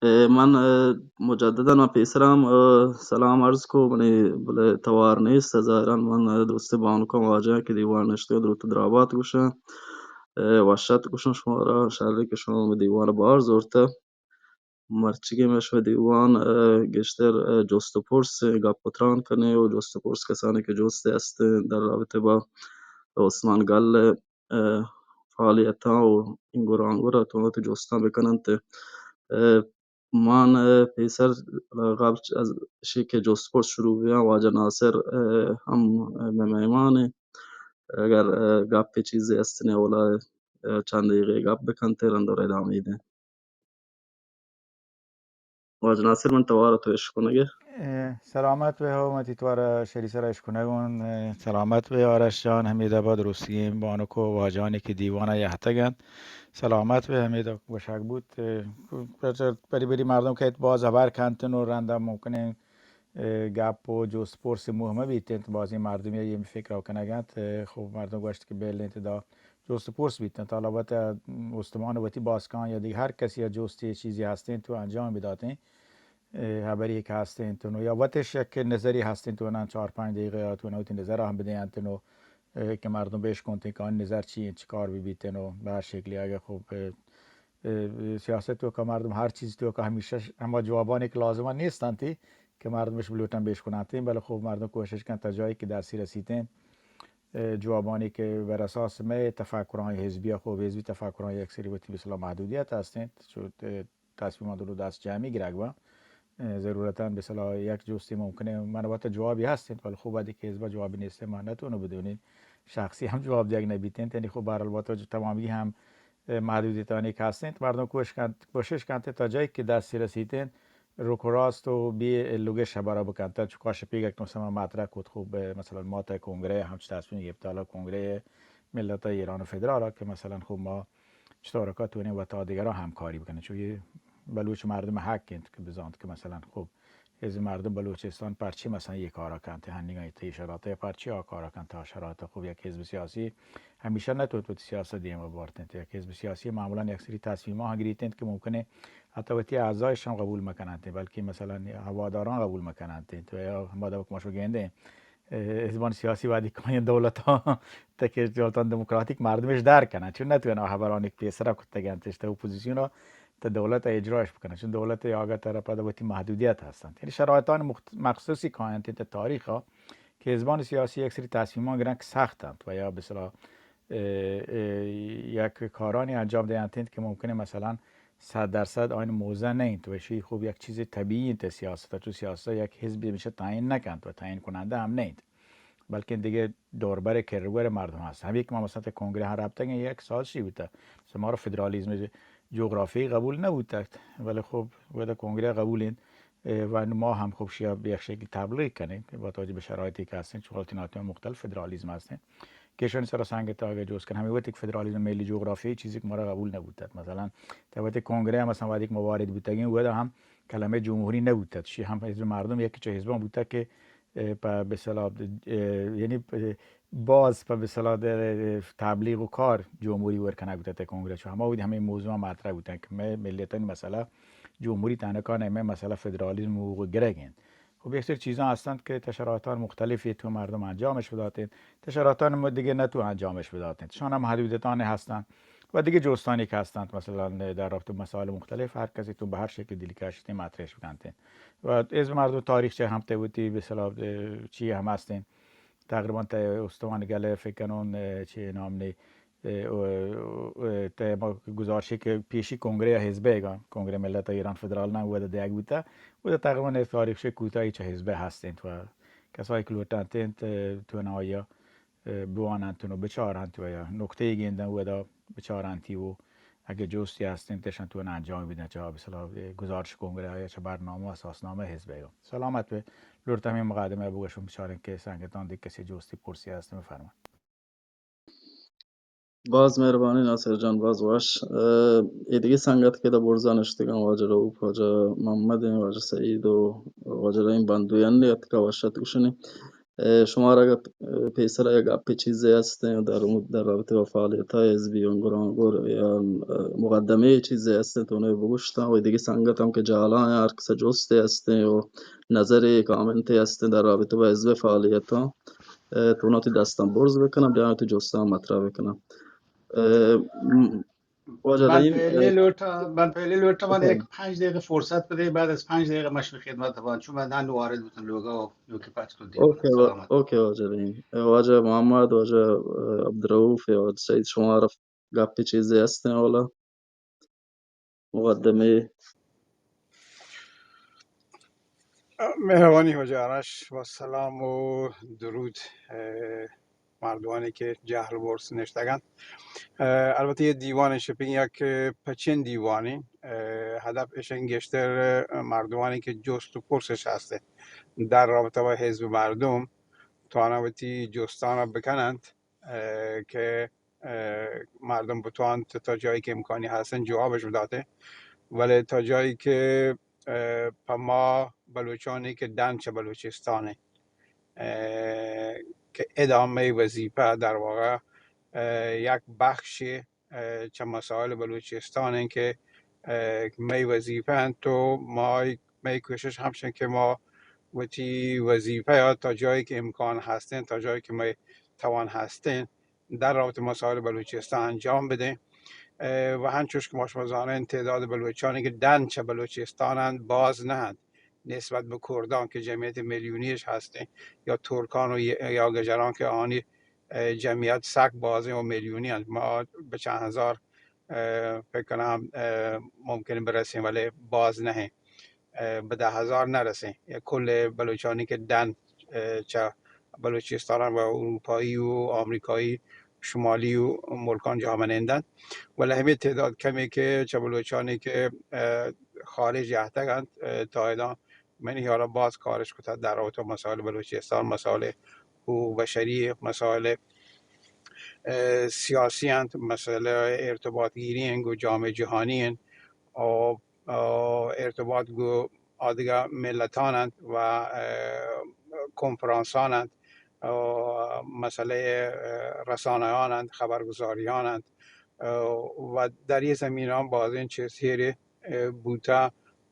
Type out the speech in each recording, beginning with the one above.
اے، من، اے، مجدداً پیسر ہم، اے، سلام عرض کو، منی بلے توار نیست، ظاہراً من، اے، درستیں بانکاں واجہاں کہ دیوان نشتگ، دروت و درابات گوشاں، اے، وشت گوشاں شمارا، شرے کہ شما مئے دیوان بار زورتہ۔ مرچیگیں مئے شمئے دیوان، اے، گیشتر، اے، جست و پرس، اے، گپ و تران کنیں و جست و پرس کسانی کہ جستے ہستیں در رابطہ با عثمان گل، اے، فعالیتاں و اینگر آنگر ء تو وتی جستاں بکننت۔ اے، من، اے، پیسر قبل از اشی کہ جست پرس شروع بیاں، واجہ ناصر، اے، ہم مئے مہمان ایں۔ اگر، اے، گپے چیزے ہستنے اولا، اے، چند دقیقے گپ بکنت، رند اور ادامہ دیں۔ واجہ ناصر، من توار تو اشکنگے۔ اے، سلامت بے ہو، من تی توار شری سر اشکنگون۔ اے، سلامت بے آرش جان، ہمید آباد روسی بانک و واجانی کہ دیوانا یہتگن۔ سلامت بے، ہمید گوشگ بوت۔ اے، بری بری مردم کہ باز ہبر کنتن و رندا ممکن اے، گپ و جست پرس مہمہ بیت انت۔ بازیں مردمی یہ فکر کنگ انت۔ اے، خوب مردم گوشت کہ بیل انت دا جست پرس بیت انت۔ البتہ استمان وتی باسکان یا دیگہ ہر کسی یا جستی چیزی ہستیں تو انجام بداتیں۔ اے، ہبری کہ ہستیں تو یا وتش یک نظری ہستیں تو انان چار پنج دقیقہ یا تو وتی نظر ہم بدیں انت نو، اے، کہ مردم بیش کنت کہ آن نظر چی انت، چی کار بی بیت نو، بہ ہر شکلی اگہ خوب، اے، اے، سیاست تو کا مردم ہر چیز تو کا ہمیشہ ہما جوابانی کہ لازم نیست انت کہ مردمش بلوٹن بیش کننت، بلے خوب مردم کوشش کن تا جایی کہ دستی رسیتیں، اے، جوابانی کہ بر اساس مئے تفکران حزبی، خوب حزبی تفکران یک سری وتی بسلا محدودیت ہستیں، چو، اے، تصمیمات رو دست جمعی گرگ با۔ اے، ضرورتاً بسلا یک جستی ممکنہ من وقت جوابی ہستیں، بلے خوب ادی کہ حزب جوابی نیست، من نتونو بدونین شخصی ہم جواب دیگ نبیتیں، یعنی خوب بہرحال وقت جو تمامی ہم محدودیتانی کہ ہستیں، مردم کوش کنت، کوشش کنت تا جایی کہ دستی رسیتیں، روک و راست و بی لوگش ہبرا بکنت۔ چکا شپیگ یک نو سما مطرح کت، خوب، مثلاً ما تا کنگرہ ہمچ تصمیم گرفت، حالا کنگرہ ملت ایران و فدرال کہ مثلاً خوب ما چطور کا تو وتا دیگران ہمکاری بکنیں، چو یہ بلوچ مردم حق انت کہ بزانت کہ مثلاً خوب از مردم بلوچستان پرچی مثلاً یہ کارا کنت، ہنیگا تی شرایط پرچی آ کارا کنت، تا شرایط خوب یک حزب سیاسی ہمیشہ نہ تو وتی سیاست دیما بارت انت۔ یک حزب سیاسی معمولاً یک سری تصمیمات گریت انت کہ ممکنہ حتی وتی اعضایش ہم قبول مکننت، بلکہ مثلاً ہواداران قبول مکننت۔ تو یا ہما دبا کہ ما شو گندیں، اے، حزبان سیاسی وادی کایاں دولت ها تا کہ دولتان دموکراتیک مردمش در کنن، چون نتوانن خبرانی که پیسرا کتگ انت، اشتا اپوزیسیون ها تا دولت اجراش بکنن، چون دولت آگا طرف دا وتی محدودیت هستند. یعنی شرایطان مخت-، مخصوصی کاینت تا تاریخ ها که حزبان سیاسی یک سری تصمیمان گرن که سخت انت و یا به اصطلاح، اے، اے، یک کارانی انجام دهنت که ممکنه مثلاً صد درصد آین موضع نه انت و اشی خوب یک چیز طبیعی انت سیاست، چون سیاست یک حزبی میشه تعیین نکنت و تعیین کننده هم نه انت، بلکه دیگه دوربر کرور مردم هست. همین که ما مثلاً تا کنگره ها رفتگیں یک سازشی بوده، مثلاً ما را فدرالیزم جغرافی قبول نبوده، ولی خب ودا کنگره قبول انت. اه، و ما هم خب شیا به یک شکل تبلیغ کنیم که با توجه به شرایطی که هستن، چون حالت ناتوان مختلف فدرالیزم هستن. کشانی سرا سنگ تاگ جوز کن. همین وقتی که فدرالیزم ملی جغرافیایی چیزی که ما را قبول نبوده. مثلاً تا وقتی کنگره هم مثلاً وقتی که ما وارد بودگیم، ودا هم کلمه جمهوری نبوده. شی هم حزب مردم یکی چه حزبان بوده که، اه، په به اصطلاح، اه، یعنی، اه، باز په به اصطلاح در تبلیغ و کار جمهوری ور کنگ بوده تا کنگره. چون همه بودی همین موضوع مطرح بوده که مئے ملیتانی مسئله جمهوری تنکا نه، مئے مسئله فدرالیزم و حقوق گرگ انت. خب یک سری چیزاں هستند که تا شرایطان مختلفی تو مردم انجامش بداتین، تا شرایطان م-، دیگه نتو انجامش بداتین. شان هم محدودیتانی هستند و دیگه جستانی که هستند، مثلاً در رابطه مسائل مختلف هر کسی تو به هر شکل دلی کشتی مطرحش بکنتین. و از مردم تاریخ چه هم تبوتی به صلاح، اه، چی هم هستین. تقریباً تا استوان گله فکر کنون، اه، چی نام نی، اه، اه، اه، ته ما گزارشی که پیشی کنگره حزبه گان، کنگره ملت ایران فدرال نام ودا دیگ بوتا، ودا تقریباً از تاریخ شی کوتاهی چه حزبه هستین و کسایی که لوٹانتین ته تو نایا، اه، بوانانتین و بچارانت و یا نکته گیندن ودا بچارانتی و اگه جستی هستین تشان تو انجام بیدن چه به صلاح گزارش کنگره یا چه برنامه اساسنامه حزبه گان. سلامت بے، لوٹتاں ہمے مقدمہ ء بگوشم، بچاریں کہ سنگتاں دگہ کسے جستی پرسی ہست، بفرمائیں۔ باز مہربانی ناصر جان، باز وش۔ اه، اے دگہ سنگت کہ دا برزا نشتگاں، واجہ رؤف، واجہ محمد ایں، واجہ سعید و واجہ رحیم بندوی انی اتکا وش ات گوشنی۔ اے، شمارا گپ، اے، پیسر ءَ گپے چیزے ہستیں در، در رابطہ با فعالیت ءَ حزبی انگر انگر یا، اے، مقدمے چیزے ہستیں تو نے بگوشتاں و دگہ سنگت ہم کہ جالاں ہر کس جستے ہستیں و نظرے کامنتے ہستیں در رابطہ با حزب فعالیتاں، اے، تو نا تی دستاں برز بکناں، بیا تی جستاں مطرح بکناں۔ اے، م-، واجہ من رحیم، پہلے اے، لوٹا، من پہلے لوٹا، من اوکے۔ یک پنج دقیقہ فرصت بدے، بعد از پنج دقیقہ من شما خدمت بان، چون من ہنو وارد بوتن لوگا و لوکی پچ کو دیم۔ اوکے، وا-، سلامت۔ اوکے واجہ رحیم۔ اے، واجہ محمد، واجہ، اے، عبدالرؤف، اے، واجہ سعید، شما را گپے چیزے ہستیں اولا؟ مقدمے۔ مہربانی واجہ آرش، و سلام و درود، اے، مردمانی کہ جہل بورس نشتگنت۔ اے، البتہ یہ دیوان شپنگ یک پچین دیوانی، اے، ہدف اشن گیشتر مردمانی کہ جست و پرسش ہستیں در رابطہ با حزب مردم توانا وتی جستانا بکننت، اے، کہ، اے، مردم بتوانت تا جایی که امکانی هستن جوابش بداته، ولی تا جایی که، اے، په ما بلوچانی که ڈن چه بلوچستانه، اے، که ادامهٔ وظیفه در واقع، اے، یک بخشی، اے، چه مسائل بلوچستان انت که، اے، مئے وظیفه انت و ما، مئے کوشش همش انت که ما وتی وظیفه یا تا جایی که امکان هستن، تا جایی که مئے توان هستن، در رابطہ مسائل بلوچستان انجام بدیں۔ اے، و ہنچوش کہ ما شما زانیں تعداد بلوچانی کہ ڈن چہ بلوچستان انت باز نہ انت نسبت بہ کردان کہ جمعیت میلیونی اش ہستیں یا ترکان و یا گجران کہ آنی، اے، جمعیت سک بازیں و میلیونی انت۔ ما بہ چند ہزار، اے، فکر کنم، اے، ممکن برسیں ولی باز نہ انت۔ اے، بہ دہ ہزار نہ رسیں۔ یا کل بلوچانی کہ ڈن، اے، چہ بلوچستان و اروپایی و آمریکایی شمالی و ملکان جا منندن، ولی ہمے تعداد کمی کہ چہ بلوچانی کہ، اے، خارج یہتگ انت، اے، تا ادا منی حیالا باز کارش کتگ در رابطہ مسائل بلوچستان، مسائل حقوق بشری، مسائل، اے، سیاسی انت، مسئلہ ارتباط گیری انت گو جامعہ جہانی انت و، اے، ارتباط گو آدگہ ملتان انت و، اے، کنفرانسان انت و مسئلہ، اے، رسانیان انت، خبرگزاریان انت، اے، و در یہ زمینان بازین چیز ہیرے، اے، بوتا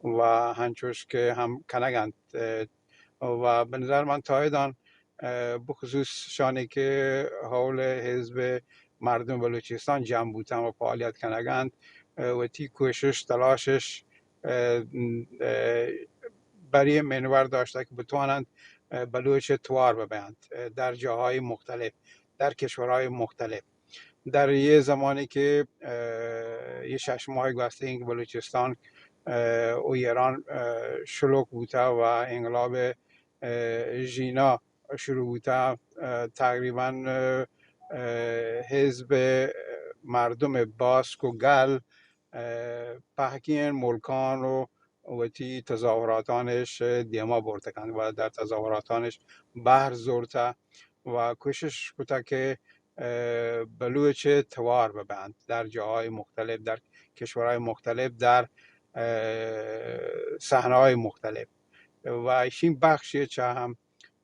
و ہنچوش کہ ہم کنگ انت، اے، و بہ نظر من تا ادا، اے، بخصوص شانی کہ حول حزب مردم بلوچستان جمع بوتن و فعالیت کنگ انت، اے، وتی کوشش تلاشش، اے، اے، بری منور داشتگ کہ بتوانند، اے، بلوچ توار ببینت، اے، در جاهای مختلف، در کشورهای مختلف۔ در یہ زمانی کہ، اے، یہ شش ماہ گوستگیں کہ بلوچستان، اے، و ایران، اے، شلوک بوتا و انقلاب، اے، ژینا شروع بوتا، اے، تقریباً، اے، اے، حزب مردم باسک و گل، اے، پہکین ملکان و وتی تظاہراتانش دیما برتگ انت و در تظاہراتانش بہر زرتہ و کوشش کتہ کہ، اے، بلوچ توار ببنت در جاهای مختلف، در کشورهای مختلف، در، اے، صحنه‌های مختلف و ایشین بخشی چہ ہم،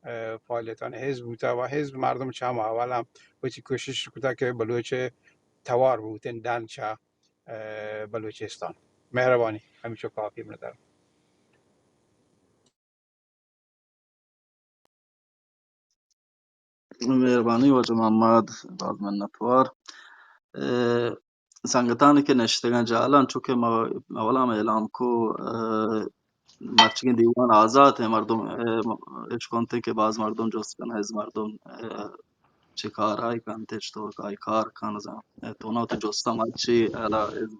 اے، فعالیتان حزب بوتہ و حزب مردم چہ ہم اول ہم وتی کوشش کتہ کہ بلوچ توار بوتن ڈن چہ، اے، بلوچستان۔ مہربانی، ہمیشو کافی مدار۔ مہربانی واجہ محمد، باز منتوار۔ اے، سنگتانی کہ نشتگاں جالاں، چونکہ ما اولا ہم اعلان کو، اے، مرچیگیں دیوان آزات ہیں، مردم، اے، اشکنتے کہ باز مردم جست کن، از مردم، اے، چہ کارای کنت، چطور کای کار کن، زان، اے، تو نا تو جستم اچی، الا از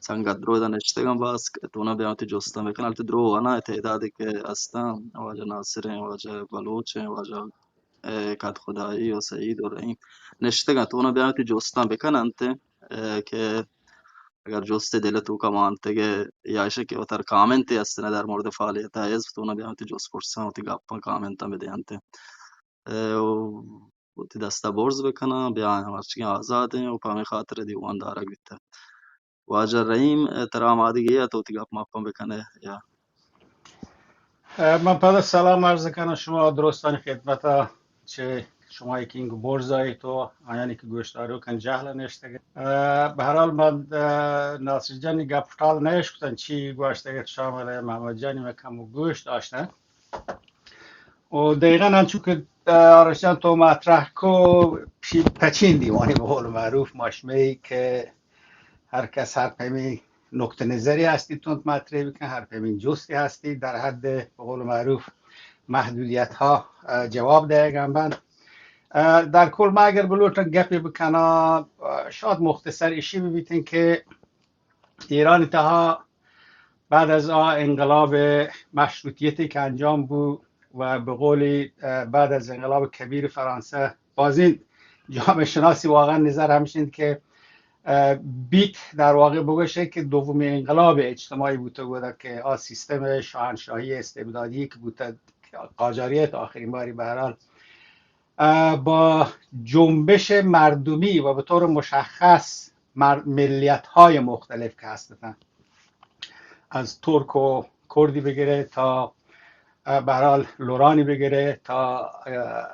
سنگت درو ادا نشتگاں باز، تو نا بیان تو جستم بکن، البتہ درو ونا تعدادی کہ استاں، واجہ ناصر ہیں، واجہ بلوچ ہیں، واجہ، اے، قد خدائی و سعید و رحیم نشتگاں، تو نا بیان تو جستم بکن انت، اے، کہ اگر جستے دل توکا مانتگے یا ایشی کہ وتر کامنتے استنے در مورد فعالیت حزب، تو نا بیان تو جست پرساں، وتی گپاں کامنتاں بدینتے۔ اے، و وتی دستا برز بکناں، بیا ہرچی آزاد ہیں و پہ ہمیں خاطر دیوان دارگ بیتہ۔ واجہ رحیم، اے، ترا آمادگی ہے تو وتی گپ مپاں بکنے یا؟ اه، من پدا سلام عرض کنم شما درستانی خدمت، چه شما که اینگو برزایت و آیانی که گوشداری کن جهل نشتگ. اه، به هر حال من، اه، ناصر جانی گپ ٹال نیش کتن، چی گوشتگ شامل محمد جانی من کم و گوش داشتن. و دقیقاً انچو که، اه، آرش جان تو مطرح کو، پی-، پچین دیوانی به قول معروف ماشمه که هر کس هر پیمی نقطه نظری هستی تند مطرح بکن، هر پیمی جستی هستی در حد به قول معروف محدودیت ها، اه، جواب دهگان بند. اه، در کل ما اگر بلوٹن گپی بکنم، اه، شاید مختصر ایشی ببیتن که ایران تها بعد از آ انقلاب مشروطیتی که انجام بو و به قولی، اه، بعد از انقلاب کبیر فرانسه بازین جامعه شناسی واقعاً نظر همشین که، اه، بیت در واقع بگوشه که دومی انقلاب اجتماعی بوده بوده که آ سیستم شاهنشاهی استبدادی که بوده قاجاریت آخرین باری به هر حال، اه، با جنبش مردمی و به طور مشخص مر-، ملیت‌های مختلف که هستن، از ترک و کردی بگیره تا، اه، به هر حال لورانی بگیره تا، اه،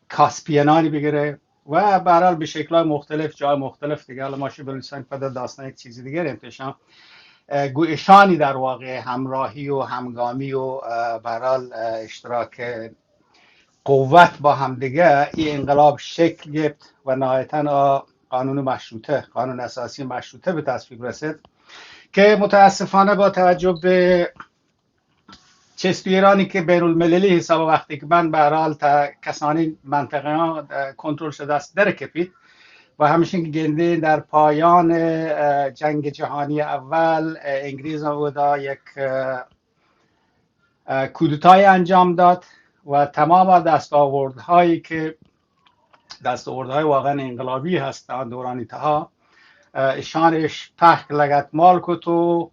کاسپیانانی بگیره و به هر حال به شکل‌های مختلف، جای مختلف دیگه. حالا ما شو بلوچستان پدا داستان یک چیز دیگه انتشان، اه، گو اشانی در واقع همراهی و همگامی و، اه، به هر حال، اه، اشتراک قوت با همدیگه این انقلاب شکل گرفت و نهایتاً آ قانون مشروطه، قانون اساسی مشروطه به تصویب رسید که متاسفانه با توجه به چست و ایرانی که بین المللی حساب وقتی که من به هر حال تا کسانی منطقه ها، اه، کنترل شده است در کپید و همشین که گنده در پایان، اه، جنگ جهانی اول، اه، انگلیس هم بودا یک، اه، اه، کودتای انجام داد و تمام دستاوردهایی که دستاوردهای واقعاً انقلابی هستند دورانی تها، اه، اشانش پهک لگتمال کت و،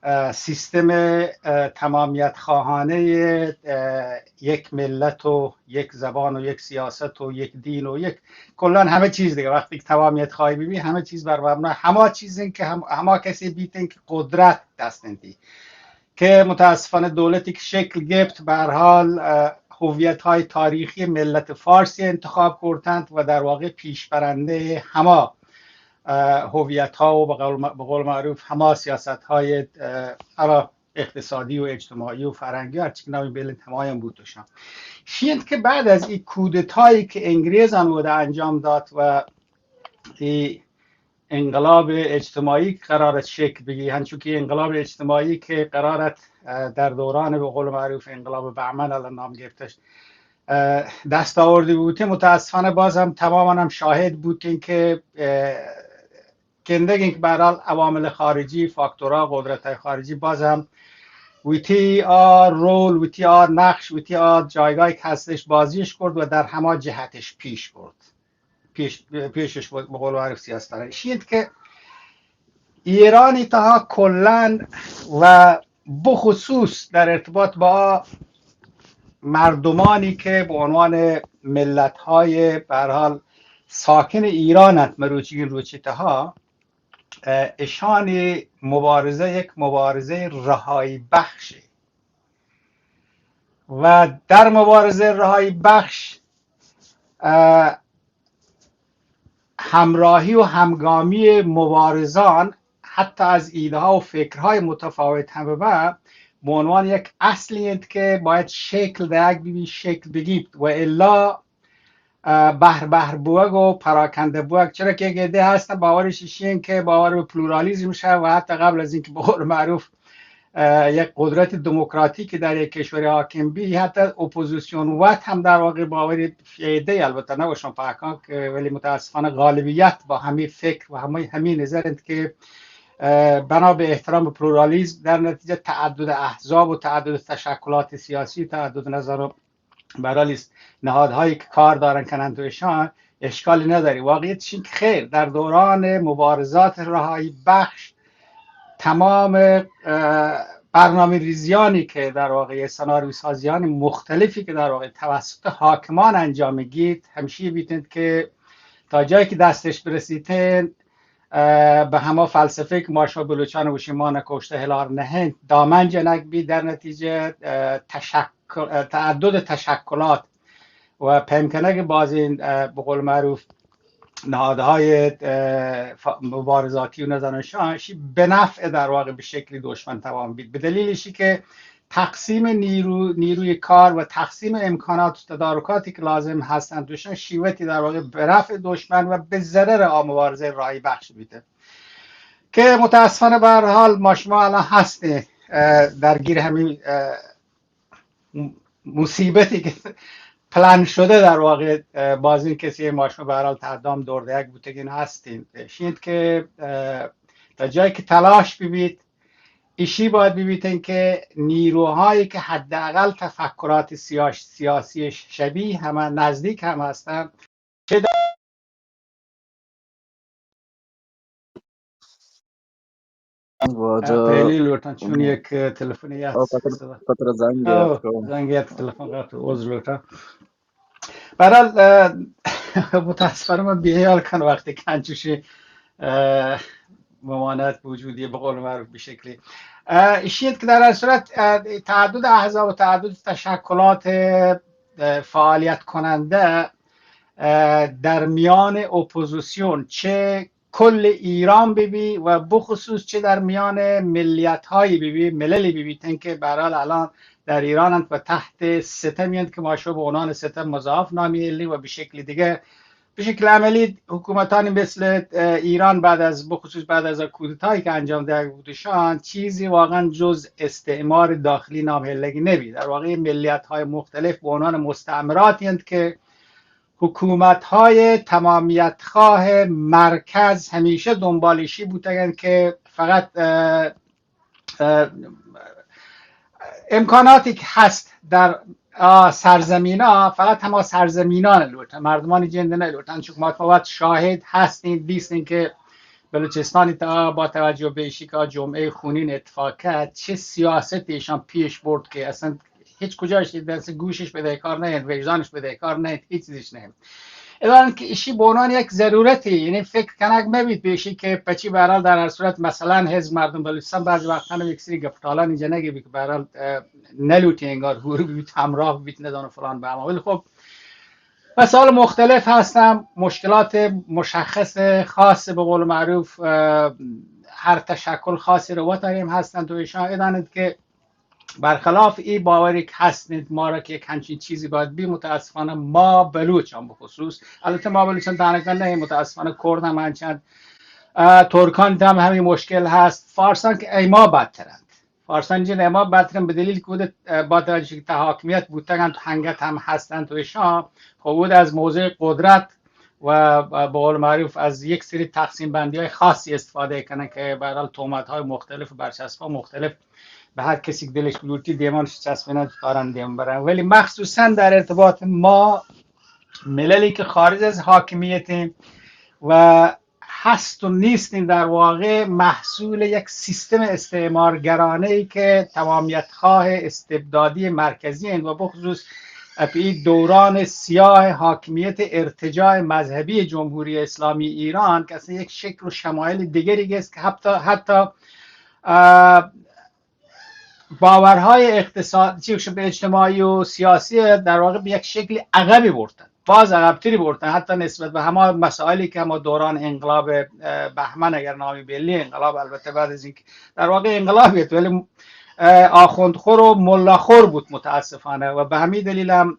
اه، سیستم، اه، تمامیت خواهانه، اه، یک ملت و یک زبان و یک سیاست و یک دین و یک کلاً همه چیز دیگه، وقتی که تمامیت خواهی ببی، همه چیز بر مبنای هما چیزین که هم-، هما کسی بیتین که قدرت دست انتی. که متاسفانه دولتی که شکل گپت، به هر حال، اه، هویت‌های تاریخی ملت فارسی انتخاب کردند و در واقع پیشبرندهٔ هما، اه، هویت‌ها و به قول م-، به قول معروف هما سیاست‌های، اه، حالا اقتصادی و اجتماعی و فرهنگی هرچی که نامی بیلنت همایان بود داشتن. شینت که بعد از این کودتایی که انگریزان بوده انجام داد و این انقلاب اجتماعی که قرارت شکل بگی، هنچو که انقلاب اجتماعی که قرارت، اه، در دوران به قول معروف انقلاب بهمن الان نام گرفتش، اه، دست آوردی بوتین، متاسفانه باز هم تماما هم شاهد بوتین که، اه، گندگین که به هر حال عوامل خارجی، فاکتورها، قدرت‌های خارجی باز هم وتی آ رول، وتی آ نقش، وتی آ جایگاهی که هستش بازیش کرد و در هما جهتش پیش برد. پیش، پیشش به قول معروف سیاست داره. ایشی انت که ایرانی تها کلاً و بخصوص در ارتباط با مردمانی که به عنوان ملت‌های به هر حال ساکن ایران انت مروچی روچی تها، اه، اشانی مبارزه یک مبارزهٔ رهایی بخشه و در مبارزهٔ رهایی بخش، اه، همراهی و همگامی مبارزان حتی از ایده‌ها و فکرهای متفاوت هم به به عنوان یک اصلی انت که باید شکل دهگ ببی، شکل بگیبت و الا، اه، بهر بهر بوگ و پراکنده بوگ. چرا که یک عده هستن باورش ایشین که باور به پلورالیزم شه و حتی قبل از اینکه به قول معروف اه، یک قدرت دموکراتیک در یک کشور حاکم بی، حتی اپوزیسیون وت هم در واقع باوری فیده، البته نگوشم پهکان که، ولی متاسفانه غالبیت با همین فکر و همین، همین نظر انت که، اه، بنا به احترام به پلورالیزم در نتیجه تعدد احزاب و تعدد تشکلات سیاسی، تعدد نظر و برحالی است، نهادهایی که کار دارن کنند و اشان اشکالی نداری. واقعیت این که خیر، در دوران مبارزات رهایی بخش تمام، اه، برنامه ریزیانی که در واقع سناریو سازیان مختلفی که در واقع توسط حاکمان انجام گیت، همیشه بیتند که تا جایی که دستش برسیتند، اه، به هما فلسفه که ما شما بلوچان گوشیم ما نکشته هلار نهین، دامن جنگ بی، در نتیجه، اه، تشکل، اه، تعدد تشکلات و پیم کنگ بازین، اه، به قول معروف نهادهای، اه، ف-، مبارزاتی و نزانشان شی به نفع در واقع به شکلی دشمن توان بید. به دلیل شی که تقسیم نیرو، نیروی کار و تقسیم امکانات و تدارکاتی که لازم هستند دوشان شیوتی در واقع به نفع دشمن و به ضرر آ مبارزه رای بخش بیده که متاسفانه به هر حال ما شما الان هستیم، اه، درگیر همین، اه، م-، مصیبتی که پلان شده در واقع، اه، بازین کسی ما شما به هر حال تردام دور دیگ بوتگین هستین. شید که، اه، تا جایی که تلاش ببید، ایشی باید ببیتن که نیروهایی که حداقل تفکرات سیاس-، سیاسی شبیه هم نزدیک هم هستن، چه در واجه پہلی لوٹاں چون یک تلفن یات او پتر، صدا۔ پتر زنگ او، یات کو۔ زنگ یات تلفن قطع، عذر لوٹاں۔ بہرحال، اه، متاسفانه من بی‌خیال کن وقتی که انچوشی، اه، ممانعت وجودی به قول معروف به شکلی، اه، ایشی انت که در هر صورت، اه، تعدد احزاب و تعدد تشکلات، اه، فعالیت کننده، اه، در میان اپوزیسیون چه کل ایران ببی و بخصوص چه در میان ملیت‌هایی ببی، مللی ببی، تن که به هر حال الان در ایران انت و تحت ستمی انت که ما شو به عنوان ستم مضاعف نامی الیم و به شکل دیگه، به شکل عملی حکومتانی مثل، اه، ایران بعد از، بخصوص بعد از کودتایی که انجام دهگ بودشان، چیزی واقعاً جز استعمار داخلی نام هلگی نبی. در واقع ملیت‌های مختلف به عنوان مستعمراتی انت که حکومت‌های تمامیت‌خواه مرکز همیشه دنبالشی بوتگن که فقط، اه، اه، امکاناتی که هست در، اه، سرزمینا، فقط هما سرزمینان لوٹن، مردمانی جند نه لوٹن. چون ما وقت شاهد هستین، دیستین که بلوچستانی تا با توجه به ایشی که جمعه خونین اتفاق کرد، چه سیاست ایشان پیش برد که اصلاً هیچ کجاش دست گوشش بدهکار نه، وجدانش بدهکار نه، هیچ چیزش نه. الان که ایشی به عنوان یک ضرورتی، یعنی فکر کنگ مبید به ایشی که پچی به هر حال در هر صورت مثلاً حزب مردم بلوچستان بعضی وقتا هم یک سری گپتالانی جنگی بی که به هر حال، اه، نلوٹی انگار حور بیت، همراه بیت، ندانو فلان به اما. ولی خب مسائل مختلف هستن، مشکلات مشخص خاص به قول معروف، اه، هر تشکل خاصی رو وتاریم هستن تو ایشان ادانید که برخلاف ای باوری که هست انت ما را که یک همچین چیزی باید بی، متاسفانه ما بلوچان بخصوص، البته ما بلوچان تنها نه، متاسفانه کرد هم انچند، اه، ترکان هم همین مشکل هست، فارسان که ای ما بدترند. فارسان جن ای ما بدترند به دلیل که خود، اه، با توجه که تا حاکمیت بوتگن تو هنگت هم هستن تو ایشان، خب بود از موضع قدرت و، و به قول معروف از یک سری تقسیم بندی های خاصی استفاده کنن که به هر حال تهمت های مختلف و برچسب های مختلف به هر کسی که دلش بلوٹی دیمانش چسبینن کاران دیم برن. ولی مخصوصاً در ارتباط ما مللی که خارج از حاکمیتیم و هست و نیستیم در واقع محصول یک سیستم استعمارگرانه ای که تمامیت خواه استبدادی مرکزی انت و بخصوص پہ دوران سیاه حاکمیت ارتجاع مذهبی جمهوری اسلامی ایران که اصلاً یک شکل و شمایل دیگری است که حتی، حتی، اه، باورهای اقتصاد، چی گوشم، اجتماعی و سیاسی در واقع به یک شکلی عقبی برتن، باز عقبتری برتن، حتی نسبت به همه مسائلی که همه دوران انقلاب، اه، بهمن اگر نامی بلی انقلاب، البته بعد از اینکه در واقع انقلابی ات، ولی، اه، آخوندخور و ملاخور بود متاسفانه و به همین دلیل هم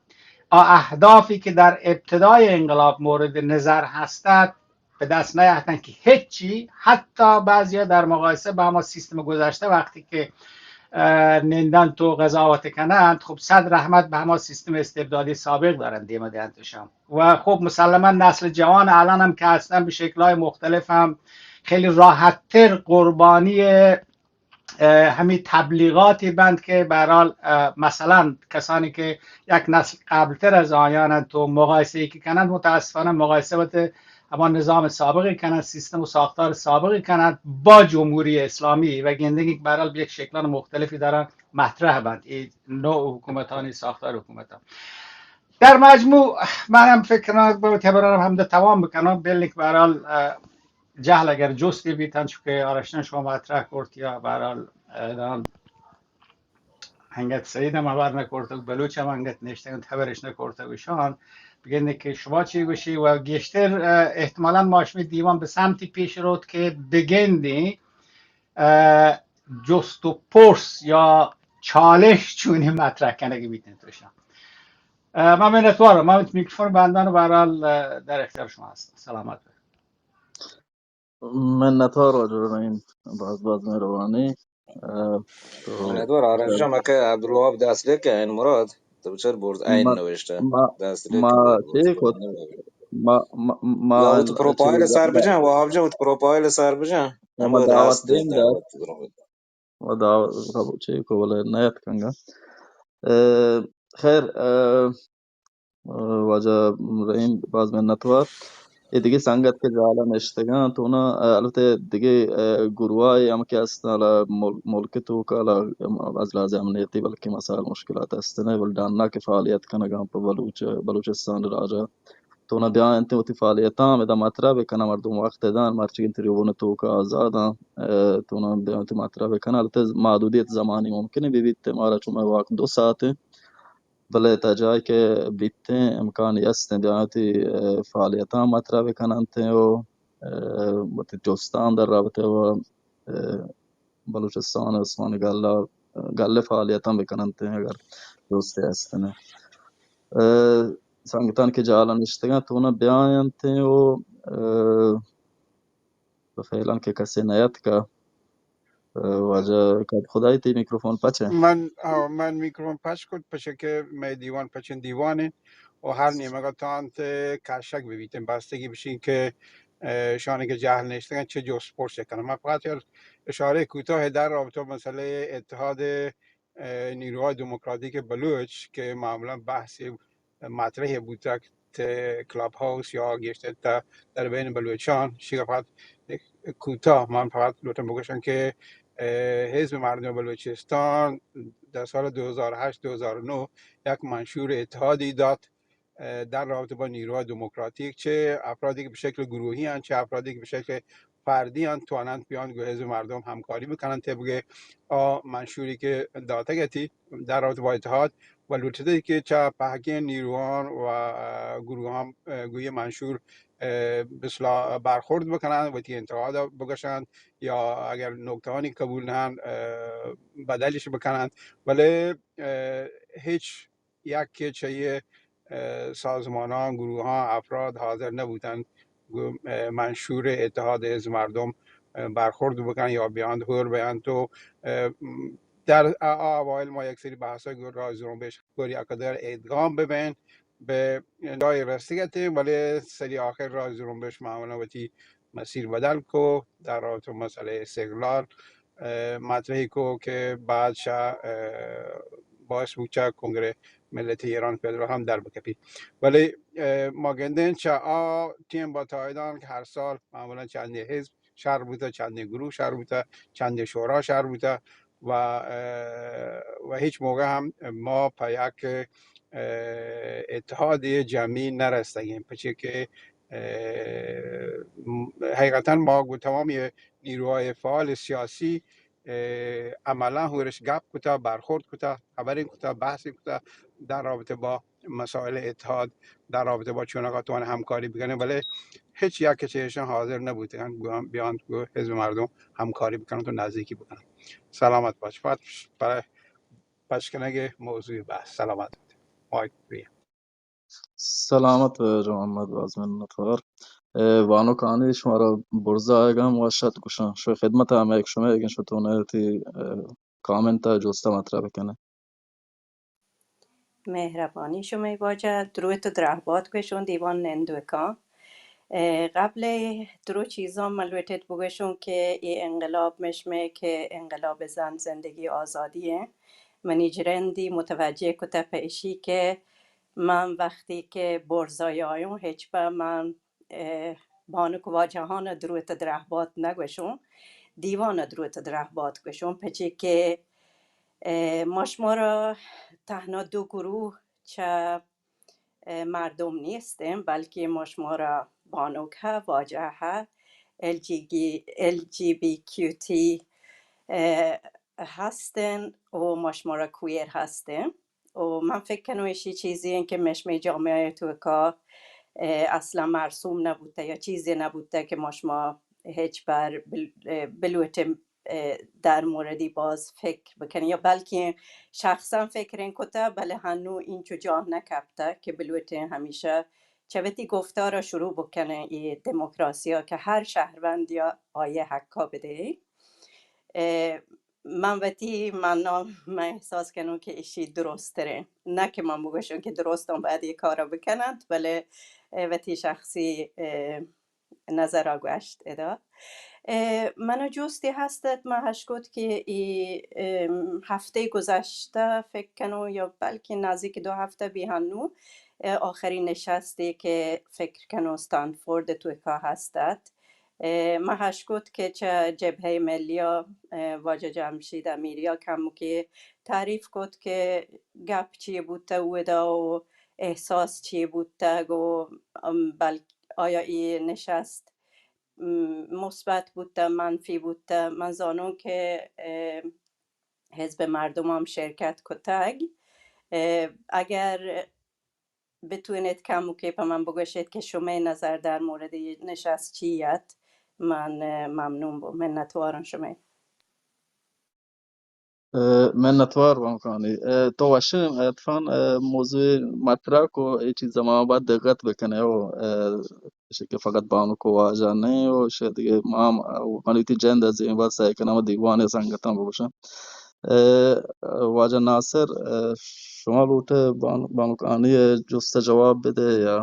آ اهدافی که در ابتدای انقلاب مورد نظر هستد به دست نیافتن که هیچی، حتی بعضیا در مقایسه با هما سیستم گذشته وقتی که، اه، نندن تو قضاوت کنند، خب صد رحمت به هما سیستم استبدادی سابق دارن دیمه دهن توشم. و خب مسلماً نسل جوان الان هم که هستن به شکل‌های مختلف هم خیلی راحت‌تر قربانی اه، همی تبلیغاتی بند که به هر حال، اه، مثلاً کسانی که یک نسل قبلتر از آیان انت و مقایسه ای که کنند، متاسفانه مقایسه وت همان نظام سابقی کنند، سیستم و ساختار سابقی کنند با جمهوری اسلامی و گندگی که به هر حال به یک شکلان مختلفی دارن مطرح بند. این نوع حکومتانی ساختار حکومتان در مجموع منم فکر کنم با تبرانم هم ده توان بکنم، بلکه به هر حال، اه، جہل اگر جستے بیتن، چونکہ آرشتن شما مطرح کرت یا بہرحال، اه، انگت سعید ہم ہبر نہ کرتگ، بلوچ ہم انگت نشتگ انت، ہبرش نہ کرتگ. ایشان بگندے کہ شما چی گوشی و گیشتر، اه، احتمالاً ما شمی دیوان بہ سمتی پیش روت کہ بگندیں، اه، جست و پرس یا چالش چونی مطرح کنگی بیتن توشان. اه، من منتوارم، من میکروفون بندان و بہرحال، اه، در اختیار شما هستم. سلامت باشید. منتوار واجہ رحیم، باز باز مہربانی. اه، تو منتوار آرام جان، ما کہ عبدالوهاب دست لیک این مراد، تو بچار برز عین ما، نوشته. ما، دست لیک ما برز چی برز کت؟ ما، ما، ما لا، تو پروفایل سر بجن، وهاب جان، تو پروفایل سر بجن. ما دعوت دیم داد. و دعوت قبول چی کو بلے نیت کنگا. اه، خیر، اه، واجہ رحیم، باز منتوار. اے دگہ سنگت کہ جالا نشتگاں، تو نا، البتہ دگہ، اه، گروہے ہم کہ است، حالا مل-، ملک توکا حالا از لحاظ امنیتی بلکہ مسائل مشکلات است نے، بل ڈنا کہ فعالیت کنگاں پہ بلوچ، بلوچستان راجا، تو نا بیا انت وتی فعالیتاں ادا مطرح بکناں، مردم وقت دان، مرچی انترویو توکا آزاداں، اه، تو نا بیا انت مطرح بکناں، البتہ محدودیت زمانی ممکن بہ بیت، مارا چون وقت دو ساعت، بلے تا جاہے کہ بیت ایں، امکانی است ایں، بیا وتی، اه، فعالیتاں مطرح بہ کن انت و، اه، وتی جستاں در رابطہ و، اه، بلوچستان ء عثمانی گل ء، گل ء فعالیتاں بہ کن انت ایں، اگر جستے است ایں. اه، سنگتان کہ جالا نشتگاں، تو نہ بیا انت ایں و، اه، تو فعلاً کہ کسے نیاتکا. اه، واجہ کد خدائی، تئی میکروفون پچ ایں؟ من، آ، من میکروفون پچ کت، پچے کہ مئے دیوان پچیں دیوانے و ہر نیمگا تانت کشگ بہ بیتیں، بستگی بشین کہ، اه، شانی کہ جہل نشتگن چہ جست پرس کنن. من فقط یک اشارہ کوتاہ در رابطہ مسئلہ اتحاد، اه، نیروهای دموکراتیک بلوچ کہ معمولاً بحث مطرح بوتگ، ت-، کلاب هاوس یا گیشتر تا در بین بلوچان، شی فقط کوتاه من فقط لوٹم بگوشم که، اه، حزب مردم بلوچستان در سال دو هزار و هشت دو هزار و نه یک منشور اتحادی داد، اه، در رابطه با نیروهای دموکراتیک، چه افرادی که به شکل گروهی هن، چه افرادی که به شکل فردی هن، توانند بیان گو حزب مردم همکاری بکنن طبق آ منشوری که داتگتی در رابطه با اتحاد و لوٹیت کہ چہ پہکیں نیروان و گروہان، اه، گوئی منشور، اه، بسلا برخورد بکنن، وتی انتقاد بگشن یا اگر نکتہانی قبول نہن، اه، بدلش بکنن. ولی، اه، ہچ یک چہ یہ، اه، سازمانان، گروہان، افراد حاضر نبوتن گو، اه، منشور اتحاد حزب مردم، اه، برخورد بکن یا بیاند ہور بیاند تو، اه، در آ، آ اوایل ما یک سری بحثا گو راز جنبش گوری اقدر ادغام ببین به جای رسیدگی، ولی سری آخر راز جنبش معمولاً وتی مسیر بدل کو در رابطہ مسئلہ استقلال، اه، مطرحی کو کہ بعد چہ، اه، باعث بود چہ کنگرہ ملت ایران فدرال ہم در بکپی. ولی، اه، ما گندین چہ آ ٹیم با تایدان کہ ہر سال معمولاً چندی حزب شر بوتہ، چندی گروہ شر بوتہ، چندی شورا شر بوتہ و، اه، و ہچ موقع ہم ما پہ یک، اه، اتحادی جمعی نرستگیں، پچے کہ، اه، م-، حقیقتاً ما گو تمامی نیروهای فعال سیاسی، اه، عملاً ہورش گپ کتا، برخورد کتا، خبریں کتا، بحث کتا در رابطہ با مسائل اتحاد، در رابطہ با چونکا توان ہمکاری بکنیں، بلے ہچ یک چہ ایشان حاضر نبوتگن گو ہم بیان گو حزب مردم ہمکاری بکنن تو نزدیکی بکنن. سلامت باش. فقط برای پچ کنگ موضوع بحث. سلامت بات. Mic free. سلامت بے جو محمد، باز منتوار. اے، بانک ہانی شمارا برزا آیگا ہم وش ات گوشاں. شمئے خدمت ء ہمے یک شمئے اگن شتون ء وتی، اے، کامنت ء جست ء مطرح بکنے. مہربانی شمئے واجہ، دروت و درہبات گوشون دیوان نندوکاں. اے، قبل درو چیزاں من لوٹت بگوشون کہ اے انقلاب مشمے کہ انقلاب زن زندگی آزادی ہیں. منی جرندی متوجہ کتہ پہ اشی کہ من وقتی کہ برزا آیوں، ہچبر من، اه، بانک واجہان دروت درہبات نگوشوں، دیوان دروت درہبات گوشوں، پچی کہ، اه، ما شمارا تہنا دو گروہ چہ، اه، مردم نیستیں، بلکہ ما شمارا بانک ہ، واجہ ہ، ال جی بی کیو تی هستن و ما شما را کویر هستن. و من فکر کنم ایشی چیزی این که مشمه جامعه توکا اصلا مرسوم نبوده یا چیزی نبوده که ما شما هیچ بر بلوتیم در موردی باز فکر بکنه یا بلکه شخصا فکر این کته، بله هنو اینچو جاه نکپته که بلوتیم همیشه چه وتی گفتار شروع بکنه ای دموکراسی ها که هر شهروند یا آیه حقا بده. من وتی من من احساس کنم که ایشی درست تره، نه که من بگوشم که درستم باید یه کار بکنند، ولی وتی شخصی نظر گوشت ادا. من جستی هستت، من هشکت که ای هفته گذشته فکر کنم یا بلکه نزدیک دو هفته بیهنو آخرین نشستی که فکر کنم استنفورد توکا هستت. من هشکت که چه جبهه ملیا واجه جمشید امیریا کمکی تعریف کت که گپ چی بوته اودا و احساس چی بوته و بلک آیا ای نشست مثبت بوته، منفی بوته. من زانون که حزب مردم هم شرکت کتگ. اگر بتونید کموکے په من بگوشید که شمئے نظر در مورد نشست چی ات، من ممنون بوم. منتوارم شمئے. منتوار بانکانی. تو وشیں عطفان موضوع مطرح کو، اے چیز ما باید دقت بکنه و ایشی که فقط بانک و واجہ نہ و شاید دیگه ما هم من وتی جند از این بعد سعی کنم دیوان سنگتاں بگوشم. واجہ ناصر، شما لوٹے بانکانی جست جواب بده یا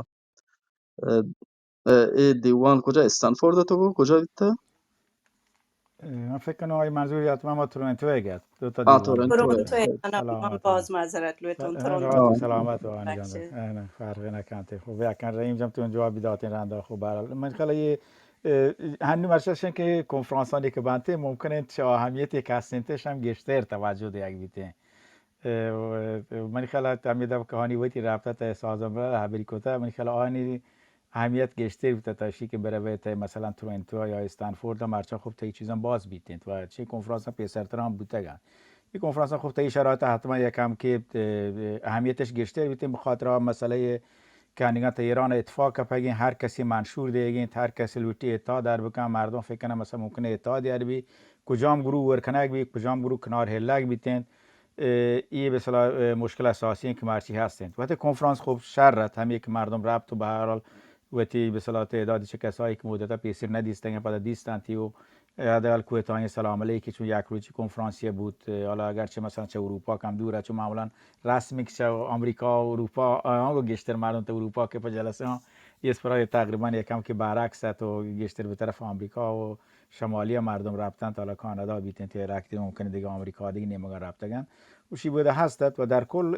اے دیوان کجا استنفورد تو کو کجا بیتا؟ من فکر کنم آئی منظور حتما ما تورنتو گت. دو تا دیوان. تورنتو. من باز معذرت لوتون. تورنتو. سلامت و آنگان. نه فرقی نکنت. خب یکن رحیم جم تو جواب داتین رندا. خب برحال من خلا یہ هنو مرشش که کنفرانسانی که بنته ممکنه چه اهمیتی که هستینتش هم گیشتر توجه دیگ بیتین. منی خیال ء ہمے دپ کہانی وتی رابطہ تہ سازمان ملل ہبری کتہ، منی خیال آنی اہمیت گیشتر بوتہ تا اشی کہ بروے تہ مثلاً تورنتو یا استنفورد، مرچاں خب تئی چیزاں باز بیتنت و چہ کنفرانساں پیسرتر ہم بوتگ انت. اے کنفرانساں خب تئی شرائط حتما یک ہم کہ اہمیتش گیشتر بیتنت، بخاطر آ مسئلہ کہ انگاں تہ ایران اتفاق کپگیں، ہر کسی منشور دیگیں، ہر کسی لوٹی اتحاد در بکن، مردم فکر کنن مثلاً ممکنہ اتحاد در بی، کجام گروہ ور کنگ بی، کجام گروہ کنار ہلگ بیتنت. اے، اے بہ اصطلاح، اے، مشکل اساسی انت کہ مرچی ہست انت. وقتی کنفرانس خوب شر ات، ہمے کہ مردم رپت و بہ ہر حال وتی بہ اصطلاح تعدادی چہ کسایی کہ مدتا پیسر ندیستگن پدا دیستنتی و، اے، حداقل کوتاہیں سلام علیکی چون یک روچی کنفرانسی بوت، اے، حالا اگرچہ مثلاً چہ اروپا کم دور ات، چون معمولاً رسمی کہ چہ امریکا و اروپا آیاں گوں گیشتر مردم تہ اروپا کہ پہ جلسہ آں، اے اسپرا تقریباً یکم کہ برعکس ات و گیشتر بہ طرف امریکا و شمالی ء مردم رپتنت، حالا کانادا بیتنت یا رکتیں، ممکن دگہ آمریکا دگہ نیمگا رپتگنت. گوشی بودا ہست ات و در کل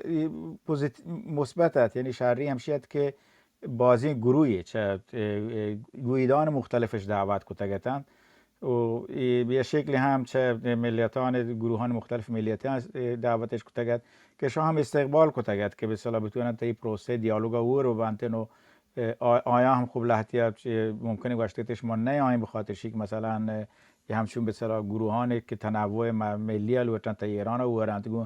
پوزیت-، مثبت ات، یعنی شری ہمشی ات کہ بازیں گروہی چہ، اے، اے، گویدان مختلفش دعوت کتگ اتنت و اے بہ شکل ہم چہ ملیتان، گروہان مختلف ملیتان دعوتش کتگ ات کہ شما ہم استقبال کتگ ات کہ بہ اصطلاح بتونن تئی پروسہ دیالوگا ہور ببنتن و آ-، آیاں ہم خوب لہتیا چہ ممکن گوشتگتش ما نیائیں، بخاطر شی کہ مثلاً، اے، ہمچون بہ اصطلاح گروہانے کہ تنوع م-، ملی لوٹن تہ ایران ورنت گوں،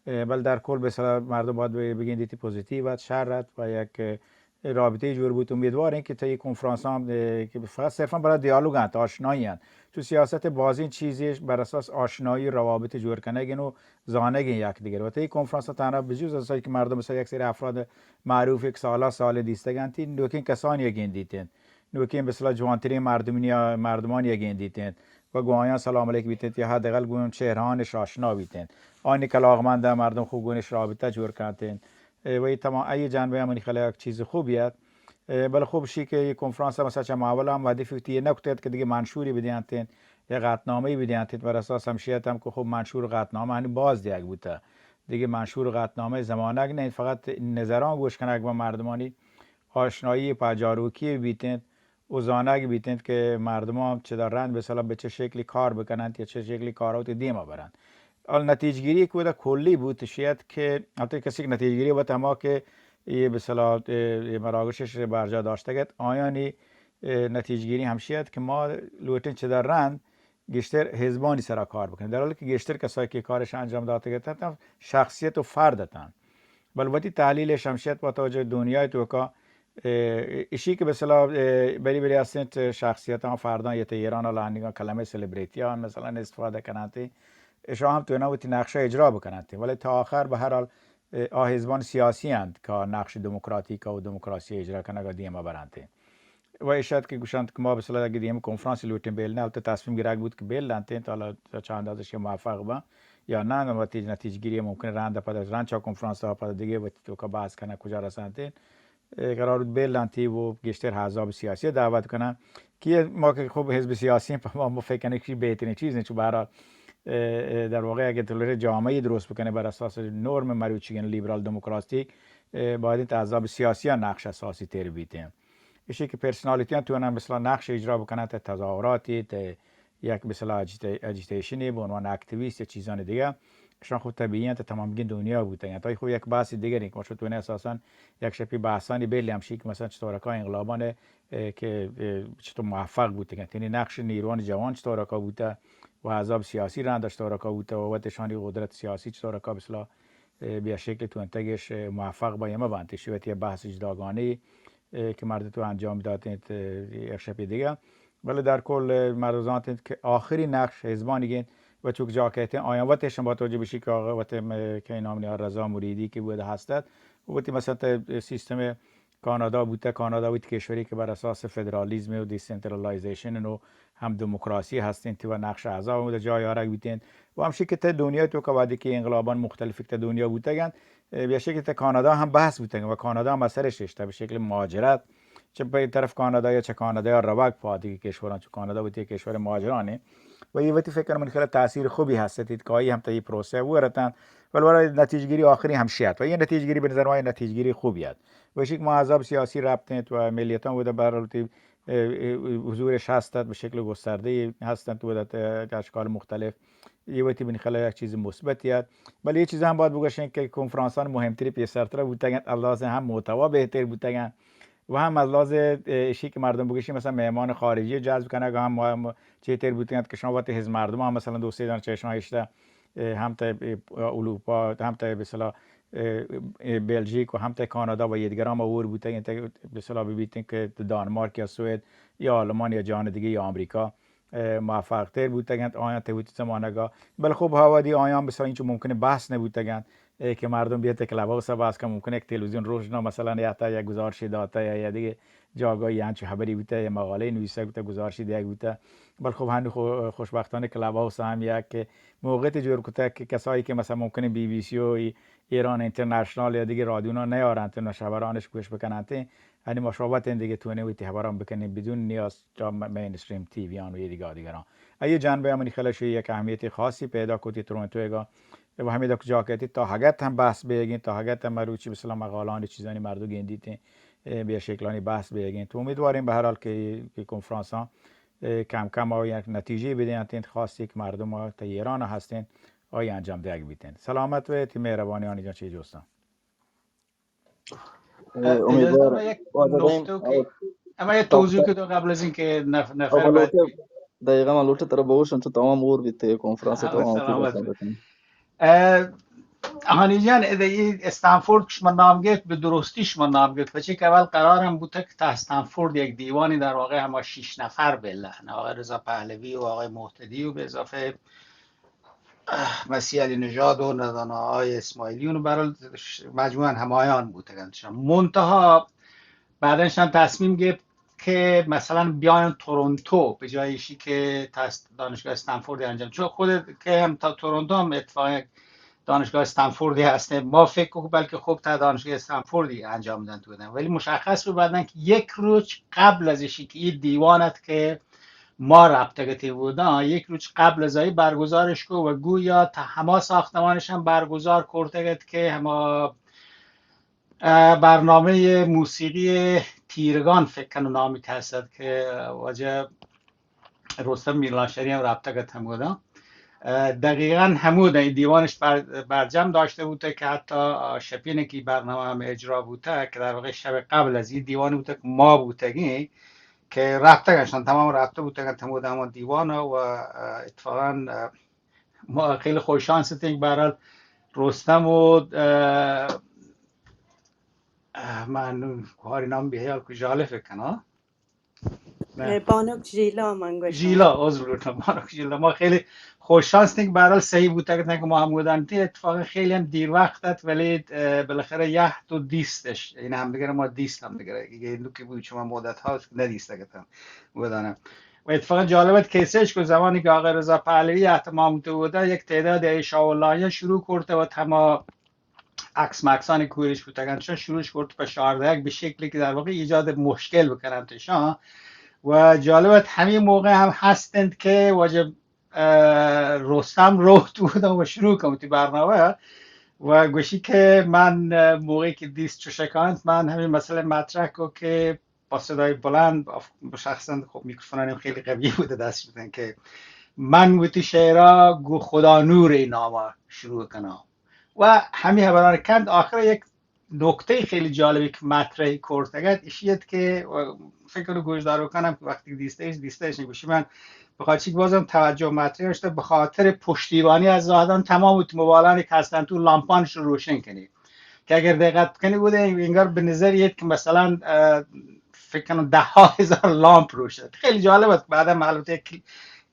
اے، بل در کل بہ اصطلاح مردم باید بہ-، بگندیتی پوزیتیو ات، شر ات و یک، اے، رابطہ جوڑ بوت. امیدواریں کہ تہ اے کنفرانساں، اے، کہ فقط صرفاً برای دیالوگ انت، آشنایی انت. چون سیاست بازیں چیزی بر اساس آشنایی روابط جوڑ کنگ انت و زانگ انت یک دیگر. و تہ اے کنفرانس تنہا بجز از کہ مردم مثلاً یک سری افراد معروف یک سالا سال دیستگ انت، نوکیں کسانی گندیت انت، نوکیں بہ اصطلاح جوانتریں مردمانی، مردمانی گندیت انت و گوں آیاں سلام علیک بیت انت یا حداقل گوں چہرہانش آشنا بیت انت. آنی کلاغمند مردم خوب گونش رابطہ جوڑ کنت انت. اے، و اے تمام اے جانب منی خیال یک چیز خوبی ات. اے، بلے خوب شی کہ اے کنفرانس مثلاً چہ ماولا ہم وہدی فکتی نہ کتگ کہ دگہ منشوری بدینت انت یا قطعنامہ بدینت انت، بر اساس ہمشی ات ہم کہ خوب منشور قطعنامہ ہنی باز دیگ بوتہ. دگہ منشور قطعنامہ زمانگ نہ انت، فقط نظراں گوش کنگ بہ مردمانی آشنایی پجاروکی بیت انت و زانگ بیت انت کہ مردمان چدا رند بہ اصطلاح بہ چہ شکلی کار بکننت یا چہ شکلی کار وتی دیما برنت. حال نتیجگیری کہ ودا کلی بوت شی ات کہ حتی کسی کہ نتیجگیری بوت ہما کہ اے بہ اصطلاح اے، اے مراگشش برجا داشتگ ات، آیانی اه، نتیجگیری ہمشی ات کہ ما لوٹیں چہ در رند گیشتر حزبانی سرا کار بکنیں، در حالی کہ گیشتر کسایی کہ کارش انجام داتگ اتنت شخصیت و فرد اتنت. بل وتی تحلیلش ہمشی ات با توجہ دنیای توکا، اه، اشی کہ مثلا، اه، بری بری استنت شخصیتاں، فرداں، یہ تہ ایران لانگاں کلمہ سیلیبریتی آن مثلا استفادہ کننت، اشاں ہم تونا وتی نقشہ اجرا بکننت، ولی تا آخر بہ ہر حال، اه، آ حزبان سیاسی انت کہ نقش دموکراتیک و دموکراسی اجرا کنگا دیما برنت. و ایش ات کہ گوشنت کہ ما مثلا اگہ دیم کنفرانس لوٹیں بیل نہ، البتہ تصمیم گرگ بوت کہ بیل نہ انت، حالا چہ اندازہ شی موفق بن یا نہ، وتی نتیجہ گیری ممکن رند پد از رند چہ کنفرانس تا پد دیگه وتی توکا بحث کنن کجا رسنت. اه، قرار بود بیل انتی و گیشتر احزاب سیاسی دعوت کنن کہ ما کہ خوب حزب سیاسی ہیں، پہ ما، ما فکر کنیں کہ بہترین چیز ہیں، چون بہرحال، اه، اه، در واقع اگه تو لوٹے جامعه درست بکنه بر اساس نرم مروچی، یعنی لیبرال دموکراتیک، اه، باید انت احزاب سیاسی نقش اساسی تر بیتیں. ایشی کہ پرسنالیتی هم تو مثلا نقش اجرا بکنن، تہ تظاهراتی، تہ یک مثلا اجیتا-، اجیتیشنی به عنوان اکتیویست یا چیزان دیگه، اشان خوب طبیعی انت، تمام گین دنیا بوتگ انت. آئی خوب یک بحث دیگری که ما شتونه اساسا یک شپی بحثانی بیلی همشی که مثلا چطورکا انقلابان، اه، که، اه، چطور موفق بوتگ انت، یعنی نقش نیروان جوان چطورکا بوته و احزاب سیاسی رند چطورکا بوته و وتشانی قدرت سیاسی چطورکا مثلا، اه، به شکل تو انتگش، اه، موفق با یمه بنت. شی وتی بحث جداگانه اه، که مردم تو انجام داتیں، اه، یک شپی دیگه. بله در کل، اه، مردم زانتیں که آخری نقش حزبانی گین و چوک جا کہتیں آیان وتشان با توجہ بشی که آقا وت م-، که نام نیا رضا مریدی که بود هستت، و وتی مثلا ته سیستم کانادا بوته، کانادا وتی کشوری که بر اساس فدرالیزم و دیسنترالایزیشن و هم دموکراسی هستیں، تو نقش احزاب هم جای آرگ بیتیں. و همشی که ته دنیا تو که وعده که انقلابان مختلف که ته دنیا بوتگن، اه، بیا شکل ته کانادا هم بحث بوتگ و کانادا هم اثرش اشته به شکل مهاجرت، چه به طرف کانادا یا چه کانادا یا روگ پادگی کشوران، چه کانادا وتی کشور مهاجرانه و یہ وتی فکر من خیال تاثیر خوبی هستید که آئی هم تا یہ پروسه ورتن، ولی ولی نتیجگیری آخری هم شیط و یہ نتیجگیری به نظر ما یہ نتیجگیری خوبی است. و شکل ما احزاب سیاسی رابطه و ملیتان و در برالتی، اه، اه، حضورش هستد، به شکل گسترده هستند و در اشکال مختلف یہ وتی بن خلا یک چیز مثبتی ات. بلے یہ چیز هم باید بگوشیں که کنفرانسان مهمتری پیسرتر بوتگن، از لحاظ هم محتوا بهتر بوتگن و هم از لحاظ، اه، اشی که مردم بگوشی مثلا مهمان خارجی جذب کنگ هم، هم چهتر بوتگن که شما وقت حزب مردم هم مثلا دو سه دان چه شما اشته، اه، هم تا، اه، اروپا، هم تا به اصطلاح، اه، اه، بلژیک و هم تا کانادا و یه دیگر هم اور بوتگن تا به اصطلاح ببیتن که دانمارک یا سوئد یا آلمان یا جهان دیگه یا آمریکا اه، موفق‌تر بوتگنت، آیان تہ وتی زمانگا. بلے خب، ہاوادی آیان بسرا اینچو ممکنہ بحث نبوتگنت، اه، کہ مردم بیت کلب ہاوس بحث کن، ممکنہ یک تلویزیون روشنا مثلاً یا تا یک گزارشی داتا یا، یا دیگه جاگاہی انچو خبری بوتا یا مقالہ نویسگ بوتا، گزارشی دیگ بوتا. بلے خب، ہنو خو-، خوشبختانہ کلب ہاوس ہم یک موقعیت جوڑ کتا کہ کسایی کہ مثلاً ممکنہ بی بی سی و ای-، ایران انٹرنشنال یا دیگه رادیونا نیارنت، نشابرانش گوش بکننت، یعنی ما شما وتین دیگه تونین وتی خبران بکنین بدون نیاز چا م-، مینستریم تی وی آن و یه دیگه دیگران. ایه جانبه منی خیال شوی یک اهمیت خاصی پیدا کتی تورنتو گا. و همین دک جا کتی تا حقیقت هم بحث بیگین، تا حقیقت هم مروچی مثلاً مقالانی چیزانی مردو گندیتین، اه، به شکلانی بحث بیگین. تو امیدواریم به هر حال که، که کنفرانس ها، اه، کم کم آیا یک نتیجه بدین، انت خاصی که مردم ها تا ایران هستین، آیا انجام دیگ بیتین. سلامت و تی مهربانی آنی جان چی جوستان. اه، امیدوار دارم یک نکته که، اما یه توضیح که تو قبل از این که نف-، نفر بعد لوٹے، دقیقاً من لوٹے ترا بگوشن، چون تمام اور بیتے کنفرانس، تمام سلامت بکنی. اه، هانی جان، اده ای استنفورد که شما نام گرفت، به درستی شما نام گرفت، پچه که اول قرار هم بوده که تا استنفورد یک دیوانی در واقع هم شش نفر بله، آقای رضا پهلوی و آقای مهتدی و به اضافه مسیح علی نژاد و نزانه آقای اسماعیلیون و برال مجموعاً همایان بوتگن. منتها بعداً شان تصمیم گرفت که مثلاً بیاین تورنتو به جای ایشی که تس-، دانشگاه استنفورد انجام، چون خود که هم تا تورنتو هم اتفاقاً دانشگاه استنفوردی هستیم، ما فکر کو بلکه خب تا دانشگاه استنفوردی انجام بدن تو بدن، ولی مشخص بود بعداً که یک روز قبل از ایشی که این دیوانت که ما رپتگتی بودن، یک روز قبل از ای برگزارش کو و گویا تا هما ساختمانش هم برگزار کرتگت که هما، اه، برنامهٔ موسیقی تیرگان فکر کنم نامی که هستد که واجه رستم میرلانشری هم رپتگت هم بودن. اه، دقیقاً همود این دیوانش بر-، برجم داشته بوده که حتی شپینه که برنامه هم اجرا بوده که در واقع شب قبل از این دیوان بوده که ما بوتگیم که رفتگشان، تمام رفته بودگن تمود همان دیوان و، اه، اتفاقاً، اه، ما خیلی خوششانس هستیم که به هر حال رستم و، اه، اه، من کاری نام به حیال که جالب کنه. نه. بانک ژیلا من گوشم. ژیلا، عذر گوشم، بانک ژیلا. ما خیلی خوش شانس هستیم که به هر حال صحیح بوتگ اتن که ما همودان تی اتفاقاً خیلی هم دیر وقت ات، ولی، اه، بالاخره یه تو دیستش. این همدیگر ما دیست همدیگر. اگه نوکی بود شما مدت هاست ندیستگ اتن بودانه. و اتفاقاً جالب ات کیسش که زمانی که آقای رضا پهلوی اهتمام تو بوده، یک تعداد ای شاولایان شروع کرده و تما عکس مکسانی کورش بوتگن، چون شروعش کرد په شاردهک به شکلی که در واقع ایجاد مشکل بکنن تشان. و جالبت همین موقع هم هستند که واجه، اه، رستم رو تو بودن و شروع کنم تی برنامه و گوشی که من، اه، موقعی که دیست چو شکانت، من همین مسئله مطرح کو که با صدای بلند، آف-، شخصاً خب میکروفونانی خیلی قوی بوده دست بودن که من وتی شعرا گو خدا نور ناما شروع کنم و همی خبران کند. آخر یک نکته خیلی جالبی که مطرحی کرتگت اشیت که فکر کنم گوشدارو کنم که وقتی دیستهش، دیستهش نگوشی من بخاطر چی که بازم توجه مطرح شده، به خاطر پشتیبانی از زاهدان تمام ات موبایلانی که هستن تو لامپانش رو روشن کنی. که اگر دقت کنی بوده انگار به نظر یه که مثلاً، اه، فکر کنم ده ها هزار لامپ روشن. خیلی جالب است. بعدم البته یک کل-،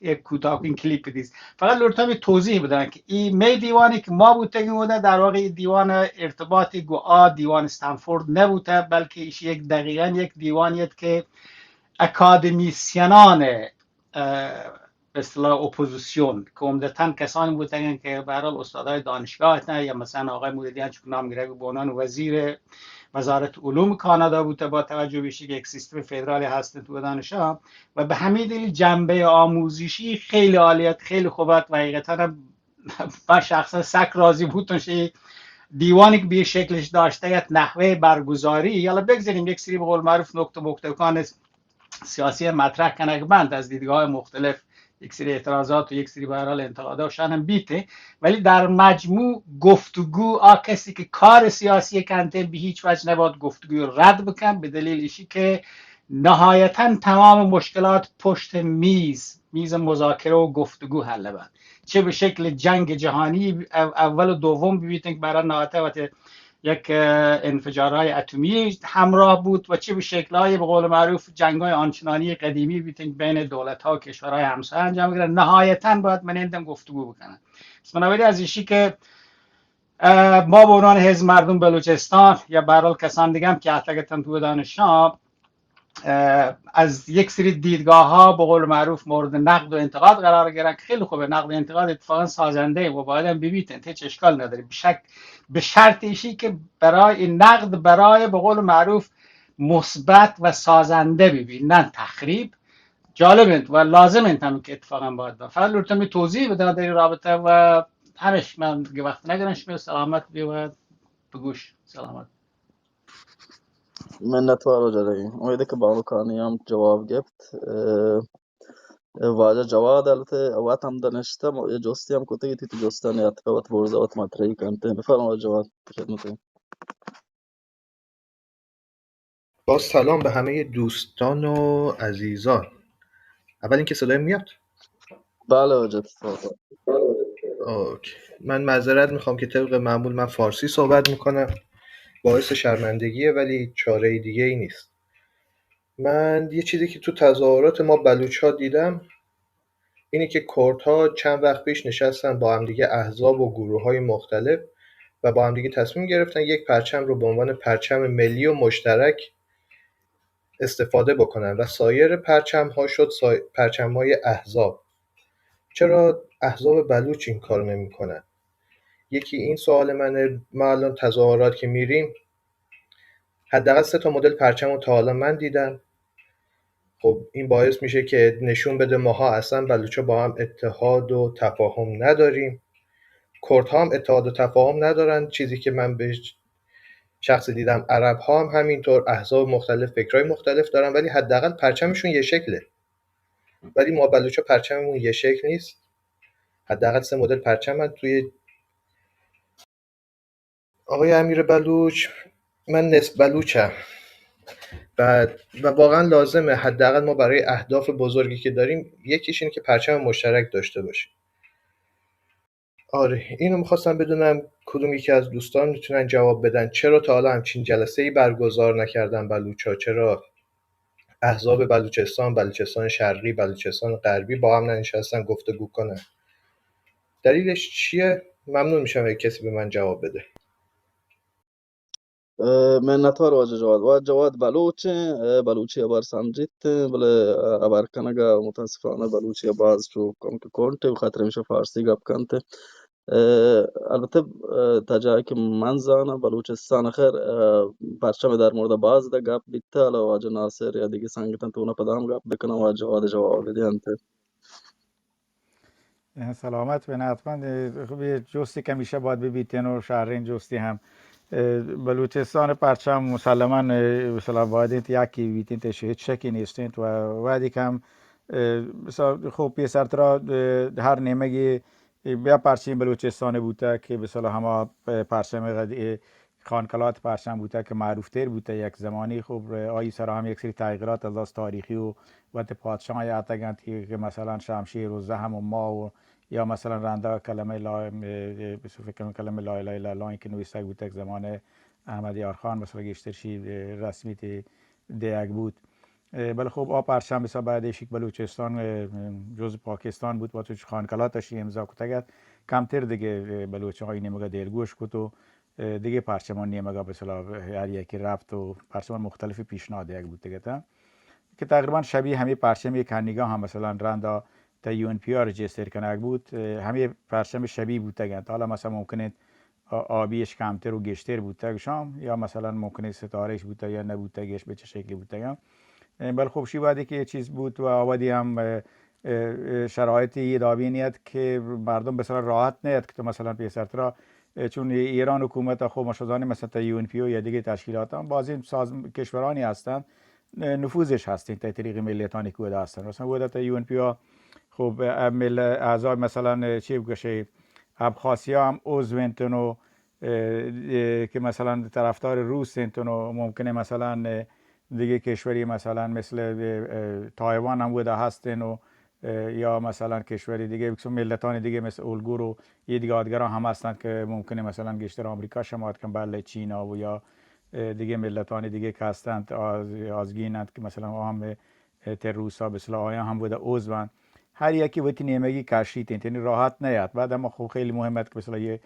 یک کوتاه‌کن کلیپ دیست. فقط لورتم یه توضیح بدم که این می دیوانی که ما بوتگیم بوده، در واقع این دیوان ارتباطی گو آ دیوان استنفورد نبوده، بلکه ایشی یک دقیقاً یک دیوانیت که اکادمیسیانان، اه، به اصطلاح اپوزیسیون که عمدتاً کسانی بوتگن که به هر حال استادای دانشگاه هستن، یا مثلاً آقای مودیان چون نام گرگ به عنوان وزیر وزارت علوم کانادا بوده، با توجه به که یک سیستم فدرالی هست تو دانشگاه و به همین دلیل جنبهٔ آموزشی خیلی عالیت، خیلی خوبت و حقیقتاً هم من شخصاً سک راضی بودم شی دیوانی که به شکلش داشته یک نحوه برگزاری، یالا بگذاریم یک سری به قول معروف نکته مکتوکان سیاسی مطرح کنگ بند از دیدگاه‌های مختلف، یک سری اعتراضات و یک سری به هر حال انتقادات شان هم بیته، ولی در مجموع گفتگو آ کسی که کار سیاسی کنته به هیچ وجه نباید گفتگو رد بکن، به دلیل ایشی که نهایتاً تمام مشکلات پشت میز، میز مذاکره و گفتگو حل بند، چه به شکل جنگ جهانی او-، اول و دوم ببیتن که برای نهایت وقت یک، اه، انفجارهای اتمی همراه بود و چه به شکل‌های به قول معروف جنگ‌های آنچنانی قدیمی بیتن بین دولت‌ها و کشورهای همسایه انجام گرفت. نهایتاً باید من ایندم گفتگو بکنم. پس بنابراین از ایشی که، اه، ما به عنوان حزب مردم بلوچستان یا به هر حال کسان دیگه هم که اتکتن تو دانشان، اه، از یک سری دیدگاه‌ها به قول معروف مورد نقد و انتقاد قرار گرفت. خیلی خوبه، نقد و انتقاد اتفاقاً سازنده و باید هم ببیتن، هیچ اشکال نداره. به شک-، به شرط ایشی که برای این نقد، برای به قول معروف مثبت و سازنده ببین، نه تخریب. جالب انت و لازم انت هم که اتفاقاً باید با. فقط لورتم توضیح بدم در این رابطه و همش من دیگه وقت نگرم. شما سلامت بی و بگوش سلامت. منتوار واجہ دگہ۔ امیدے کہ بانکانی ہم جواب گپت۔ اه، واجہ جواد البتہ وت ہم دنشتہ، ما یہ جستی ہم کتگی تھی، تو جستانی اتکا وت برزا وت مطرحی کنتے۔ بفرما واجہ جواد، خدمت۔ با سلام به همهٔ دوستان و عزیزان. اول اینکه صدای میاد؟ بله حاجت. اوکی. من معذرت می‌خوام که طبق معمول من فارسی صحبت می‌کنم، باعث شرمندگیه ولی چارهٔ دیگه ای نیست. من یه چیزی که تو تظاهرات ما بلوچ‌ها دیدم اینه که کردها چند وقت پیش نشستن با همدیگه، احزاب و گروه‌های مختلف، و با همدیگه تصمیم گرفتن یک پرچم رو به عنوان پرچم ملی و مشترک استفاده بکنن و سایر پرچم‌ها شد سای-، پرچم‌های احزاب. چرا احزاب بلوچ این کار نمی‌کنن؟ یکی این سوال منه. ما الان تظاهرات که می‌ریم، حداقل سه تا مدل پرچم رو تا حالا من دیدم. خب این باعث می‌شه که نشون بده ماها اصلاً بلوچا با هم اتحاد و تفاهم نداریم، کردها هم اتحاد و تفاهم ندارن. چیزی که من به شخص دیدم، عرب‌ها هم همینطور، احزاب مختلف فکرهای مختلف دارن، ولی حداقل پرچمشون یه شکله. ولی ما بلوچا پرچممون یه شکل نیست. حداقل سه مدل پرچم من توی آقای امیر بلوچ، من نصف بلوچم. و واقعا لازمه حداقل ما برای اهداف بزرگی که داریم، یکیش اینه که پرچم مشترک داشته باشیم. آره، اینو می‌خواستم بدونم کدوم یکی از دوستان می‌تونن جواب بدن، چرا تا حالا همچین جلسه‌ای برگزار نکردن بلوچا؟ چرا احزاب بلوچستان، بلوچستان شرقی، بلوچستان غربی با هم ننشستن گفتگو کنن؟ دلیلش چیه؟ ممنون می‌شم اگه کسی به من جواب بده. اه، منتوار واجہ جواد. واجہ جواد بلوچ ایں، اه، بلوچی ءَ بار سمجھیت ایں، بلے، اه، ہبر کنگ ءَ متاسفانہ بلوچی ءَ باز چو کم کہ کنٹ ایں، بخاطر ہمیشہ فارسی گپ کنت. اه، البتہ، اه، تا جاہے کہ من زاناں بلوچستان خیر، اه، پرچم در مورد باز دا گپ بیتا، حالا واجہ ناصر یا دگہ سنگتاں تو نہ پدا ہم گپ بکناں، واجہ جواد جواب بدینت. سلامت بین. حتما، اه، خب، یه جستی که همیشه باید ببیتین و شهرین جستی هم. اه، بلوچستان پرچم مسلما، اه، مثلا باید انت یکی بیتین، تش هیچ شکی نیستین و وقتی که هم، اه، مثلا خب پیسرترا، اه، هر نیمگی بیا پرچم بلوچستان بوته که مثلا هما پرچم قد-، خانکلات پرچم بوته که معروف تر بوته یک زمانی. خب آئی سرا هم یک سری تغییرات از لحاظ تاریخی و وت پادشاہ آتگ انت که، که مثلا شمشیر و زحم و ما و یا مثلا رندا کلمه لا، فکر کنم کلمه لا اله الا الله که نویسگ بوتگ زمان احمد یار خان، مثلا گیشتر شی رسمیت دیگ بوت. بلے خب آ پرچم بسا بعد ایشی که بلوچستان جز پاکستان بوت، وقتی خانکلات شی امضا کتگ ات، کمتر دیگه بلوچ آئی نیمگا دلگوش کت و دگہ پرچمان نیمگا بہ اصطلاح ہر یکے رپت و پرچمان مختلف پیشنہاد دیگ بوتگ اتاں کہ تقریباً شبیہ ہمے پرچمے کہ ہنیگا ہم مثلاً رندا تہ یو این پی آ رجسٹر کنگ بوت، ہمے پرچم شبیہ بوتگ انت. حالا مثلاً ممکن انت آ-، آبیش کمتر و گیشتر بوتگ شام، یا مثلاً ممکن انت ستارہش بوتگ یا نہ بوتگ، گیش بہ چہ شکلی بوتگ انت. بل خب شی وہدے کہ اے چیز بوت و آ وہدی ہم، اه، اه، شرایطی یہ دابین ات کہ مردم بسرا راحت نہ ات کہ تو مثلاً پیسرترا، اه، چون ایران حکومت خب ما شزانی مثلاً تا یو این پی او یا دیگه تشکیلات هم بازی ساز کشورانی هستند، اه، نفوذش هستین تا طریق ملتانی که ودا هستن. مثلاً ودا تا یو این پی او خب، اه، مل-، اعضای مثلاً، اه، چی بگشه، ابخاسیا هم عضو انتن و اه، اه، که مثلاً طرفدار روس انتن و ممکنه مثلاً، اه، دیگه کشوری مثلاً مثل، اه، اه، تایوان هم ودا هستن و، اه، یا مثلاً کشوری دیگه، مثلاً ملتان دیگه مثل الگور و یه دیگه آدگران هم هستند که ممکنه مثلاً گیشتر آمریکا شما کن بله چینا و یا، اه، دیگه ملتان دیگه که هستند آز-، آزگین انت که مثلاً آ هم اه، تہ روسا بسلا آیاں ہم ودا عضو انت. ہر یکی وتی نیمگی کشیت انت، یعنی راحت نیات. بعد ہما خب خیلی مہم ات کہ بسلا یہ،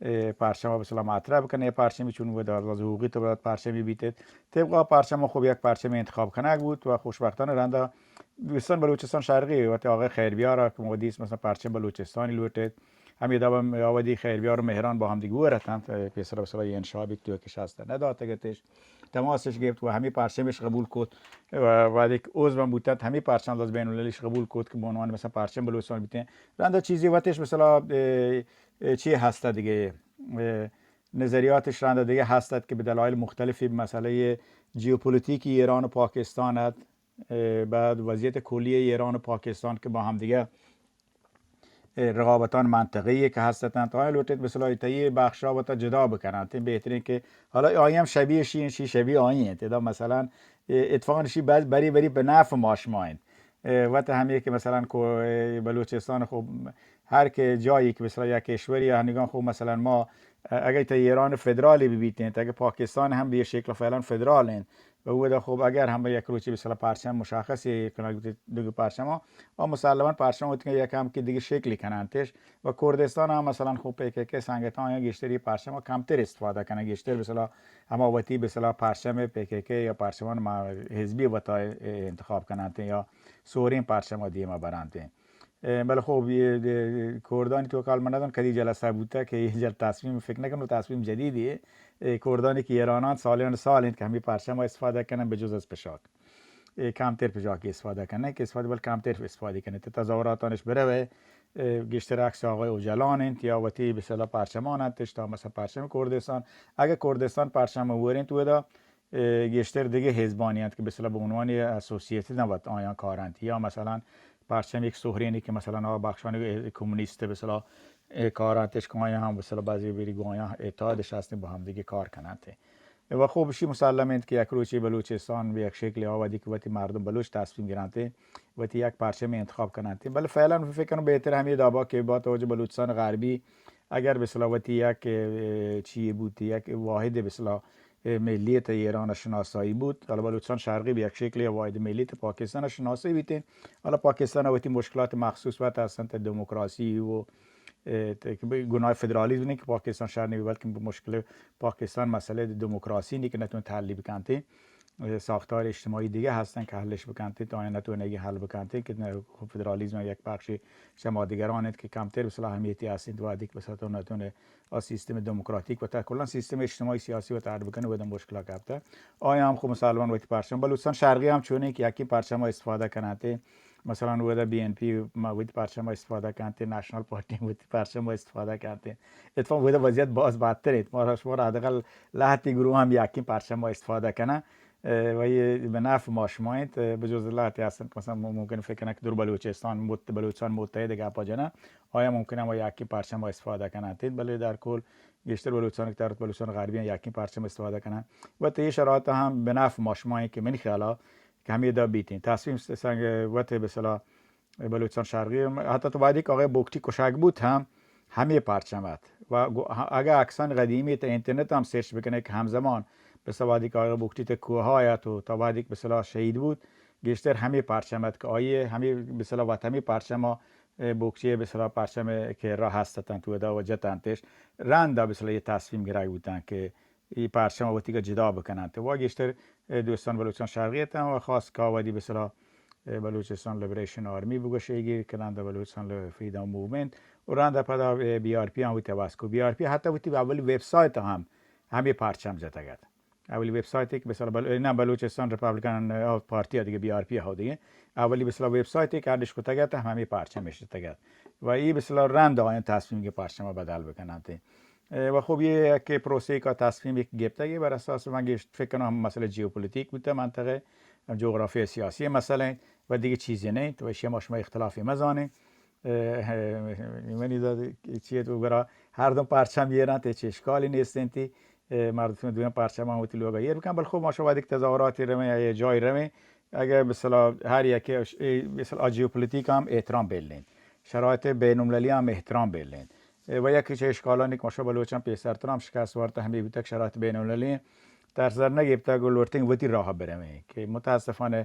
اه، پرچما بسلا مطرح بکنے، یہ پرچمی چون ودا از حقوقی تو باید پرچمی بیتت. طبق آ پرچما خب یک پرچم انتخاب کنگ بوت و خوشبختانہ رندا دوستان بلوچستان شرقی وقتی آقای خیربیارا کہ ما دیست مثلاً پرچم بلوچستانی لوٹت، ہمے دابا آودی خیربیار و مہران با ہم دیگہ ور اتنت، پیسرا بسلا یہ انشابی تو کش ہست نداتگتش. تماسش گپت و ہمے پرچمش قبول کت و وہدے کہ عضو ہم بوتنت، ہمے پرچم از بین المللیش قبول کت کہ بہ عنوان مثلاً پرچم بلوچستان بیتیں. رندا چیزی وتش مثلاً، اه، اه، چی ہست دیگه، اه، نظریاتش رندا دیگه ہست کہ بہ دلائل مختلفی مسئلہ جیوپولیتیکی ایران و پاکستان ات، اه، بعد وضعیت کلی ایران و پاکستان کہ با ہم دیگه اه، رقابتان منطقه‌ای که هستند، آیا لوٹت مثلا تئی بخشا وتا جدا بکنند، بہترین کہ حالا آئی ہم شبیہ شی، شی شبیہ آئی انت. ادا مثلاً، اه، اتفاقاً شی بری بری پہ نفع ما شما انت. اه، وت ہمے کہ مثلاً کو-، اه، بلوچستان خب ہر کہ جایی کہ مثلاً یک کشوری ہنگان خب مثلاً ما، اه، اگه تا ایران فدرالی ببیتیں، اگه پاکستان ہم بہ یہ شکل فعلاً فدرال انت، و اودا خب اگر ہم یک روچی مثلاً پرچم مشخصی کنگ بوتیں دگہ پرچما، و مسلماً پرچم وتی یک ہم کہ دگہ شکلی کننتش. و کردستان ہم مثلاً خب پی کے کے سنگتاں آیاں گیشتری پرچم کمتر استفادہ کنن، گیشتر مثلاً ہما وتی مثلاً پرچم پی کے کے یا پرچمان ما-، حزبی وتا انتخاب کننت یا سورین پرچم دیما برنت. اه، بلے خب یہ، یہ کردانی تو کال من ندان کدی جلسہ بوتا کہ یہ جل تصمیم فکر نکنو تصمیم جدیدی ہے. اه، کردانی کہ ایرانان سالیان سال انت کہ ہمیں پرچم استفادہ کنن بجز از پشاک. اه، کمتر پجاکی استفادہ کنن کہ استفادہ بل کمتر استفادہ کنن. تظاہراتانش بروے، اه، گیشتر عکس آقای اوجلان انت یا وتی بسلا پرچمان انت، تا مثلاً پرچم کردستان. اگه کردستان پرچم ورین تو ادا، اه، گیشتر دیگه حزبانی انت که بسلا به عنوان اسوسییتد نبود آیان کارنت. یا مثلاً پرچم یک سهرینی که مثلاً آ بخشانی کمونیست بسلا، اه، کارنتش که آیان هم بسلا بعضی بری گویان اتحادش هستن با هم دیگه کار کننت. و خوب شی مسلم انت کہ یک روچے بلوچستان بہ یک شکلے آ وھدی کہ وتی مردم بلوچ تصمیم گرنت، وتی یک پرچمے انتخاب کننت۔ بلے فعلاً فکر کنم بہتر ہمے دابا کہ با توجہ بلوچستان غربی اگر بہ اصطلاح وتی یک، اه، چیے بوت، یک واحد بہ اصطلاح، اه، ملیت ایران شناسایی بوت، حالا بلوچستان شرقی بہ یک شکلے واحد ملیت پاکستان شناسایی بیت۔ حالا پاکستان وتی مشکلات مخصوص وت ہستنت، دموکراسی و اه، ت-، کہ بہ گناہ فدرالیزم نہ کہ پاکستان شر نہ بی، بلکہ مشکل پاکستان مسئلہ دموکراسی نہ کہ نتون حل بکنت۔ اه، ساختار اجتماعی دیگہ ہستن کہ حلش بکنت، تو آیاں نتون حل بکنت کہ نہ، خب فدرالیزم یک بخشی شما دیگران انت کہ کمتر بہ اصطلاح اہمیتی ہستن، و دیگہ بہ اصطلاح تو نتون آ سیستم دموکراتیک و تا کلاً سیستم اجتماعی سیاسی و تا اڈ بکنی و دم مشکل کپتہ۔ آیا ہم خب مسلمان وتی پرچم، بلوچستان شرقی ہم چونیں کہ یکیں پرچم استفادہ کننت۔ مثلاً اودا بی این پی ما وتی پرچم ءَ استفادہ کنت، نیشنل پارٹی وتی پرچم ءَ استفادہ کنت۔ اتفاق اودا وضعیت باز بدتر انت۔ ما را شما را حداقل لہتے گروہ ہم یکیں پرچم ءَ استفادہ کنن۔ اه، و یہ بہ نفع ما شما انت۔ اه، بجز لہتے ہستن کہ مثلاً مو-، ممکن فکر کنن کہ در بلوچستان مت-، بلوچستان متحد گپا جنن۔ آیا ممکن ما یکیں پرچم ءَ استفادہ کنن۔ بلے در کل گیشتر بلوچستان کہ ترت بلوچستان غربی یکیں پرچم استفادہ کنن۔ و تی شرایط ہم بہ نفع ما شما انت کہ من خیالا کہ ہمے دا بیتیں۔ تصمیم س-، سنگ وت بہ اصطلاح بلوچستان شرقی ہم، حتی تو وہدے کہ آقای بگٹی کشگ بوت ہم ہمے پرچم ات۔ و گو-، ہ-، اگہ عکسان قدیمی تا انٹرنت ہم سرچ بکنے کہ ہمزمان بہ اصطلاح وہدے کہ آقای بگٹی تا کوہا ات و تا وہدے کہ بہ اصطلاح شہید بوت، گیشتر ہمے پرچم ات کہ آئی ہمے بہ اصطلاح وت ہمے پرچم ءَ، بگٹی بہ اصطلاح پرچم کہ را ہست اتنت و دا و جتنتش، رند بہ اصطلاح یہ تصمیم گرگ بوتن کہ ای پرچم وتی کہ جدا بکننت۔ و گیشتر، اه، دوستان بلوچستان شرقی اتن و خاص کہ وہدے بہ اصطلاح، اه، بلوچستان لبریشن آرمی بگوشے گیر کنند، بلوچستان ل-، فریڈم موومنٹ و رند پدا، اه، بی آر پی ہم وتی عوض کو۔ بی آر پی حتی وتی اولی ویب سائٹ ہم ہمے پرچم جتگ ات۔ اولی ویب سائٹ کہ بہ اصطلاح بل-، نہ، بلوچستان ریپبلکن، اه، پارٹی دیگہ بی آر پی ہو دیگہ۔ اولی بہ اصطلاح ویب سائٹ کہ اڈش کتگ ات ہمے پرچم اشتگ ات۔ و ای بہ اصطلاح رند آیان تصمیم کہ پرچم بدل بکننت۔ اه، و خب یہ کہ پروسے کا تصمیم یک گپتگی بر اساس من گیشت فکر کنم ہم مسئلہ جیوپولیتیک بوتہ منطقہ، جغرافی سیاسی مسئلہ انت و دیگہ چیزی نہ انت و اشی ما شما اختلافی مزانیں۔ اه، اه، منی داد چیئے تو گرا ہر دو پرچم یہ رنت، ہچ اشکالی نیست انت۔ اه، مردم دویان پرچم ہم وتی لوگا ایر بکن، بل خب ما شما دیگہ تظاہراتی رویں یا یہ جای رویں، اگہ بہ اصطلاح ہر یکی اش-، اه، بہ اصطلاح جیوپولیتیک ہم احترام بیل انت، شرایط بین المللی ہم احترام بیل انت۔ اه، و یکی چہ اشکالانی کہ ما شما بلوچاں پیسرتر ہم شکست وارتہ ہمے بوتگ شرایط بین المللی ترس در نگپتگ و لوٹتیں وتی راہ برویں کہ متاسفانہ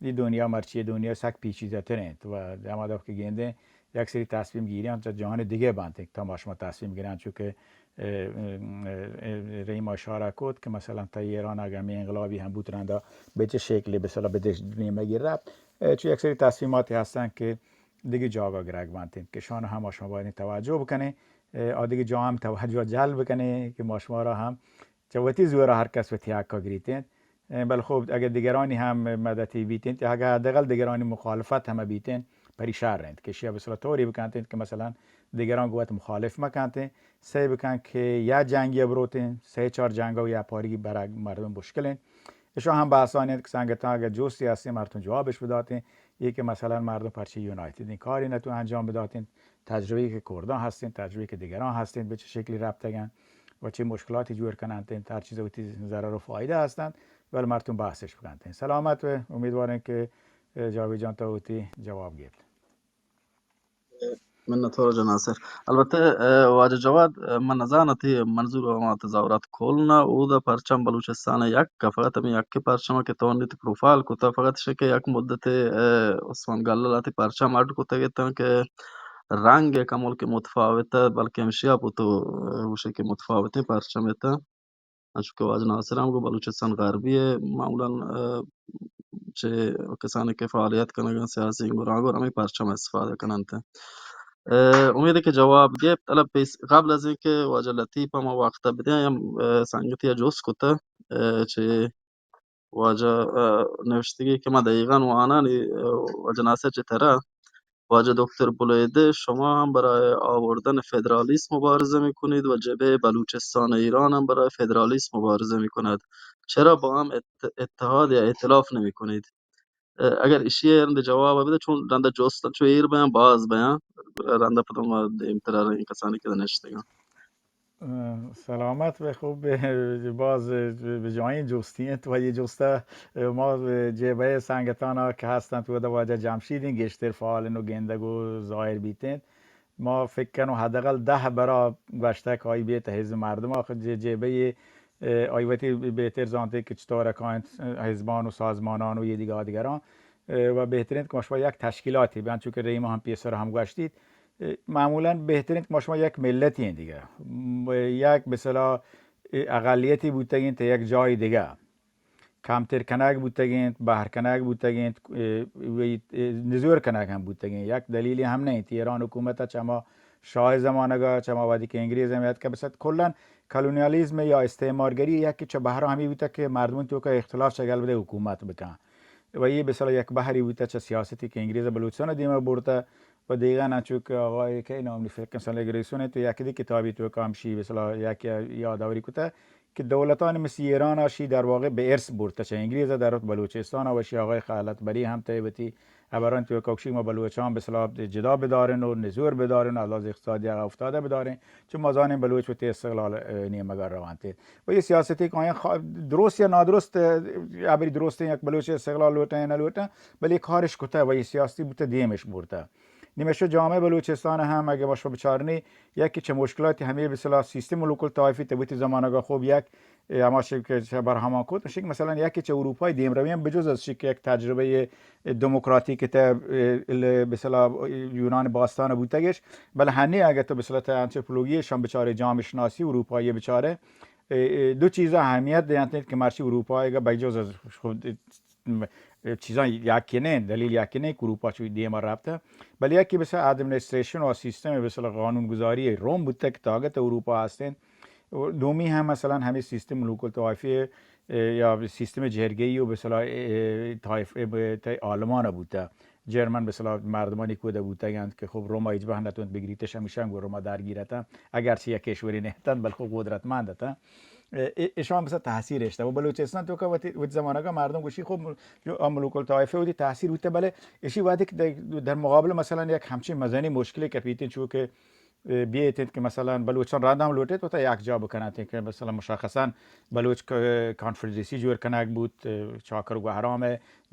دی دنیا مرچی دنیا سک پیچیدہ تر انت و ہما دپ کہ گندیں یک سری تصمیم گیریاں چہ جہان دیگہ بنت تا ما شما تصمیم گران چونکہ، اه، اه، اه، رحیم اشارہ کت کہ مثلاً تا ایران اگہ ہمے انقلابی ہم بوت رندا بہ چہ شکلی بہ اصطلاح بہ دش-، دنیا مگیر رفت۔ اه، چو یک سری تصمیماتی ہستن کہ دیگہ جاگہ گرگ بنت انت کہ شان ہم شما باید توجہ بکنیں، اه، آ دیگہ جا ہم توجہ جلب بکنیں کہ ما شما را ہم چہ وتی زورا ہر کس وتی حقا گریت انت۔ اه، بل خب اگہ دیگرانی ہم مدتی بیت انت، اگہ حداقل دیگرانی مخالفت ہم بیت انت، پری شر انت کہ شیا بہ اصطلاح طوری بکنت انت کہ مثلاً دیگران گوں وت مخالف مکنت انت، سعی بکن کہ یا جنگی بروت انت، سہ چار جنگ و یا پارگی برگ مردم مشکل انت۔ اشاں ہم بحثانی انت کہ سنگتاں اگہ جستی ہستیں مردم جوابش بداتیں، یہ کہ مثلاً مردم پرچہ یونائیٹڈ انت، کاری نتون انجام بداتیں، تجربه‌ای که کردان هستین، تجربه‌ای که دیگران هستین، به چه شکلی ربطگن و چه مشکلاتی جور کننت، هر چیز وتی ضرر و فایده هستند، ولی مردم بحثش بکنت. سلامت و امیدوارین که، اه، جاوید جان تو وتی جواب گیپت. منتوار جناسر. البته، اه، واجہ جواد، اه، من نزانت ای منظور ہما تظاہرات کل نہ، اودا پرچم بلوچستان یک، فقط ہمیں یک پرچم کہ تو نیت پروفائل کتا، فقط شکہ یک مدت، اه، عثمان گلال آتی پرچم اڈ کتگ اتاں کہ رنگ یک ملک متفاوت، بلکہ ہمشیا پتو، اه، گوشے کہ متفاوتیں پرچم اتاں. انچو کہ واجہ ناصر ہم گو بلوچستان غربی ء معمولاً، اه، چہ کسانی کہ فعالیت کنگ ء سیاسی گناہ گور ہمیں پرچم استفادہ کننت. اه، امید کہ جواب گپت. الب پیس قبل از اینکہ واجہ لطیف ہم وقت بدیں، ہم، اه، سنگتی جست کتہ، اه، چہ واجہ، اه، نوشتگی کہ ما دقیقاً وانانی، اه، واجہ ناصر چہ ترا واجہ دکتر بلیدہ، شما ہم برای آوردن فدرالیسم مبارزه می‌کنید و جبههٔ بلوچستان ایران هم برای فدرالیسم مبارزه می‌کند. چرا با هم ات-، اتحاد یا ائتلاف نمی‌کنید؟ اه، اگر ایشی ء رند جواب بدے، چون رند جست چو ایر بیان، باز بیان، رند پدا ما دیمتر این کسانی که نشتگان. سلامت بے، خوب بے، باز بجائیں جستی انت و یہ جستا ما جیبہ سنگتانا کہ ہستنت و واجہ جمشیدیں گیشتر فعال و گندگ و ظاہر بیتنت. ما فکر کنوں حداقل دہ برا گوشتہ کہ آئی بیت حزب مردم آخر جیبہ آئی وتی بہتر زانتے کہ چطور کائنت حزبان و سازمانان و یہ دیگہ آدگران و بہتر انت کہ ما شما یک تشکیلاتی بیان، چونکہ ریما ہم پیسر ہم گوشتیت، معمولاً بہتر انت کہ ما شما یک ملتی ہیں دیگہ، یک بسلا اقلیتی بوتگیں تا یک جای دیگہ کمتر کنگ بوتگیں، بہر کنگ بوتگیں، نزور کنگ ہم بوتگیں. یک دلیلی ہم نہیں تھی ایران حکومت چما شاہ زمانگا چما وادی کہ انگریز ہم یاد کہ بسد کلاً کلونیالیزم یا استعمارگری یکی چہ بہرا ہمی بوتگ کہ مردمانی توکا اختلاف چہ گل بدے حکومت بکن. و یہ بسلا یک بہری بوتہ چہ سیاستی کہ انگریز بلوچستان دیما برتہ و دیگہ نہ چوک آقای کہ نام فکر کنم سال گریسون تو یک دی کتابی توکا ہمشی بسلا یک یادآوری کتہ کہ دولتان مثل ایران آشی در واقع بہ ارث برتہ چہ انگریز در بلوچستان و شی آقای خلعت بری ہم تیبتی ابران توکا کشی ما بلوچان بسلا جدا بدارن و نزور بدارن و لحاظ اقتصادی افتادہ بدارن. چون ما زانیں بلوچ وتی استقلال نیمگا روانتے و یہ سیاستی کہ آیاں درست یا نادرست ابری درست یک بلوچ استقلال لوٹاں یا نہ لوٹاں، بلے کارش کتہ و یہ سیاستی بوتہ دیمش برتہ. نمیشہ جامعہ بلوچستان ہم اگہ ما شما بچارنی یکی چہ مشکلاتی ہمیں بسلا سیستم لوکل طائفی تبتی زمانگا خوب یک ہما شک چہ برہما کت شک مثلاً یکی چہ اروپای دیمروی ہم بجز از شک یک تجربہ دموکراتیک تہ بسلا یونان باستان بوتگش، بلے ہنی اگہ تو بسلا تہ انتروپولوگی شان بچارے جامعہ شناسی اروپایی بچارے دو چیزا اہمیت دینت کہ مرچی اروپا اگہ بجز از خود چیزاں یکی نہ دلیل یکی نہ کہ اروپا چوی دیما رابطہ، بلے یکی بس ایڈمنسٹریشن و سیستم بس قانون گذاری روم بوتہ کہ طاقت اروپا ہستیں. دومی ہم مثلاً ہمیں سیستم لوکل طائفی یا سیستم جرگی و بسلا طائف آلمان بوتہ، جرمن بسلا مردمانی کودا بوتگند کہ خب روما ہچ بہ نتونت بگریتش ہمیشہ گو روما درگیرتن، اگرچہ یک کشوری نہتن بل خب قدرتمند اتن. اشان بسا تاثیر اشتہ و بلوچستان تو کہ وتی زمانگا مردم گوشی خب ملوک الطائفہ وتی تاثیر بوتہ، بلے اشی وقتی کہ در مقابل مثلاً یک ہمچین مزنی مشکلی کپیتین چو کہ بیت انت کہ مثلاً بلوچان رند ہم لوٹیت وتا یک جا بکنت کہ مثلاً مشخصاً بلوچ کانفدریسی جوڑ کنگ بوت، چاکر گوہرام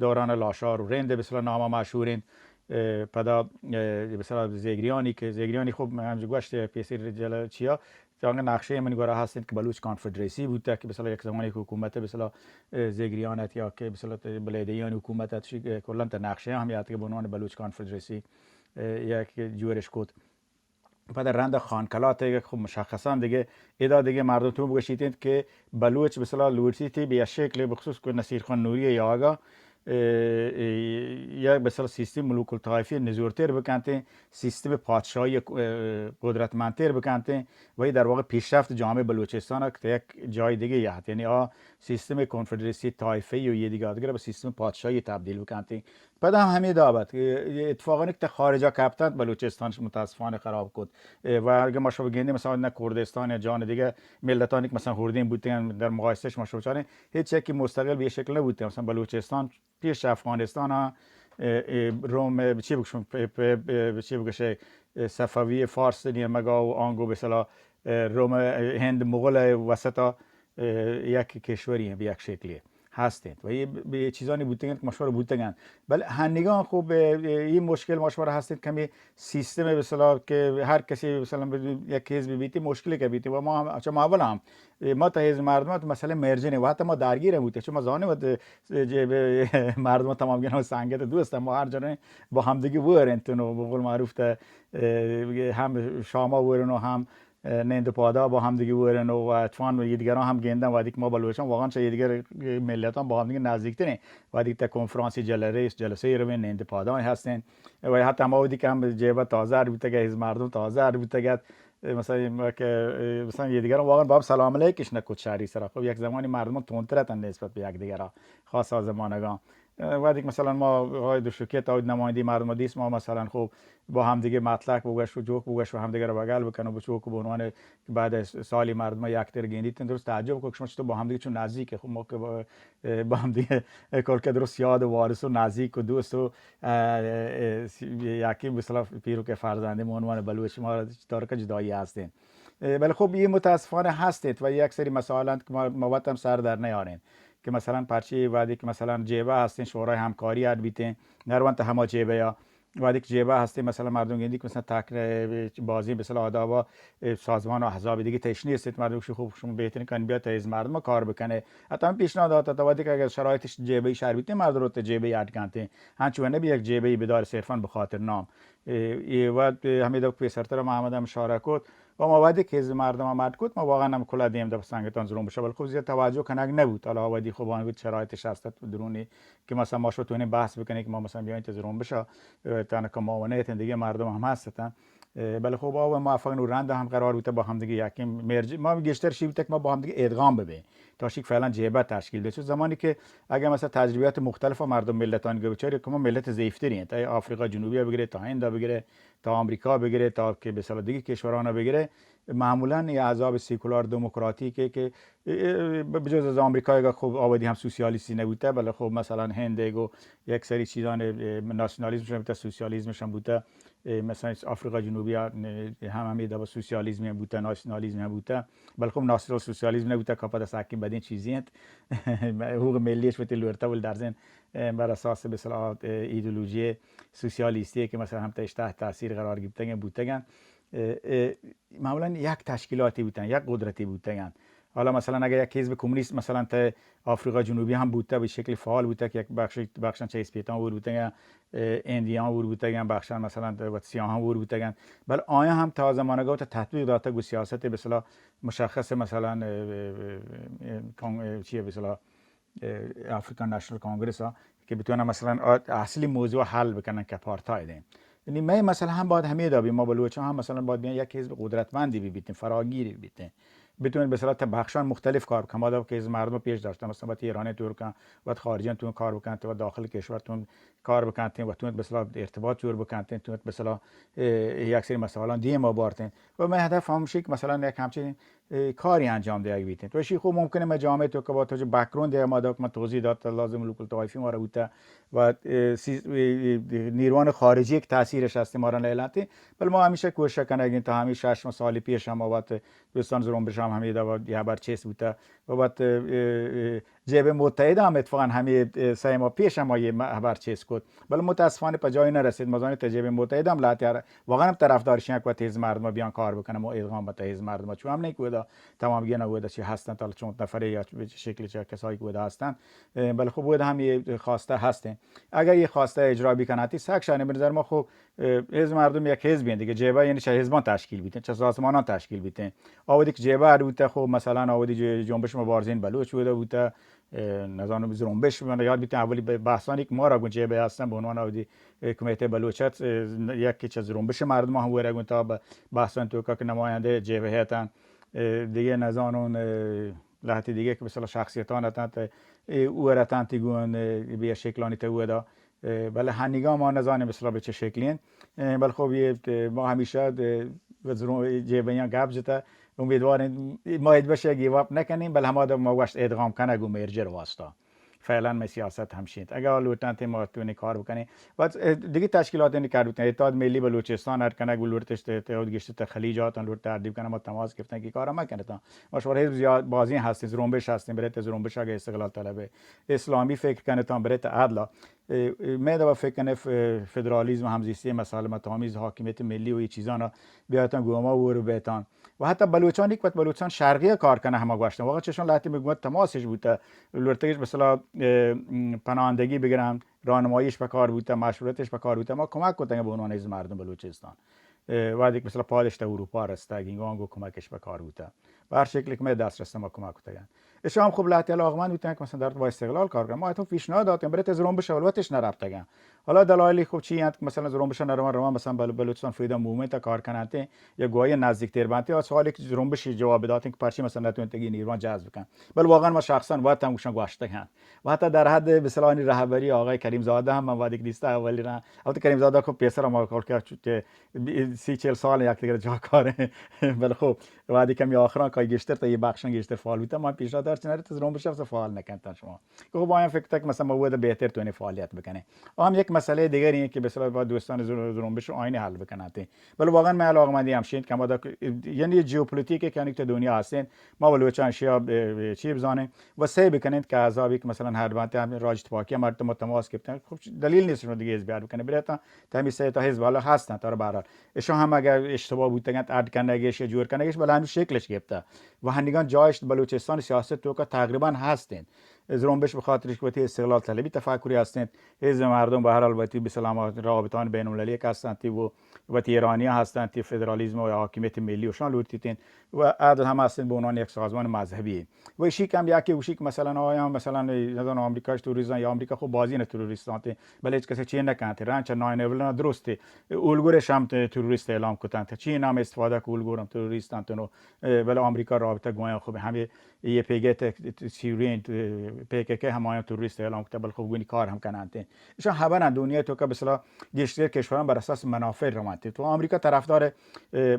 دوران لاشار و رند بسلا نامہ مشہور انت. پدا بسلا زیگریانی کہ زیگریانی خب ہم گوشت پیسر جل چیا تانگہ نقشہ من گورا ہست انت کہ بلوچ کانفدریسی بوتہ کہ بسلا یک زمانی کہ حکومت بسلا زیگریان ات یا کہ بسلا بلیدیان حکومت ات کلن تہ نقشہ ہم یات کہ بنوان بلوچ کانفدریسی یک جوڑش کت. پدا رند خان کلات ء خب مشخصاً دگہ ادا دگہ مردم تو بگشیت انت کہ بلوچ بسلا لوٹیتی بہ یک شکل بخصوص کہ نصیر خان نوری یاگا یک بسلا سیستم ملوک الطائفی نزورتر بکنتیں، سیستم پادشاہی قدرتمندتر بکنتیں و در واقع پیشرفت جامعہ بلوچستان کہ یک جای دگہ یہت یعنی آ سیستم کنفدرسی طائفی و یہ دیگہ دیگر بہ سیستم پادشاہی تبدیل بکنتیں. پدا ہم ہمے دابت اتفاقانی کہ تہ خارجا کپتنت بلوچستانش متاسفانہ خراب کت. و اگہ ما شما بگندیں مثلاً نہ کردستان یا جان دیگہ ملتانی کہ مثلاً ہردین بوتگن در مقایسہ شما شما چاریں ہچ یکی مستقل بہ یہ شکل نہ بوتگن. مثلاً بلوچستان پیش افغانستان روم چی بگشم چی بگشے صفوی فارس نیمگا و آنگو بسلا روم ہند مغل وسطا یک کشوری ہیں بہ یک شکلی ہست انت و یہ چیزانی بوتگ انت کہ مشورہ بوتگ انت. بل ہنگان خب یہ مشکل مشورہ ہست انت کہ ہمیں سیستم بسلا کہ ہر کسی مثلاً یک حزب بیتی مشکلی کہ بیتی و ما ہم چہ ما اولا ہم ما تہ حزب مردم تو مسئلہ مرجن و حتی ما درگیر بوتیں چہ ما زانیں وت مردم تمام گنا سنگت دوست ما ہر جنہیں با ہم دیگه ور انت و بقول معروف تہ ہم شاما ورن و ہم نند پادا با ہم دیگه ورن و اتفان و یہ دیگران ہم گندن وقتی کہ ما بلوچان واقعاً چہ یہ دیگر ملتان با ہم دیگه نزدیکترین وقتی تہ کنفرانسی جلسه روین نند پادا ہستین و حتی ما وقتی کہ ہم جیبہ تازہ بوتگ حزب مردم تازہ بوتگ مثلاً کہ مثلاً یہ دیگران واقعاً با ہم سلام علیکش نکت شہری سرا خب یک زمانی مردم تندتر اتن نسبت بہ یک دیگرا خاصا زمانگان وقتی کہ مثلاً ما آقای دشوکی تا نمایندی مردم دیست ما مثلاً خب با ہم دیگه مطلق بگوش و جوک بگوش و ہم دیگه رو بغل بکن و بچوک و بعنوان بعد سالی مردم یکتر گندیت درست تعجب کو کہ شما چطور با ہم دیگه چون نزدیک خب ما کہ با ہم دیگه کل که درست یاد و وارث و نزدیک و دوست و یکی مثلاً پیرو که فرزندی معنوان بلوچ ما تارک جدایی هستیم. اه، بلے خب، اے متاسفانہ ہست انت و یک سری مسائل انت کہ ما، ما وت ہم سر در نیارین کہ مثلاً پرچی وہدی کہ مثلاً جیبہ ہستیں، شورای ہمکاری اڈ بیتیں، نرونت ہما جیبہ یا وہدی کہ جیبہ ہستیں، مثلاً مردم گندی کہ مثلاً تک، اه، بازیں مثلاً آدابا، اه، سازمان و احزاب دیگه تش نیست، مردم شو خوب شما بہترین کن بیا تا از مردم کار بکنه. حتی ہم پیشنهاد داتا تا وہدی کہ اگر شرایطش جیبہ شہر بیتیں، مردم رو تا جیبہ اڈ کنتیں، ہنچو نبی یک جیبہ بدار صرفاً بخاطر نام. اه، اے وقت، اه، ہمیں دو پیسرتر محمد ہم اشارہ کت، و ما وہدی کہ از مردم ہم اڈ کت، ما واقعاً ہم کلا دیم دپ سنگتان زرون بشا، بلے خب زیاد توجہ کنگ نبوت. حالا وہدی خب آن وقت شرایطش ہست ات درونی کہ مثلاً ما شو تونی بحث بکنی کہ ما مثلاً بیاین تا زرون بشا، اه، تنکا ما و نیتن، دیگه مردم ہم ہستن. اه، بلے خب آو موفق نو رند ہم قرار بوتا با ہم دیگه یکیم مرج، ما گیشتر شی بوتا کہ ما با ہم دیگه ادغام ببیں تا شیک فعلاً جیبہ تشکیل بشه. چون زمانی کہ اگر مثلاً تجربیات مختلف مردم ملتان گوچاری که ما ملت ضعیفتری انت، ای آفریقا جنوبی بگیره تا هند بگیره، تا آمریکا بگیره، تا که به اصطلاح دیگه کشوران بگیره، معمولاً این احزاب سکولار دموکراتیکه که، اه، اه، بجز از آمریکا که خب آبادی هم سوسیالیستی نبوده، بلے خب مثلاً هند و یک سری چیزان، اه، ناسیونالیسمش هم بوده، سوسیالیسمش هم بوده، اه، مثلاً آفریقا جنوبی هم، اه، هم همی دبا سوسیالیسم هم بوده، ناسیونالیسم هم بوده، بلے خب ناسیونال سوسیالیسم نبوده که پد از حقیم بدین چیزی انت. حقوق ملیش وتی لورتا ول درزن، اه، بر اساس به اصطلاح، اه، ایدئولوژی سوسیالیستی که مثلاً هم تش تحت تاثیر قرار گرفتگن بوتگن. اه، اه، معمولاً یک تشکیلاتی بوتن، یک قدرتی بوتگن. حالا مثلاً اگر یک حزب کمونیست مثلاً تا آفریقا جنوبی هم بوته، به شکل فعال بوته که یک بخش، بخشن چه اسپیتان ور بوتگن، اه، هندیان ور بوتگن، بخشن مثلاً وت سیاهان ور بوتگن. بلے آیا هم تا زمانگا وت تطبیق داته گو سیاست به اصطلاح مشخص مثلاً، اه، اه، اه، کان-، اه، چیه به اصطلاح، اه، افریقن نشنل کانگریس ها که بتونن مثلاً آ-، اصلی موضوع حل بکنن که آپارتاید ہیں. یعنی مئے مسئلہ ہم باید ہمے دا بی، ما بلوچاں ہم مثلاً باید بیاں یک حزب قدرتمندی بی بیتیں، فراگیری بی بیتیں. بتونت مثلاً تا بخشان مختلف کار بکن. ما دا کہ حزب مردم پیش داشتن، مثلاً وت ایران تور کن، وت خارجیان تون کار بکن، وت داخل کشور تون کار بکنت، وت مثلاً ارتباط جور بکنت، وت مثلاً، اه، یک سری مسائلان دیم آبارتیں. و مئے ہدف ہمشی کہ مثلاً یک ہمچین، اه، کاری انجام دیگ بیتیں. تو اشی خو ممکنه مئے جامعه تو کہ با تو جو بکگراؤنڈ دیگ ما دا کہ ما توضیح دات لازم لوکل طائفی ما را بوتا و، اه، سی-، اه، اه، نیروان خارجی یک تاثیرش ہست ما را نیلانتی. بل ما ہمیشہ کوشش کنگیں تا ہمی شش ماہ سالی پیش ہم وت دوستان زرون بشام ہمی دا و یہ بر چیس بوتا و وت، اه، اه، جیب متحدہ ہم اتفاقاً ہمی، اه، سہ ماہ پیش ہم یہ خبر چیز کت، بل متاسفانہ پہ جایی نرسید. مزانی تا جیب متحدہ ہم لہتے واقعاً ہم طرفدارش ہیں کہ وت حزب مردم بیان کار بکنن و ادغام بتا حزب مردم، چون ہم نہیں کہ ودا تمام گینا ودا چی ہستن، تا چون نفرے یا چی شکل چی کسایی کہ ودا ہستن، اه، بل خب ودا ہم یہ خواسته ہستیں. اگر یہ خواسته اجرا بکناتی سک شانی به نظر ما خب اه، حزب مردم یک حزبی انت دیگه، جیبه یعنی چه حزبان تشکیل بیتن، چه سازمانان تشکیل بیتن. آودی که جیبه ار بوته، خب مثلاً آودی ج-، جنبش مبارزین بلوچ بوده بوته، اه، نزانم زرنبش من یاد بیتن اولی ب-، بحثانی که ما را گون جیبه هستن به عنوان آودی، اه، کمیته بلوچ هست، اه، یکی چه زرنبش مردم هم وره گون تا ب-، بحثان توکا که نماینده جیبه هتن، اه، دیگه نزانون، اه، لهتی دیگه که مثلاً شخصیتان هتن، اه، او رتن تی گون، اه، به شکلانی ته ودا. اه، بلے ہنیگا ما نزانیں مثلاً به چه شکلی انت. اه، بلے خب یہ، اه، ما ہمیشہ، اه، زرون-، جیبیاں گپ جتا، امیدواریں ما اد بشه گیو اپ نکنیں، بلے ہما دو ما گوشت ادغام کنگ و مرجر واسطہ. فعلاً میں سیاست ہمشی انت. اگر لوٹاں تے ما تونے کار بکنیں. و، اه، دیگه تشکیلات نے کار بکنیں. اتحاد ملی بلوچستان ہر کنگ و لوٹتش تے، تے گشت تے خلیج آتن لوٹ تردیب کنن، ما تماس گفتن کہ کار ما کنتاں. ما شور حزب زیاد بازی ہستیں، زرنبش ہستیں، برے تے زرنبش اگه استقلال طلبه. اسلامی فکر کنتاں، برے تے عدل. اه، اه، مئے دوا فکر کنه ف-، فدرالیزم، ہمزیستی، مسالمت آمیز، حاکمیت ملی و یہ چیزانا بیاتاں گوما ور بیتاں. و حتی بلوچانی که وت بلوچستان شرقی کار کنه ہما گوشتن. واقعاً چشان لهتی میگوت تماسش بوته، لورتگش مثلاً، اه، م، پناهندگی بگرن، راهنماییش په کار بوته، مشورتش په کار بوته، ما کمک کتنگ به عنوان از مردم بلوچستان. اه، وهدی که مثلاً پادش تا اروپا رسته، گینگان گو کمکش په کار بوته. به هر شکلی که مئے دست رسته ما کمک کتگن. اشان خب لهتی علاقمند بوتن که مثلاً در با استقلال کار کنن. ما حتی پیشنهاد داتن، برای ته زرنبش اولوتش نرفتگن. حالا دلایلی خب چی انت که مثلاً زرنبش نروان روان مثلاً بل-، بلوچستان فریدم موومنت کار کننت یا گویا نزدیکتر بنت یا سوالی که زرنبش جواب داتن که پرچی مثلاً نتونتگی نیروان جذب کن. بل واقعاً ما شخصاً وقت هم گوشن گوشتگن. و حتی در حد بسلانی رهبری آقای کریم زاده هم من وقتی که دیسته اولی رن، البته کریم زاده خب پیسر ما کار کرد چون که بی-، سی چهل سال یک دیگر جا کاره. بل خب وهدی کمی آخران کای گیشتر تا یہ بخشان گیشتر فعال بوتا، ما پیشنهاد داشت نره ته زرنبش فعال نکنتن شما. که خب آیان فکر تک مثلاً ما ودا بهتر تونه فعالیت بکنه. و هم یک مسئلہ دیگری ایں کہ مثلاً با دوستان زر-، زرمبش آئین حل بکنات۔ بلے واقعاً من علاقمندی ہمشی انت کہ ما دا، یعنی جیوپولیتیک کہ انیک تو دنیا ہستیں، ما بلوچاں اشیا ب-، ب-، چی بزانیں و سعی بکنیں کہ عذابی کہ مثلاً ہر بانتے ہم راج تپاکی ہم مردم تماس گپتن۔ خب دلیل نیست شما دیگه حزب بیار بکنیں، بلے تا ہمیں سه تا حزب حالا ہستن، تا بہرحال اشان ہم اگر اشتباہ بوتگنت، اڈ کنگش یا جور کنگش، بلے ہمیں شکلش گپتا و ہنگان جایش بلوچستان سیاست توکا تقریباً ہستیں۔ زرمبش بخاطرش کہ وتی استقلال طلبی تفکری ہستیں، حزب مردم بہرحال وتی بسلام رابطان بین المللی کہ ہستنتی و وتی ایرانیاں ہستنتی، فدرالیزم و حاکمیت ملی وشان لوٹیتیں و عدل ہم ہستیں بہ عنوان یک سازمان مذہبی۔ و اشی کم یکی گوشی کہ مثلاً آیاں مثلاً نزان آمریکاش تروریستاں یا آمریکا خو بازی نہ تروریستانتے، بلے ہچ کسے چی نہ کنتے۔ رنچ نائن الیون درستے، الگورش ہم تروریست اعلام کتنت، چی نام استفادہ کو الگور ہم تروریستانت نو، بلے آمریکا رابطہ گویاں خوب ہمیں یہ پیگے تے سیرین، پی کے کے ہمایاں تروریست اعلام کتا، بلکہ گونی کار ہم کنانتے۔ اشان ہبرن دنیا توکا بسلا گیشتر کشوران بر اساس منافع روانتے۔ تو آمریکا طرفدار،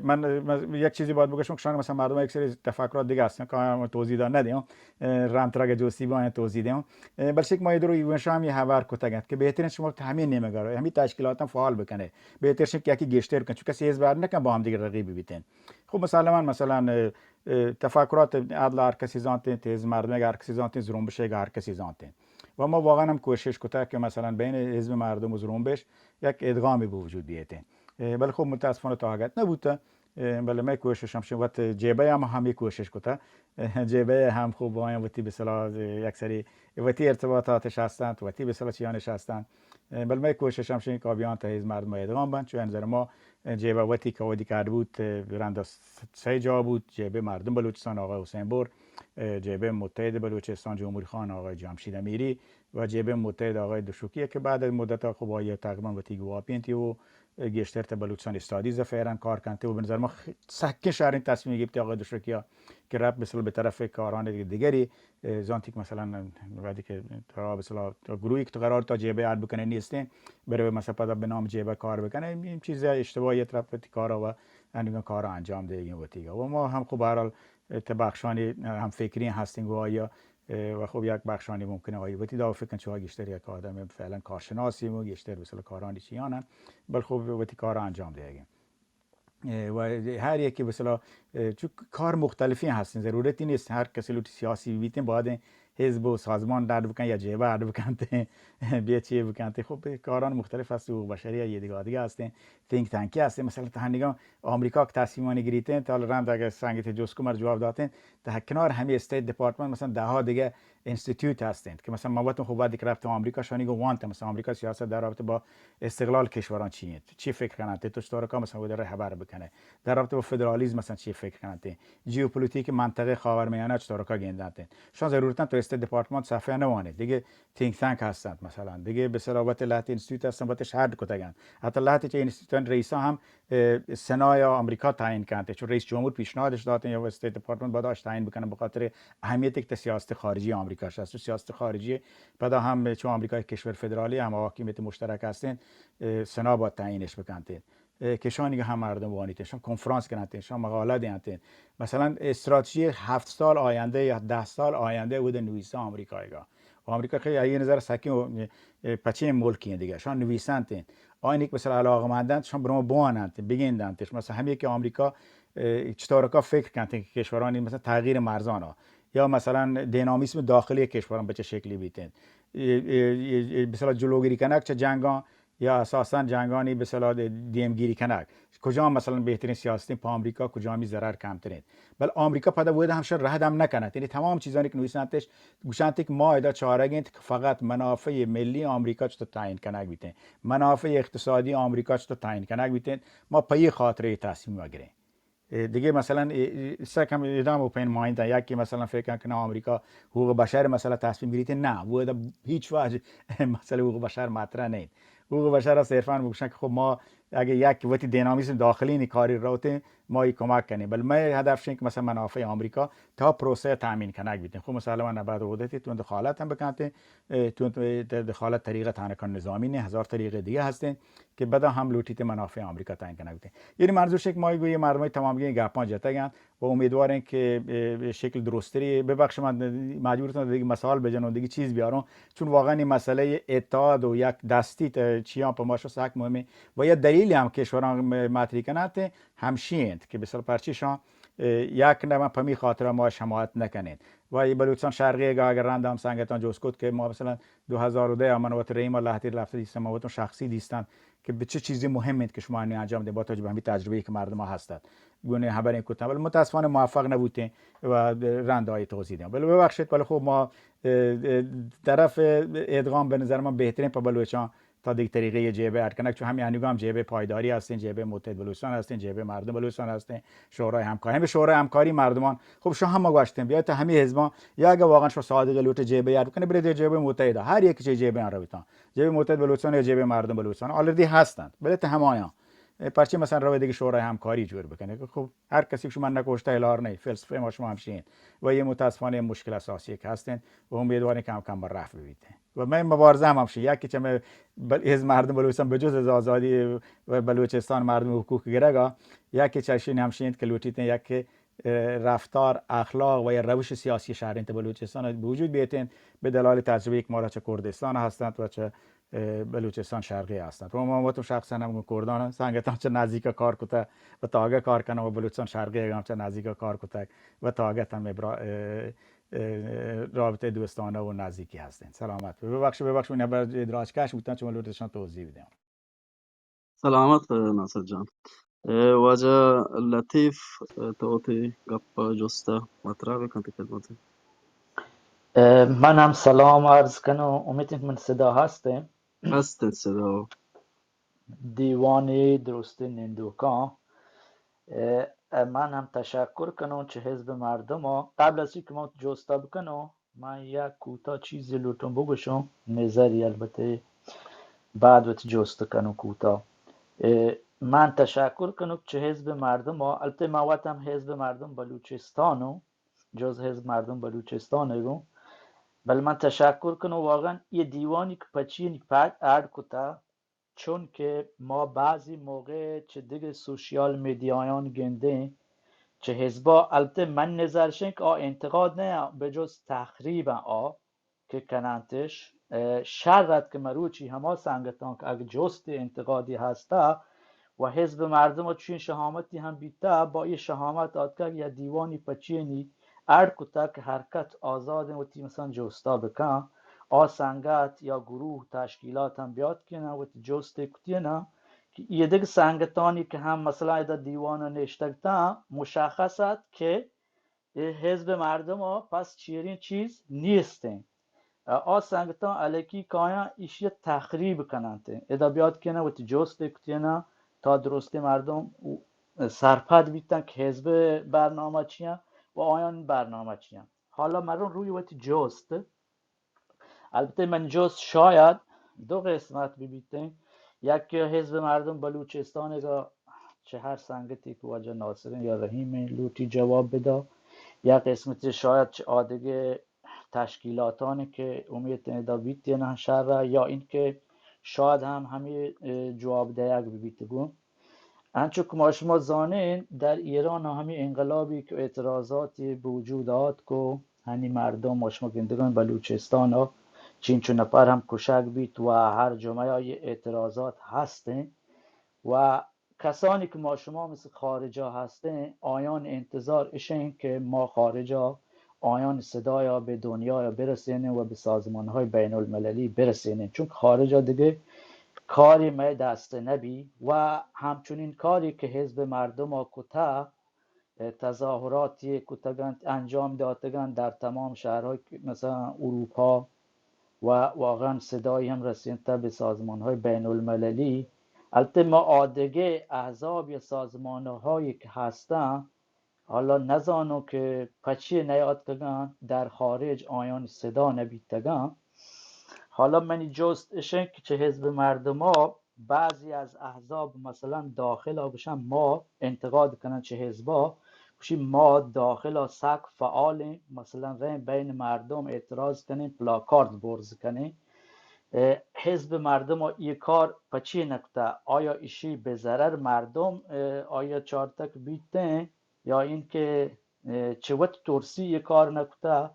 من، من یک چیزی باید بگوشم کہ شان مثلاً مردم یک سری تفکرات دیگه هستن که من توضیح داد ندیم، رند ترا که جوستی با توضیح دیم۔ بلشک ما ادرو ایونشا هم یه هبر کتگت که بهترین شما همین نیمگا رو، همین تشکیلاتان فعال بکنه، بهترشن که یکی گیشتر کن، چون کسی حزب نکن با هم دیگه رقیب بیتن. خب مسلماً مثلاً، اه، اه، تفکرات عدل هر کسی زانتیں، تیز مردم هر کسی زانتیں، زرمبش هر کسی زانتیں. و ما واقعاً هم کوشش کتا که مثلاً بین حزب مردم و زرمبش یک ادغامی به وجود بیتیں. اه، بلے خب متاسفانه تا حقت نبوتا. اه، بلے مئے کوشش هم شد، وت جیبه هم همی کوشش کتا. اه، جیبه هم خب آیاں وتی بسلا، اه، یک سری وتی ارتباطاتش هستند، وتی بسلا چیانش هستند. اه، بلے مئے کوشش هم شد که بیان تا حزب مردم ادغام بند، چون نظر ما جیبه وتی که ودی کار بود، اه، رند س-، سه جا بود، جیبه مردم بلوچستان آقای حسین بر، اه، جیبه متحد بلوچستان جمهوری خان آقای جمشید امیری و جیبه متحد آقای دشوکی که بعد از مدت خوب آیا تقریباً وتی گواپینتی و گیشتر تا بلوچستان استادی زفیرن کار کنتی و به نظر ما خ-، سکین شهرین تصمیم گرفتی آقای دشوکی ها که رفت مثل به طرف کاران دیگری اه، زانتی که مثلاً وقتی که تو به اصطلاح تو گروهی که تو قرار تا جیبه اڈ بکنه نیستین، بره مثلاً پدا به نام جیبه کار بکنه، این چیز اشتباهی طرف تی کارا و انگا کارا انجام دهگین وتیگا. و ما هم خب به هر حال اه، ته بخشانی، اه، هم فکری هستین گو آیا، اه، و خب یک بخشانی ممکنه آیا وتی دا فکر کن چه گیشتر یک آدم فعلاً کارشناسی و گیشتر مثلاً کارانی چیانن، بل خب وتی کارا انجام دهگین. اه، و هر یکی مثلاً، اه، چون کار مختلفی هستن، ضرورتی نیست هر کسی لوٹی سیاسی بیتن باید حزب و سازمان اڈ بکن یا جیبه اڈ بکنت، بیا چی بکنت. خب کاران مختلف هست، حقوق بشری یه دیگه دیگه هستن، تینک تانکی هستن. مثلاً تا نگاه آمریکا که تصمیمانی گریتن، تا حالا رند اگه سنگت جست کو مر جواب داتن، تا کنار همی استیت دپارتمنت مثلاً ده ها دیگه انستیتوت هستند که مثلاً ما وقتی خب بعد که رفتم آمریکا شانی گو وانت، مثلاً آمریکا سیاست در رابطه با استقلال کشوران چی انت؟ چی فکر کننت؟ تو چطور که مثلاً ودره خبر بکنه؟ در رابطه با فدرالیسم مثلاً چی فکر کننت؟ جیوپولیتیک منطقه خاورمیانه چطور که گندنت؟ شان ضرورتاً تو استیت دپارتمنت صفحه نوانه. دیگه تینک تانک هستند مثلاً. دیگه به صلاح وقت لهت انستیتوت هستند، وقت شهر کتگند. حتی لهت چه انستیتوتان رئیسا هم اه، سنای آمریکا تعیین کنت، چون رئیس جمهور پیشنهادش داتن یا استیت دپارتمنت باید آش تعیین بکنن، به خاطر اهمیتی که سیاست خارجی آمریکاش هست و سیاست خارجی پدا هم چون آمریکای کشور فدرالی هم حاکمیت مشترک هستین، اه، سنا باید تعیینش بکنتین. اه، کشانی که هم مردم وانیتین، شان کنفرانس کنتین، شان مقاله دینتین. مثلاً استراتژی هفت سال آینده یا ده سال آینده بود نویسه آمریکایگا. و آمریکا خیلی اگه نظر سکین و، اه، پچین ملکی دیگه. شان نویسنتین. آنی که مثلاً علاقمندن، شان برو بواننت، بگیندنتش. مثلاً همی که آمریکا، اه، چطور که فکر کنت که کشورانی مثلاً تغییر مرزانا یا مثلاً دینامیسم داخلی کشوران به چه شکلی بیتن. اه، اه، اه، مثلاً جلوگیری کنک چه جنگان یا اساساً جنگانی به صلاح دیمگیری کنگ، کجام مثلاً بهترین سیاستین پہ آمریکا، کجامی ضرر کمترین؟ بل آمریکا پدا ودا همشان رهد هم نکنت. یعنی تمام چیزانی که نویسنتش گوشنت که ما ادا چارگ انت که فقط منافع ملی آمریکا چطور تعیین کنگ بیتین، منافع اقتصادی آمریکا چطور تعیین کنگ بیتین، ما پہ یہ خاطر یہ تصمیم گرین. اه، دیگه مثلاً، اه، اه، سه کم ادام و پین ماینده، یکی مثلاً فکر کن که نه آمریکا حقوق بشر مسئله تصمیم گیریته، نه، و ادا هیچ وجه مسئله حقوق بشر مطرح نیست. حقوق بشر را صرفاً بگوشن که خب ما، اگہ یک وتی دینامیزم داخلی نی کاری روتیں، ما ای کمک کنیں، بل مئے ہدف شیں کہ مثلاً منافع آمریکا تا پروسہ تامین کنگ بیتیں. خب مسلماً نباید عہدتی تو دخالت ہم بکنتیں، تو دخالت طریقہ تھانہ کن نظامی نے، ہزار طریقے دیگہ ہستیں کہ بدا ہم لوٹیت منافع آمریکا تعین کنگ بیتیں. یعنی منظور شیں کہ ما گوئی مردمانی تمام گیں گپاں جتگ انت و امیدواریں کہ شکل درستری، ببخش من مجبورتوں دیگہ مثال بجنوں، دیگہ چیز بیاروں، چون واقعاً این مسئلہ اتحاد و یک دستی چیاں پہ ما سک مهمیں. و یا دلیلی ہم کشوراں مطرح کنات ہمشی انت کہ بسر پرچیشاں یک نہ من پمی خاطر ما حمایت نکنیں. و یہ بلوچستان شرقی اگہ اگر رند ہم سنگتاں جوز کت کہ ما مثلاً دو ہزار و دہ من وت رحیم اللہ تیر لفظ دیستم، من وتوں شخصی دیستم کہ بچے چیزی مهم انت کہ شما انجام دیں با تو جب ہمی تجربے کہ مردم ہستت گونے خبریں کتن، بل متاسفانہ موفق نبوتیں و رند آئی توضیح دیں. بل ببخشید، بل خب ما طرف ادغام به نظر من بهترین په بلوچان تا دیگه طریقه یه جیبه اڈ کنگ، چون همی انوگام جیبه پایداری هستین، جیبه متحد بلوچستان هستین، جیبه مردم بلوچستان هستین، شورای همکاری، همین شورای همکاری مردمان. خب شما هم گوشتین بیا تا همی حزبان، یا اگه واقعا شما صادق لوٹ جیبه اڈ کنه، برید جیبه متحد، هر یک چه جیبه ان رویتان، جیبه متحد بلوچستان یا جیبه مردم بلوچستان آلردی هستند، برید همایان. پرچه مثلاً روی دیگه شورای همکاری جور بکنه که خب هر کسی که شما نکشته الار نه، فلسفه ما شما همشین و یه متاسفانه مشکل اساسی که هستین و امیدوارین که هم کم بر رفع ببیته. و من مبارزه هم همشین، یکی چه من بل-، از مردم بلوچستان به جز از آزادی و بلوچستان مردم حقوق گرگا، یکی چشین همشین که لوٹیتن یک رفتار، اخلاق و یا روش سیاسی شهرین بلوچستان به وجود بیتین، به دلال تجربه یک مارا چه کردستان هستند و چه بلوچستان شرقی هستند. و ما وتم شخصاً هم کردان سنگتان چه نزدیک کار کته و تاگه کار کنه و بلوچستان شرقی هم چه نزدیک کار کته و تاگه تن برا-، رابطه دوستانه و نزدیکی هستین. سلامت. ببخش، ببخش، من بر دراج کش بودن، چون لوٹشان توضیح بدم. سلامت ناصر جان. واجہ لطیف، تو وتی گپ جست مطرح بکن، تئی خدمت. من ہم سلام عرض کنوں، امیت انت من صدا ہست انت. ہست انت صدا. دیوانی درستیں نندوکاں، من ہم تشکر کنوں چہ حزب مردم. قبل از اینکہ من جوستا بکنوں، من یک کوتاہ چیزے لوٹوں بگوشوں، نظری البتہ بعد وت جست کنوں کوتاہ. من تشکر کنوں چہ حزب مردم، البتہ من وت ہم حزب مردم بلوچستان ہوں، جز حزب مردم بلوچستان ہوں، بل من تشکر کنوں واقعاً یہ دیوانی کہ پچین پد اڈ کتا، چون کہ ما بعضی موقع چہ دگہ سوشیال میڈیایان گندیں، چہ حزبا، البتہ من نظر شیں کہ آ انتقاد نہ، بجز تخریب آ کہ کنانتش، شر ات کہ مروچی ہما سنگتاں کہ اگہ جست انتقادی ہستا و حزب مردم چین شہامتی ہم بیتا، با یہ شہامت آتکگ یا دیوانی پچینی اڈ کتگ کہ ہر کس آزاد وتی مثلاً جوستا بکن، آ سنگت یا گروہ تشکیلات ہم بیات کنن وتی جوستے کتینن کہ یہ دگہ سنگتانی کہ ہم مثلاً ادا دیوان نشتگتاں مشخص ات کہ اے حزب مردم ء پس چیریں چیز نیست انت. آ سنگتاں الکی کایاں ایشی ء تخریب کننت. ادا بیات کنن وتی جوست کتیناں تا درستیں مردم سرپد بیتن کہ حزب برنامہ چیاں و آیان برنامہ چیاں. حالا مرون روی وتی جوست. البتہ من جست شاید دو قسمت ببیتیں. یک حزب مردم بلوچستان را چہ ہر سنگتی کہ واجہ ناصریں یا رحیمیں لوٹی جواب بدا، یا قسمتی شاید چہ آدگہ تشکیلاتانی کہ امیت ادا بیت یا نہ شر، یا اینکہ شاید ہم ہمیں، اے، جواب دیگ ببیت گوں. انچو کہ ما شما زانیں، در ایران ہمیں انقلابی کہ اعتراضاتی بوجود آت کو، ہنی مردم ما شما گندگان بلوچستان ء چینچو نفر ہم کشگ بیت و ہر جمعہ یہ اعتراضات ہستیں و کسانی کہ ما شما مثل خارجہ ہستیں، آیان انتظار اشیں کہ ما خارجہ آیان صدایا به دنیا برسینیں و به سازمان های بین المللی برسینیں، چون خارجہ دگہ کاری مئے دست نبی و ہمچنین کاری کہ حزب مردم کتا، تظاهراتی کتگ انت، انجام داتگ انت در تمام شهرهای مثلاً اروپا و واقعاً صدایی هم رسینته به سازمان‌های بین المللی. البته ما آدگه احزاب یا سازمان‌هایی که هستن، حالا نزانو که پچی نیاتکگن در خارج آیان صدا نبیتگن. حالا منی جست اشن که چه حزب مردما بعضی از احزاب مثلاً داخل ءَ گوشن ما انتقاد کنن چہ حزبا، گوشی ما داخل ءَ سک فعالیں، مثلاً رئیں بین مردم اعتراض کنیں، پلاکارد برز کنیں. اه، حزب مردم ءَ اے کار پچی نکتہ؟ آیا ایشی بہ ضرر مردم، اه، آیا چارتک بیتیں؟ یا اینکہ، اه، چہ وت ترسی اے کار نکتہ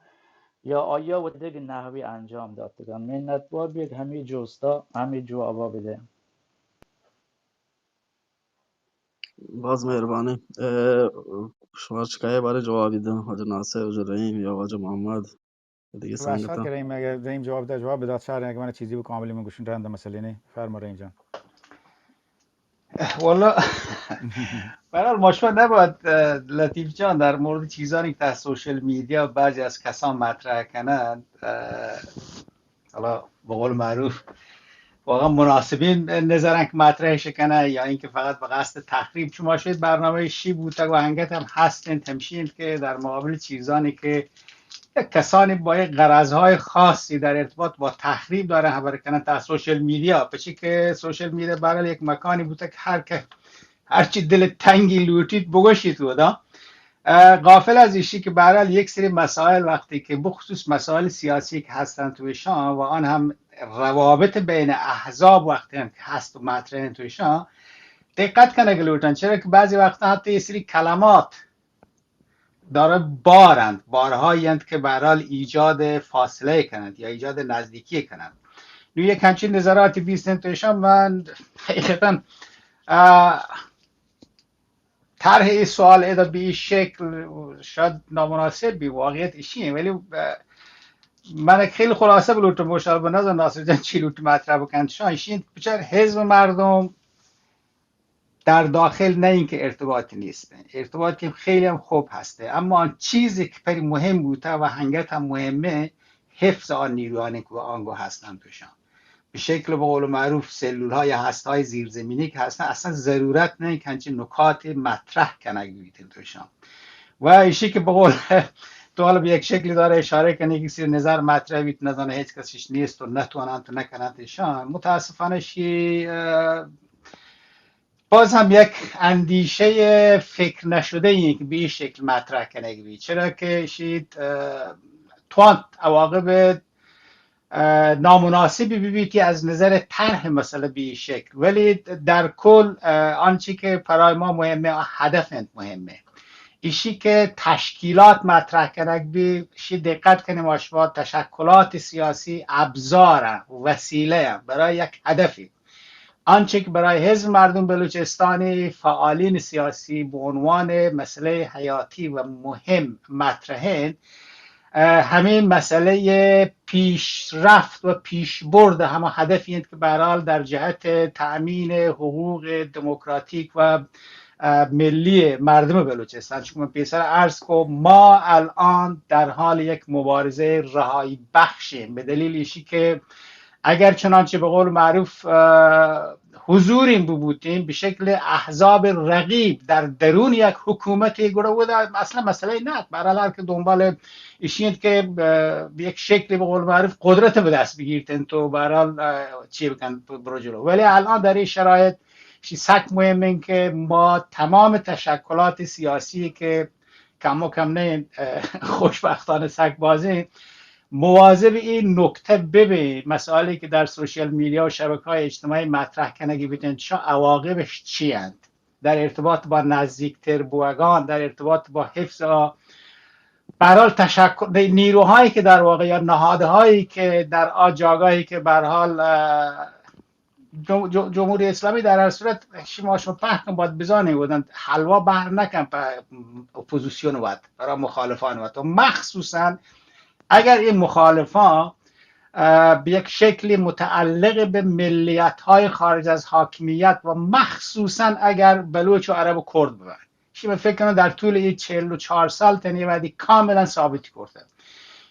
یا آیا و دگہ نحوی انجام داتگاں؟ منتوار بیگ ہمے جستا، ہمے جوابا بدے. باز مہربانی. اه، شما چکائے بارے جوابی دن، واجہ ناصر، واجہ رحیم یا واجہ محمد؟ دگہ وش آت سنگتاں. کہ رحیم، اگر رحیم جواب دے، جواب بدات، شر ایں، اگر من چیزی بکن، بلے من گوشن رند مسئلہ نیں. فرما رحیم جان. واللہ، بہرحال، ما شما نباید، اه، لطیف جان، در مورد چیزانی که در سوشل میدیا بعضی از کسان مطرح کنند، اه، حالا به قول معروف واقعاً مناسبین نظرن که مطرحش کنه یا اینکه فقط به قصد تخریب. شما شاید برنامهٔ شی بوتگ و انگت هم هستین، همشین که در مقابل چیزانی که یک کسانی با یک غرض‌های خاصی در ارتباط با تخریب دارن خبر کنن در سوشل میدیا، پچی که سوشل میدیا برای یک مکانی بوته که هر که هرچی دل تنگی لوٹیت بگوشیت اودا. اه، غافل از ایشی که به هر حال یک سری مسائل وقتی که بخصوص مسائل سیاسی که هستن تو ایشان و آن هم روابط بین احزاب وقتی هم که هست و مطرحن تو ایشان دقت کنگ لوٹن، چرا که بعضی وقتا حتی یه سری کلمات داره بارند، بارهایی اند که به هر حال ایجاد فاصله کنند یا ایجاد نزدیکی کنند. نو یک همچین نظراتی بیستن تو ایشان من حقیقتاً، اه، طرح این سوال ادا به این شکل شاید نامناسب بی، واقعیت ایشی ایں، ولی، اه، من خیلی خلاصه بلوٹم بوشال به نظر ناصر جان چی لوٹ مطرح بکن. شان ایشی ایں بچار حزب مردم در داخل نه اینکه ارتباطی نیست، ارتباطی خیلی هم خوب هسته، اما آن چیزی که پری مهم بوته و هنگت هم مهمه، حفظ آن نیرویانی که آنگو هستن توشان. به شکل به قول معروف سلول های هسته های زیرزمینی که هستن، اصلاً ضرورت نه که همچین نکات مطرح کنگ بیتن توشان. و ایشی که به قول تو حالا به یک شکلی داره اشاره کنی که سیر نظر مطرح بیت، نزانه هیچ کسیش نیست و نتوانند و نکنند ایشان. متاسفانه شی، اه، باز هم یک اندیشهٔ فکر نشده ایں که به این شکل مطرح کنگ بی، چرا که شید، اه، توانت عواقب، اه، نامناسبی ببیتی از نظر طرح مسئله به این شکل، ولی در کل، اه، آنچه که برای ما مهمه، هدف انت مهمه. ایشی که تشکیلات مطرح کنگ بی، شی دقت کنیم، ما شما تشکلات سیاسی ابزار، وسیله برای یک هدفی. آنچه که برای حزب مردم بلوچستانی فعالین سیاسی به عنوان مسئلهٔ حیاتی و مهم مطرحن، اه، همین مسئلهٔ پیشرفت و پیشبرد هما هدفی انت که به هر حال در جهت تأمین حقوق دموکراتیک و، اه، ملی مردم بلوچستان. چون من پیسر عرض کو، ما الان در حال یک مبارزهٔ رهایی بخشیم، به دلیل ایشی که اگر چنانچه به قول معروف، اه، حضوریم ببوتیم به شکل احزاب رقیب در درون یک حکومتی، گڑا و اصلاً مسئله نه. به هر حال هر که دنبال ایشی انت که، اه، به یک شکلی به قول معروف قدرت به دست بگیرتن تو به هر حال، اه، چی بکن برو جلو. ولی الان در این شرایط شی سک مهم انت که ما تمام تشکلات سیاسی که کم و کم نه، اه، خوشبختانه سک بازیں، مواظب این نکته ببیں، مسائلی که در سوشل میدیا و شبکه‌های اجتماعی مطرح کنگی بیتن، چه عواقبش چی انت در ارتباط با نزدیکتر بوگان، در ارتباط با حفظ آ-، به هر حال تشکل، نیروهایی که در واقع یا نهادهایی که در آ جاگاهی که به هر حال، اه، جم-، جم-، جمهوری اسلامی در هر صورت شما، شما پهکن باید بزانید بودن حلوا بهر نکن په اپوزیسیون وت، برای مخالفان وت. و مخصوصاً اگر این مخالفان، اه، به یک شکلی متعلق به ملیت‌های خارج از حاکمیت و مخصوصاً اگر بلوچ و عرب و کرد ببن، شی من فکر کنم در طول این چهل و چهار سال تنی وعدی کاملاً ثابت کرده.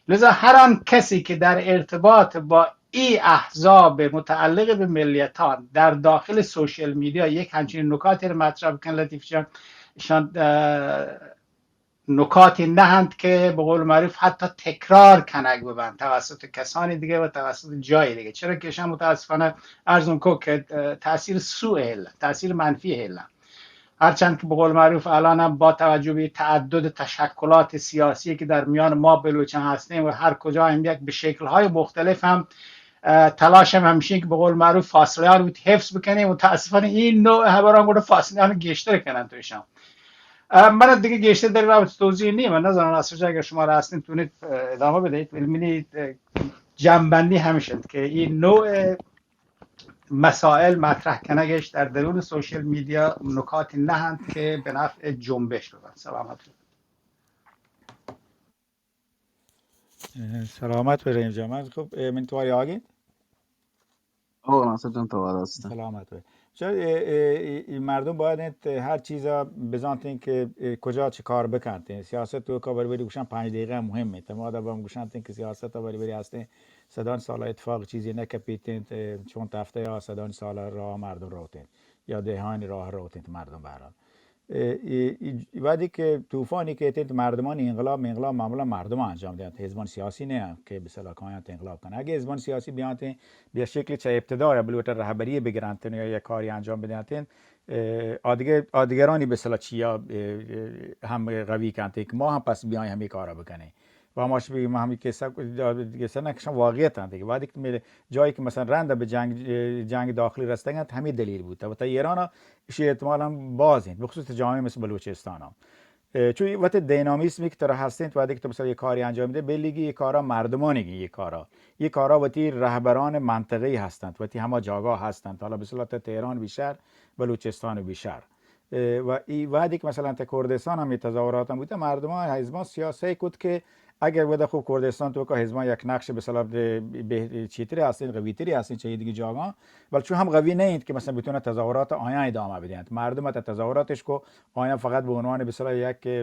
لذا هر آن کسی که در ارتباط با ای احزاب متعلق به ملیتان در داخل سوشل میدیا یک همچین نکاتی رو مطرح بکن، لطیف جان، ایشان، اه، نکاتی نه انت که به قول معروف حتی تکرار کنگ ببند توسط کسانی دیگه و توسط جای دیگه، چرا که شما متاسفانه عرضم کو که، اه، تاثیر سوء هل، تاثیر منفی هل. هرچند که به قول معروف الان هم با توجه به تعدد تشکلات سیاسی که در میان ما بلوچان هستیم و هر کجا هم یک به شکل‌های مختلف هم، اه، تلاش هم همیشه که به قول معروف فاصله ها رو حفظ بکنیم، متاسفانه این نوع خبران گوڑا فاصله ها رو گیشتر کنن توشان. اه، من دیگه گیشتر در این رابطه توضیح نیم، من نزانم ناصر جان اگر شما را هستین تونید، اه، ادامه بدهید، ولی منی، اه، جمع‌بندی همیشه که این نوع مسائل مطرح کنگش در درون سوشل میدیا نکاتی نه انت که به نفع جنبش ببند. سلامت ببید. سلامت باشین جماعت. خب، اه، من تواری آگین؟ او، ناصر جان، توار است. سلامت باشین. چرا، اه، اه، اه، مردم باید انت هر چیزا بزانتین که، اه، کجا چه کار بکنتین. سیاست تو که بری بری گوشن پنج دقیقه مهمه. تما دا بم گوشنتین که سیاست بری بری هستین صدان سال اتفاق چیزی نکپیتین، اه، چون تفته یا صدان سال راه مردم روتین یا دهانی راه روتین مردم بهرحال. اه، ای، ای، وقتی که طوفانی که اتنت مردمان انقلاب، انقلاب معمولا مردم انجام دهند، حزبان سیاسی نه که به صلاح کایان انقلاب کنه. اگه حزبان سیاسی بیانتین، بیا شکل چه ابتدا یا بلوٹ رهبری بگرانتین یا یک کاری انجام بدهانتین، اه، آدگر، آدگرانی به صلاح چیا، اه، اه، هم قوی کنتین که ما هم پس بیاین همی کارا بکنین. و هماش بگی ما همی قصه، قصه نه کشن واقعیت انت دیگه. وقتی که میره جایی که مثلاً رند به جنگ، جنگ داخلی رستگنت، همی دلیل بوده. و تا ایران اشی احتمال هم باز انت، بخصوص جامعه مثل بلوچستان هم. اه، چون وقت دینامیسمی که ترا هستین، تو وقتی که تو مثلاً یه کاری انجام میده، بلیگی یه کارا مردمانی گی یه کارا. یه کارا وتی رهبران منطقه‌ای هستند، وتی همه جاگاه هستند. حالا به صلاح تا تهران بیشتر، بلوچستان بیشتر. اه، و ای وقتی که مثلاً تا کردستان هم یه تظاهرات هم بوده، مردمان حزبان سیاسی کد که اگر ودا خو کردستان تو که حزبان یک نقش به صلاح به، به چیتری هستین، قوی تری هستین چه دیگه جاگان، ولی چون هم قوی نه انت که مثلاً بتونه تظاهرات آیان ادامه بدهند. مردم تا تظاهراتش کو آیان فقط به عنوان به صلاح یک، اه،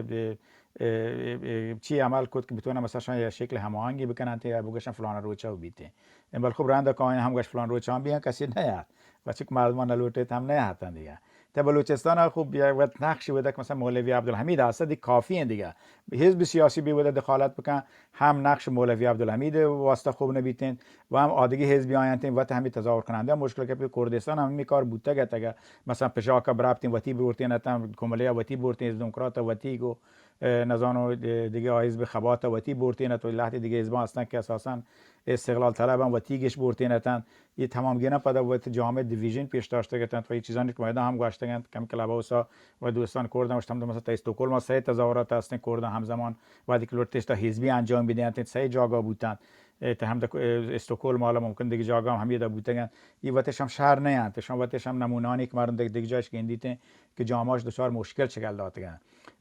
اه، اه، چی عمل کد که بتونه مثلاً شان یه شکل هماهنگی بکنند یا بگشن فلان روچا و بیتین. بل خب رند که آیان هم گشت فلان روچا هم بیان کسی نیاد. و چک مردمان نلوٹیت هم نیاتن دیگه. تا بلوچستان ها خوب یک وقت نقشی بوده که مثلاً مولوی عبدالحمید هست، دی کافی انت دیگه. حزب سیاسی بی بوده دخالت بکن، هم نقش مولوی عبدالحمید واسطه خوب نبیتین و هم آدگی حزبی آینتین وقت همی تظاهر کننده مشکل که پی کردستان هم همی کار بوتگ اتگه. مثلاً پژاک برابتین وتی بورتین اتن، کمله وتی بورتین، حزب دموکرات وتی گو، اه، نزانو د-، دیگه حزب خبات وتی بورتین ات و لحظه دیگه حزبان هستن که اساساً استقلال طلب هم وتی گش بورتین اتن. یہ تمام گینا پدا وت جامع دیویژن پیش داشتگ اتنت و یہ چیزانی که مایدان هم گوشتگ انت، کم کلاب هاوسا و دوستان کردن گوشتم، مثلاً تا استکهلم سه تظاهرات هستن کردن همزمان، وقتی که لوٹتش تا حزبی انجام بدهند، سه جاگا بوتن. اه، تا هم دا، اه، استکهلم حالا ممکن دیگه جاگا هم همیدا بوتگن. یہ وتش هم شهر نه انت، شما وتش هم نمونانی که مردم دیگه، دیگه جایش گندیتن که جامعه‌اش دچار مشکل چگل داتگن.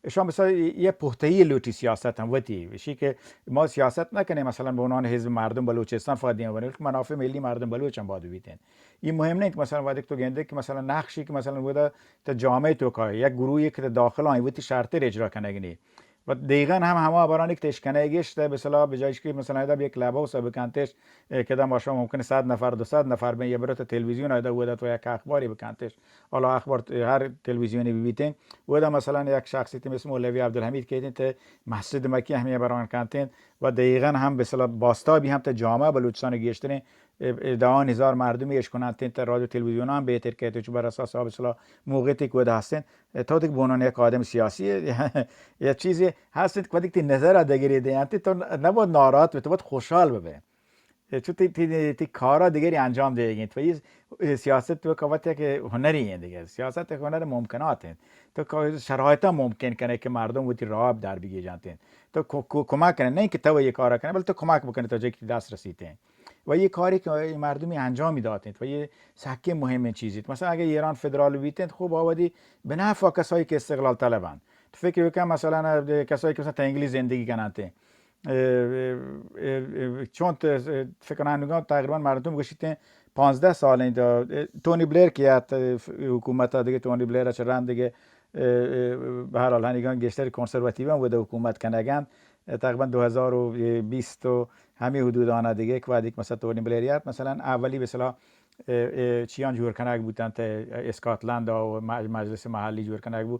شما مثلاً یه پخته‌ای لوٹی سیاست هم وتی. اشی که ما سیاست نکنیم مثلاً به عنوان حزب مردم بلوچستان فقط دیم بنیم، بلکه منافع ملی مردم بلوچ هم باید بیتین. این مهم نیست که مثلاً وقتی که تو گنده که مثلاً نقشی که مثلاً ودا تا جامعه تو کار، یک گروهی که تا داخل آن وتی شرطی اجرا کنگنی. و دیگن هم همه برانی که تش کنگش تا به صلاح به جایش که مثلاً ادا یک کلاب هاوس بکنتش، اه، که دا ما شما ممکنه صد نفر، دوصد نفر بین، یه برو تا تلویزیون ادا ودا تو یک اخباری بکنتش. حالا اخبار ت-، هر تلویزیونی ببیتین، ودا مثلاً یک شخصیت مثل مولوی عبدالحمید که ایتین ته مسجد مکی همیه بران کنتین و دقیقاً هم به اصطلاح باستابی هم ته جامعه بلوچستان گیشترین، اه، اه، دهان هزار مردمی اش کننتین، ته رادیو تلویزیون هم بهتر که تو چو بر اساس به اصطلاح موقعیتی که ودا هستین، اه، تو دیگه به عنوان یک آدم سیاسی یا چیزی هستید که وقتی تی نظر دگری دینتی تو نباید ناراحت بی، تو باید خوشحال ببی. چون تی، تی، تی کارا دیگری انجام دیگی انت. و یہ سیاست تو کا وت یک هنری انت دیگه. سیاست یک هنر ممکنات انت. تو کا شرایطا ممکن کنه که مردم وتی راه در بگیجنت انت. تو کو، کو، کمک کنه، نه که تو یہ کارا کنه، بل تو کمک بکنه تو جای که دست رسیتین. و یہ کاری که مردمی انجامی داتین و یہ سکه مهمین چیزی انت. مثلاً اگه ایران فدرال بیتین، خوب آودی به نفع کسایی که استقلال طلبن. تو فکر بکن مثلاً کسایی که مثلاً تا انگلیس زندگی کننت، اه، اه، اه، اه، چون ت-، اه، فکر کنم نگاه تقریباً مردم گوشیتین پانزده سال این دا، اه، تونی بلیر که یات، اه، ف-، حکومت ها دیگه، تونی بلیر چه رند دیگه، اه، اه، به هر حال هنیگان گیشتر کنسرواتیو هم وده حکومت کنگن، اه، تقریباً دو هزار و بیست و همی حدودانا دیگه که وقتی که مثلاً تونی بلیر یات، مثلاً اولی به اصطلاح اه، اه، چیان جوڑ کنگ بوتنت، اه، اسکاتلند و مج-، مجلس محلی جوڑ کنگ بو.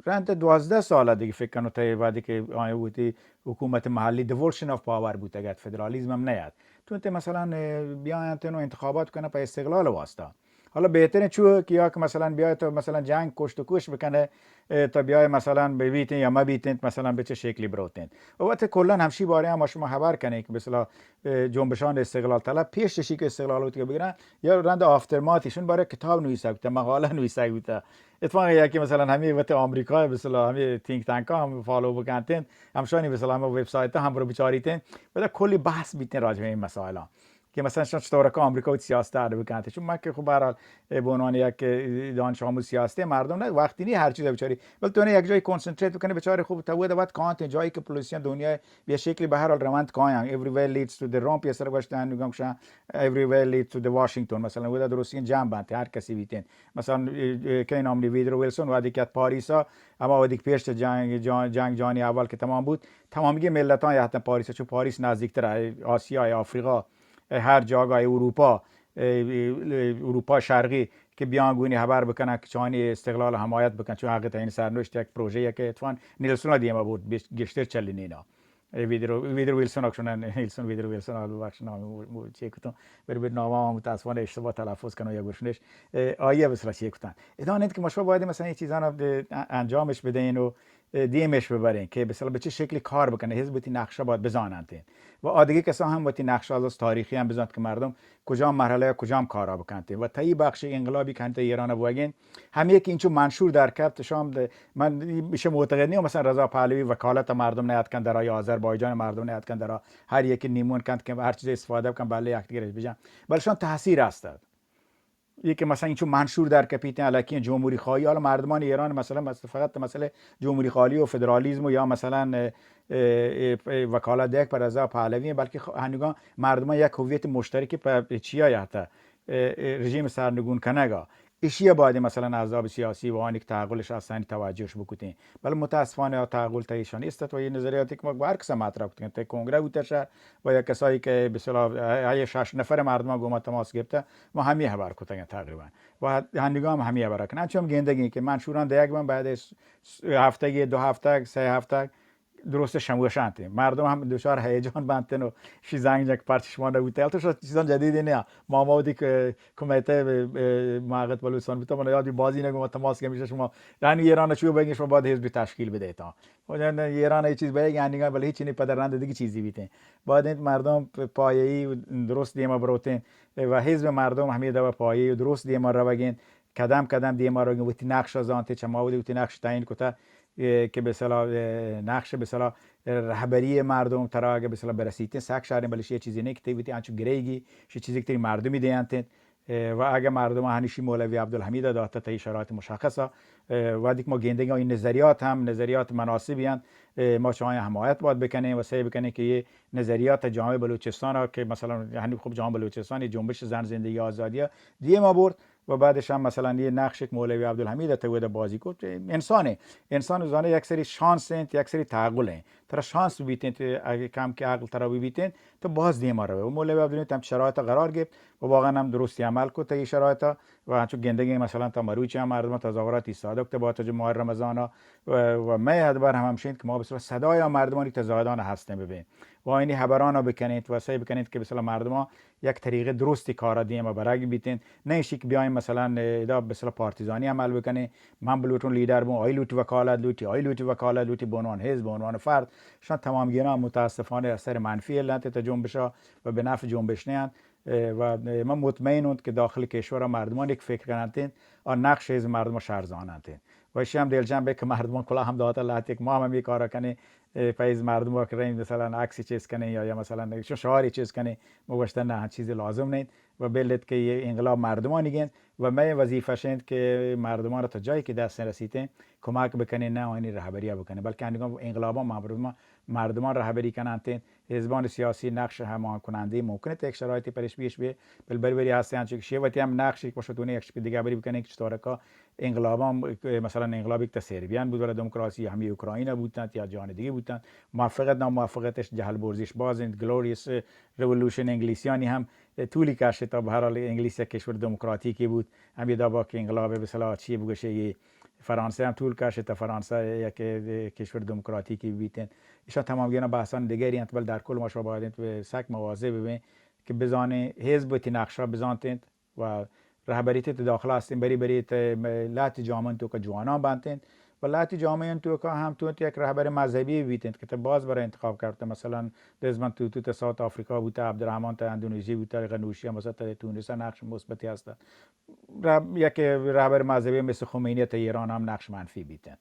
رند دوازدہ سال دیگه فکر کنو تا وقتی که آیا وتی حکومت محلی، devolution of power بوتگ ات، فدرالیزم هم نیاد. تو انت مثلاً، اه، بیاینت و انتخابات کنه په استقلال واسطه. حالا بهترین چو که یا که مثلاً بیای تو مثلاً جنگ، کشت و کوش بکنه، اه، تا بیای مثلاً ببیتین یا مبیتین، مثلاً به چه شکلی بروتین. و وقت کلاً همشی باره هم شما خبر کنین که مثلاً، اه، جنبشان استقلال طلب پیش چشی که استقلال وتی بگیرن، یا رند aftermath ایشون باره کتاب نویسه بوته، مقاله نویسه بوته. اتفاقاً یکی مثلاً همه وقت آمریکا مثلاً همه think tank ها هم فالو بکنتین، همشانی مثلاً همه وبسایت ها هم برو بچاریتین، بعد کلی بحث بیتین راجع به این مسائل ها. که مثلاً شما چطور که آمریکا و سیاست ادا بکنت. چون من که خب به هر حال، اه، به عنوان یک، اه، دانش آموز سیاست مردم نه، وقتی نی هر چیز بچاری، بل تو نه یک جای concentrate بکنی، بچاری خوب تو ده وقت کانت جایی که پولیسیان دنیا به شکلی به هر حال روند کایان. Everywhere leads to the Rome، pacer گوشتن نگم Kishan, everywhere leads to the Washington. مثلاً ودا درستین جمع بنت، هر کسی بیتین. مثلاً، اه، اه، که نام نی ویدرو ویلسون وادی که پاریسا، اما وادی که پیش جنگ، جنگ، جنگ جهانی اول که تمام بود، تمامی ملتان یهتن پاریسا، چون پاریس نزدیکتر آسیا، آفریقا، اه، هر جاگه اروپا، اه، اه، اروپا شرقی که بیان گونی خبر بکنن که چانی استقلال حمایت بکن، چون حق تعیین سرنوشت یک پروژه که اتفاقاً نیلسون دیما بود، بیش-، گیشتر چلینینا. اه، ویدرو، ویدرو ویلسون اکشن، نیلسون ویدرو ویلسون، آل بخش نام مو-، مو-، چی کتون، بر بر نام هم متاسفانه اشتباه تلفظ کنو یا گوشنش، اه، آیا بسرا چی کتن. ادان انت که مشما باید مثلاً این چیزان انجامش بدین و دیمش ببرین که مثلاً به چه شکلی کار بکنه، حزب وتی نقشه باید بزاننت و آدگه کسا هم وتی نقشه از تاریخی هم بزانت که مردم کجام مرحله یا کجام کارا بکنت. و تایی بخش انقلابی که هنت ایران بوگین، همی که اینچو منشور در کپت، شام ده، من میشه معتقد نیم مثلاً رضا پهلوی وکالت مردم نیاد کن در آی، آذربایجان مردم نیاد کن در آ، هر یکی نیمون کنت که هر چیز استفاده بکن، بله یک دیگرش بجن، بلشان تاثیر است. یه که مثلاً اینچو منشور در کپیتن، الکی جمهوری خواهی، حالا مردمان ایران مثلاً، مثلاً فقط مسئله جمهوری خواهی و فدرالیسم و یا مثلاً، اه، اه، اه، وکالت یک پر رضا پهلوی، بلکه خ-، هنگان مردمان یک هویت مشترکی پر چیا یاتا، اه، اه، رژیم سرنگون کنگا. ایشی باید مثلاً احزاب سیاسی و آنی که تعقلش هستن توجهش بکتین. بله متاسفانه آ تعقل تا ایشان است و یه نظریاتی که ما با هر کسا مطرح کتیم، تا کنگره بوده شه و یا کسایی که به اصطلاح ای شش نفر مردم گو ما تماس گرفته، ما همی خبر کتگن تقریباً. و هنگام همی خبر کنن. چون گندگی که منشوران دیگ من بعد از س-، هفتگی، دو هفته، سه هفته درست شموشانتی. مردم هم دچار هیجان بنتن و شی زنگ جک پرچش ما نبوده. البته شاید چیزان جدیدی نه. ما، ما وقتی که کمیته، اه، معقد بلوچستان بوده، من یادی بازی نگو ما تماس گرفت شما. یعنی ایران چو بگین شما باید حزب تشکیل بدیتا. و جن ایران ای چیز بگین، یعنی بله هیچ نی پدر رند دیگه چیزی بیتین. باید انت مردم پ-، پایه‌ای و درست دیما بروتین و حزب مردم همی دو پایه‌ای و درست دیما روگین، قدم قدم دیما روگین، وتی نقش زانتی، چما وتی، وتی نقش تعیین کتا، اه، که به اصطلاح، اه، نقش به اصطلاح رهبری مردم ترا اگه به اصطلاح برسیتین، سک شرین، بله شی چیزی نه که تی وتی انچو گریگی، شی چیزی که تی مردمی دینتین. اه، و اگه مردم هنوشی مولوی عبدالحمید داتا تا شرایط مشخصه، اه، وقتی که ما گندگی این نظریات هم نظریات مناسبی هن، اه، ما چه آیان حمایت باید بکنیم و سعی بکنیم که یه نظریات جامعه بلوچستان را که مثلاً هنوز خب جامعه بلوچستان یه جنبش زن زندگی آزادی دیما برد و بعدش هم مثلاً یه نقش که مولوی عبدالحمید تا ودا بازی کرد، انسانه، انسان زانه یک سری شانس انت، یک سری تعقل انت. ترا شانس بیتین تو اگه کم که عقل ترا بیتین، تو باز دیما روی. و مولوی عبدالحمید هم شرایط قرار گرفت و واقعاً هم درستی عمل کرد تا این شرایط و همچون گندگی مثلاً تا مروچی هم مردم تظاهرات ایستاده که با تو ماه رمضان و، و مه ادبر هم همشین که ما به اصطلاح صدای مردمانی تظاهران هستیم ببین و اینی خبران بکنید و سعی بکنید که به اصطلاح مردم یک طریقه درستی کارا دیما برگ بیتین، نه ایشی که بیاین مثلاً ادا به اصطلاح پارتیزانی عمل بکنین، من بلوٹون لیڈر بون، آئی لوٹی وکالت لوٹی، آئی لوٹی وکالت لوٹی، به عنوان حزب، به عنوان فرد، شان تمام گیران متاسفانه اثر منفی لنت تا جنبشا و به نفع جنبش نه انت. اه، و من مطمئن انت که داخل کشور مردمان یک فکر کننتین، آ نقش حزب مردم شهر زاننتین. و ایشی هم دلجم به که مردمان کلا هم داتا لحظه که ما هم همی کارا کنین، اه، پیز مردم وا کرین، مثلاً عکسی چیز کنین یا، یا مثلاً چون شعاری چیز کنین، ما گوشتن نه، چیز لازم نیست و بلت که یه انقلاب مردمانی گند و مئے وظیفه شند که مردمان را تا جایی که دست رسیتین کمک بکنین، نه آنی رهبری بکنین، بلکه انگام انقلابا مردمان، مردمان رهبری کننتین. حزبان سیاسی نقش همان کننده ممکنه تا یک شرایطی پرش بیش به، بل بری بری هسته انچو که شی وتی هم نقش یک پشتونه یک شکل دیگه بری بکنین که چطور که انقلابان، مثلاً انقلابی که تا سربیان بود، ولا دموکراسی همی اوکراین بودند یا جهان دیگه بودند، موفقیت ناموفقیتش جهل برزیش باز انت، گلوریس ریولوشن انگلیسیانی هم طولی کشت تا، بہرحال انگلیس یک کشور دموکراتیکی بوت، ہمے دابا کہ انقلاب، بہ اصطلاح چی بگوشے، اے فرانسہ ہم طول کشت تا، فرانسہ یک کشور دموکراتیکی بیت انت۔ ایشان تمام گینا بحثان دگری انت، بل در کل ما شما باید انت سک مواظب ببیں کہ بزانیں حزب وتی نقشہ بزانت انت و رہبریت داخلہ ہستیں، بری بری تے لہتی جامعہ توکا جوانان بنت انت و لہتی جامعہ توکا ہم تو یک رہبر مذہبی بیت انت کہ تو باز برای انتخاب کرتے، مثلاً دزمن توتو تا ساوت آفریقا بوتا، عبدالرحمن تا اندونزی بوتا، غنوشی ہم مثلاً تا تونس نقش مثبتی ہستن۔ رہ-، یک رہبر مذہبی مثل خمینی تا ایران ہم نقش منفی بیتن۔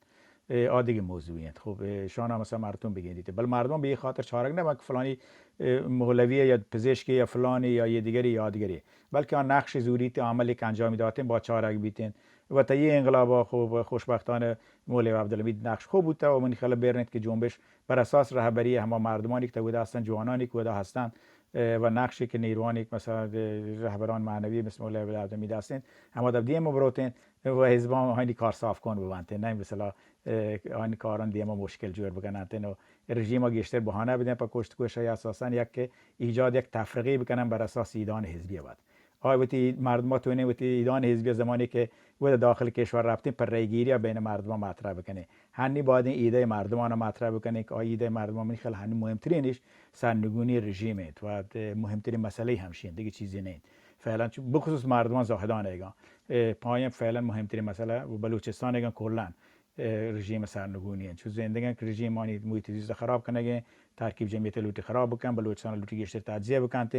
اے آ دیگه موضوعی انت۔ خب، اے شان ہم مثلاً مردم بگندیت۔ بل مردم به این خاطر چارگ نہ بنت کہ فلانی، اے، مولوی یا پزشکی یا فلانی یا یہ دیگری یا دیگری۔ بلکہ آ نقش زوریت، عملی کہ انجامی داتیں با چارگ بیتن۔ و تا یہ انقلاب خب خوشبختانہ مولوی عبدالحمید نقش خوب بوتا و من خیال بیر انت کہ جنبش بر اساس رہبری ہما مردمانی کہ تا ودا ہستن، جوانانی کہ ودا ہستن، اے، و نقشی کہ نیروانی کہ مثلاً، اے، رہبران معنوی مثل مولوی عبدالحمید ہستن، ہما دب دیم بروتن و حزبان آنی کار صاف کن ببنتن، نہ مثلاً، اے، آنی کاران دیما مشکل جوڑ بکننت و رژیم گیشتر بہانہ بدن پہ کشت کش، اساساً یک کہ ایجاد یک تفرقه بکنن بر اساس ایدان حزبی بعد۔ آ وتی مردم تونے وتی ایدان حزبی زمانی کہ ودا داخل کشور رفتن پر رای گیری بین مردم مطرح بکنه۔ ہنی باید این ایده مردمان مطرح بکنه کہ آ ایده مردمان من خیال ہنی مهمترینش سرنگونی رژیم انت و مهمترین مسئله ہمشی انت، دیگه چیزی نه انت۔ فعلاً چو بخصوص مردمان زاہدان ایگان، اے، پایم فعلاً مهمترین مسئله و بلوچستان ایگان کلاً، اے، رژیم سرنگونی انت۔ چو زندگان کہ رژیم آنی محیط زیست خراب کنگے، ترکیب جمعیت لوٹی خراب بکن، بلوچستان لوٹی گیشتر تجزیہ بکنت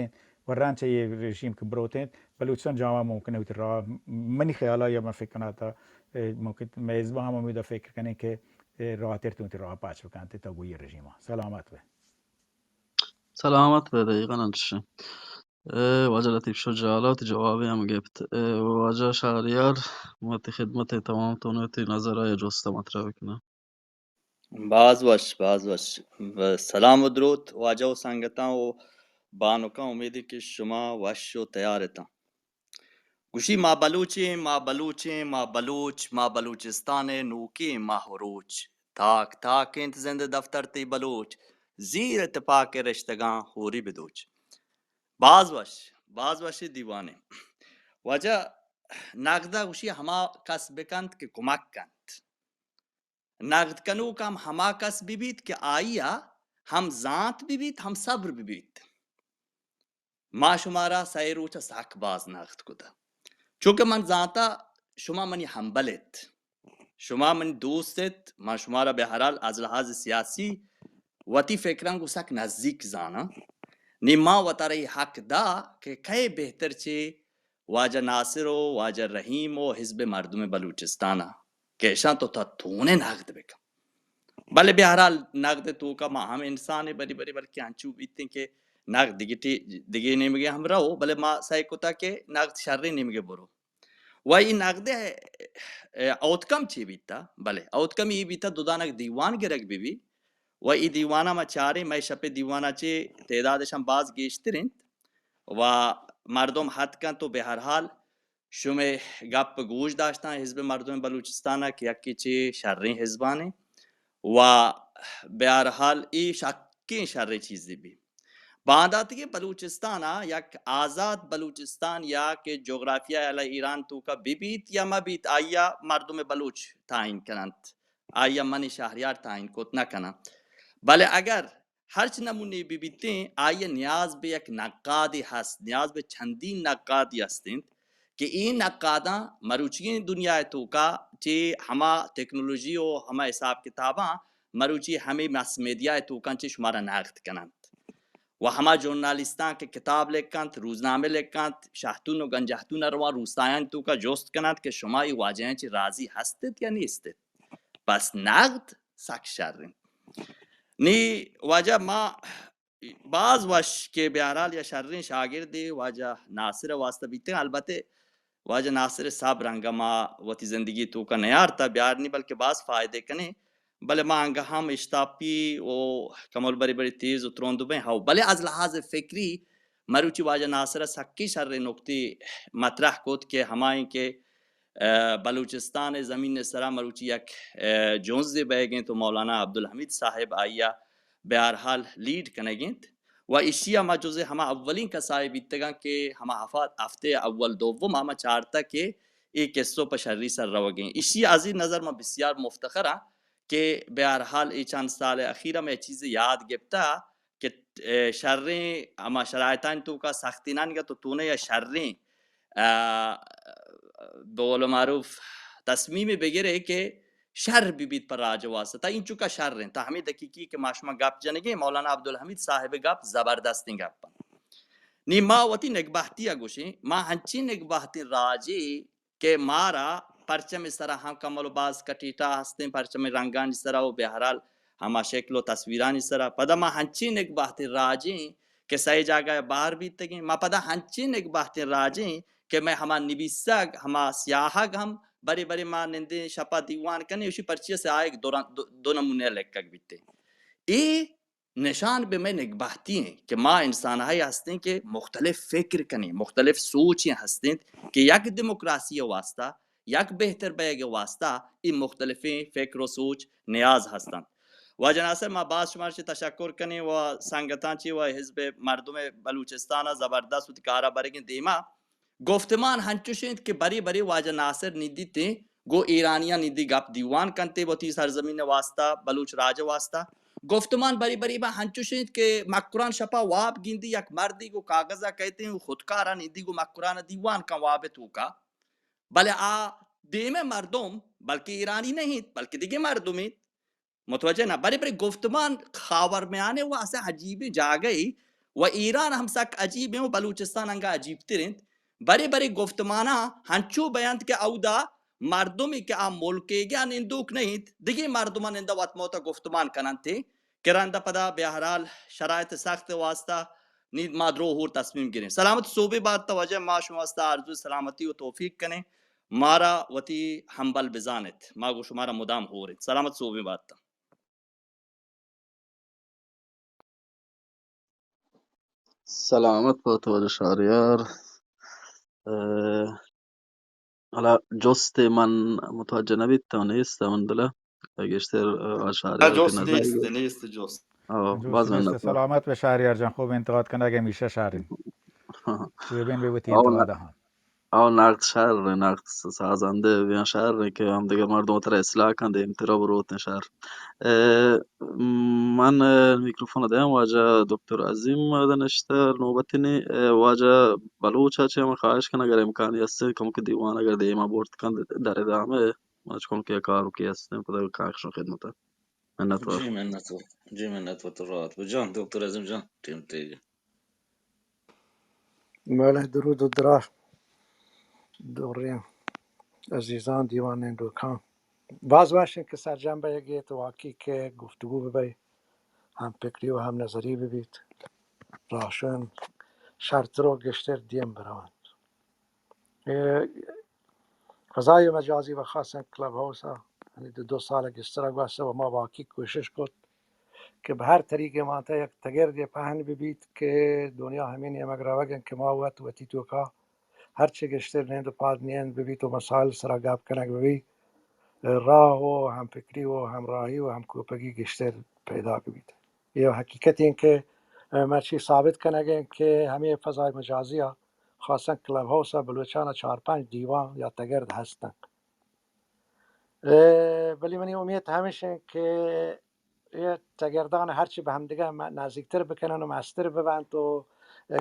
و رند چہ یہ رژیم کہ بروت انت، بلوچستان جامعہ ممکن ہے وتی راہ، منی خیالا یا من فکر کناں تا، اے، ممکن مئے حزب ہم امیدا فکر کنیں کہ، اے، راہ تر تو وتی راہ پاچ بکنت تا گوئی رژیما۔ سلامت بے۔ سلامت بے، دقیقاً انچش۔ اے، واجہ لطیف شاہ جالا وتی جوابے ہم گپت۔ اے، واجہ شہریار، وتی خدمت تمام تو وتی نظر یا جست مطرح بکناں۔ باز وش، باز وش۔ و سلام و دروت واجہ و سنگتاں و بانکاں، امیدی کہ شما وش و تیار اتاں۔ گوشی، ما بلوچیں، ما بلوچیں، ما بلوچ، ما بلوچستان نوکیں ماہ و روچ۔ تاک تاک انت زند دفتر تئی بلوچ، زیر اتفاق رشتگاں ہوری بدوچ۔ باز وش، باز وش دیوانے۔ واجہ نقدہ گوشی ہما کس بکنت کہ کمک کنت۔ نقد کنوک ہم ہما کس بہ بیت کہ آئی ء ہم زانت بہ بیت، ہم صبر بہ بیت۔ ما شمارا سئے روچ ء سک باز نقد کتہ، چونکہ من زانتہ شما منی ہمبل ات، شما منی دوست ات، من شمارا بہرحال از لحاظ سیاسی وتی فکراں گوں سک نزیک زاناں۔ نی ما وتارا اے حق دا کہ کئے بہتر چے واجہ ناصر و واجہ رحیم و حزب مردم بلوچستان ء کہ اشاں تو تا تونے نقد بکن۔ بلے بہرحال نقد توکا ما ہم انسان بری بری، بلکہ انچو بیتیں کہ نقد دگہ ٹی-، دگہ نیمگے ہم رو، بلے ما سعی کتا کہ نقد شریں نیمگے برو۔ و ای نقد، ء، آؤٹ کم چی بیتا؟ بلے آؤٹ کم ای بیتا دو دانگ دیوان گرگ بی بی۔ و ای دیوانا ما چاریں، مئے شپ دیوانا چے تعدادش ہم باز گیشتر انت۔ و مردم ہتکنت و بہ ہر حال شمئے گپ گوش داشتاں حزب مردم بلوچستان ء کہ یکے چہ شریں حزبانے و بہ ہر حال اے شکیں شریں چیزے بی۔ بانداتگیں بلوچستان ء یک آزات بلوچستان یا کہ جغرافیہ علیہ ایران توکا بہ بیت یا مہ بیت، آئی ء مردم بلوچ تعین کننت، آئی ء من شہریار تعین کت نہ کناں۔ بلے اگر ہرچ نمونے بہ بیتیں، آئی ء نیاز بہ یک نقادے ہست، نیاز بہ چندین نقادے ہست انت کہ اے نقاداں مروچیگیں دنیا ء توکا چہ ہما تکنولوژی و ہما حساب کتاباں مروچی ہمے مس میڈیا ء توکاں چہ شمارا نقد کننت۔ و ہما ژورنالیستاں کہ کتاب لکھنت، روزنامہ لکھنت، شہتون و گنجہتون ء روان روستایانی توکا جست کننت کہ شما اے واجہاں چہ راضی ہست ات یا نیست ات؟ پس نقد سک شر انت۔ نی واجہ ما باز وش کہ بہرحال یا شریں شاگردے واجہ ناصر ء واسطہ بیتگ۔ البتہ واجہ ناصر ء صبر انگہ ما وتی زندگی توکا نیارتا، بیار نی بلکہ باز فائدہ کنیں، بلے ما انگہ ہم اشتاپی و کمول بری بری تیز و ترند بیں ہو، بلے از لحاظ فکری مروچی واجہ ناصر ء سکی شریں نکتے مطرح کت کہ ہمائیں کہ ء بلوچستان ء زمین ء سرا مروچی یک ء جنزے بئیگ انت و مولانا عبدالحمید صاحب آئی ء بہ ہر حال لیڈ کنگ انت۔ و ایشی ءَ ما جزءِ ہما اولین کسائے بیتگاں کہ ہما ہفت، ہفتہ اول دوم ءَ ما چارتہ کہ اے قصو پہ شری سر روگیں۔ ایشی از این نظر ما بسیار مفتخراں کہ بہ ہر حال اے چند سال اخیر ءَ مئے چیزے یاد گپتہ کہ، اے، شریں ہما شرائطانی توکا سختینانی گا تو تونے یا شریں، آ، بہ قول معروف تصمیمے بگرے کہ شر بہ بیت پہ راج واسطہ۔ تا اینچکا شر انت۔ تا ہمے دقیقی کہ ما شما گپ جنگیں، مولانا عبدالحمید صاحب گپ زبردستیں گپ انت۔ نی ما وتی نگبہتی ءَ گوشیں، ما ہنچیں نگبہتیں راجے کہ مارا پرچم سرا ہم کمل و باز کٹیٹا ہستیں، پرچم رنگانی سرا و بہرحال ہما شکل و تصویرانی سرا۔ پدا ما ہنچیں نگبہتیں راجیں کہ سئے جاگہ بہر بیتگیں، ما پدا ہنچیں نگبہتیں راجیں کہ مئے ہما نبیسگ، ہما سیاہگ ہم برے برے ما نندیں شپا دیوان کنیں، اشی پرچی سیاہگ دو رن-، دو، دو نمونے لکھگ بیتے۔ اے نشان بہ مئے نگبہتی ایں کہ ما انسانہے ہستیں کہ مختلف فکر کنیں، مختلف سوچیں ہستیں کہ یک دموکراسی واسطہ، یک بہتر بیگ واسطہ اے مختلفیں فکر و سوچ نیاز ہستنت۔ واجہ ناصر، ما باز شمارا چہ تشکر کنیں و سنگتاں چہ و حزب مردم بلوچستان زبردست وتی کارا برگیں دیما۔ گفتمان ہنچوش انت کہ برے برے واجہ ناصر ندیتیں گوں ایرانیاں ندی گپ دیوان کنتے وتی سرزمین واسطہ، بلوچ راج واسطہ۔ گفتمان برے برے با ہنچوش انت کہ مکران شپا واب گندی یک مردی گوں کاغذا کئیتیں و خودکارا ندی گوں مکران دیوان کن واب توکا۔ بلے آ دیمے مردم بلکہ ایرانی نہ انت، بلکہ دگہ مردم انت۔ متوجہ نہ، برے برے گفتمان خاورمیانہ و اسہ عجیبیں جاگہے و ایران ہم سک عجیبیں و بلوچستان انگا عجیب تر انت۔ برے برے گفتماناں ہنچو بینت کہ اودا مردمے کہ آ ملکیگا نندوک نہ انت، دگہ مردماں نندا وت موتا گفتمان کننت کہ رندا پدا بہرحال شرائط سخت واسطہ نی ما درو ہور تصمیم گریں۔ سلامت سوبے بات، واجہ ما شما واسطہ آرزوی سلامتی و توفیق کنیں۔ مارا وتی ہمبل بزانت، ما گوں شمارا مدام ہور انت۔ سلامت سوبے بات۔ سلامت بات واجہ شہریار۔ اہ، حالا جستے من متوجہ نہ بیتاں، نیست من دلا۔ گیشتر، اہ، واجہ شہریار جست نظر نیست، نیست جست۔ او، جست باز نیست۔ منت وار۔ سلامت بے شہریار جان، خوب انتقاد کنگ ہمیشہ شر انت۔ ہاں۔ سوبین بے وتی او، انتقاد ہاں۔ او نقد شر، نقد سازندہ بیاں شر کہ ہم دگہ مردم ترا اصلاح کن، دیمترا بروتیں شر۔ اہ، من، اہ، میکروفون دیاں واجہ دکتر عظیم ادا نشتہ نوبتی نی، اہ، واجہ بلوچ ء چہ ہم خواہش کناں اگر امکانی است کمک دیوان اگر دیما برت کن در ادامہ ما چکن کہ کار کی است پدا کاکشن خدمت۔ منت وار۔ جی منت وار۔ جی منت وار تو راحت بہ جان دکتر عظیم جان ٹیم تیگ۔ بلے درود و دراہ دوریں عزیزاں دیوان نندوکاں۔ باز وش انت کہ سرجم بیگیت و واقعی کہ گفتگو ببی، ہم فکری و ہم نظری ببیت، راہشون شرتر و گیشتر دیم برونت۔ اے فضای مجازی و خاصاً کلب ہاؤس ء یعنی دو، دو سال گیشتر گوست و ما واقعی کوشش کت کہ بہ ہر طریقے مانتا یک تگردے پہن ببیت کہ دنیا ہمے نیمگ روگ انت کہ ما وت وتی توکا ہرچی گیشتر نند و پاد نیند ببیت و مسائل سرا گپ کنگ ببیت، راہ و ہم فکری و ہمراہی و ہم کوپگی گیشتر پیدا ببیت۔ یہ حقیقت انت کہ مرچی ثابت کنگ انت کہ ہمے فضای مجازی ء خاصاً کلب ہاؤس ء بلوچان ء چار پنچ دیوان یا تگرد ہست انت۔ اے، بلے منی امیت ہمیش انت کہ اے تگردان ہرچی بہ ہمدگہ م-، نزیکتر بکنن و مستر ببنت و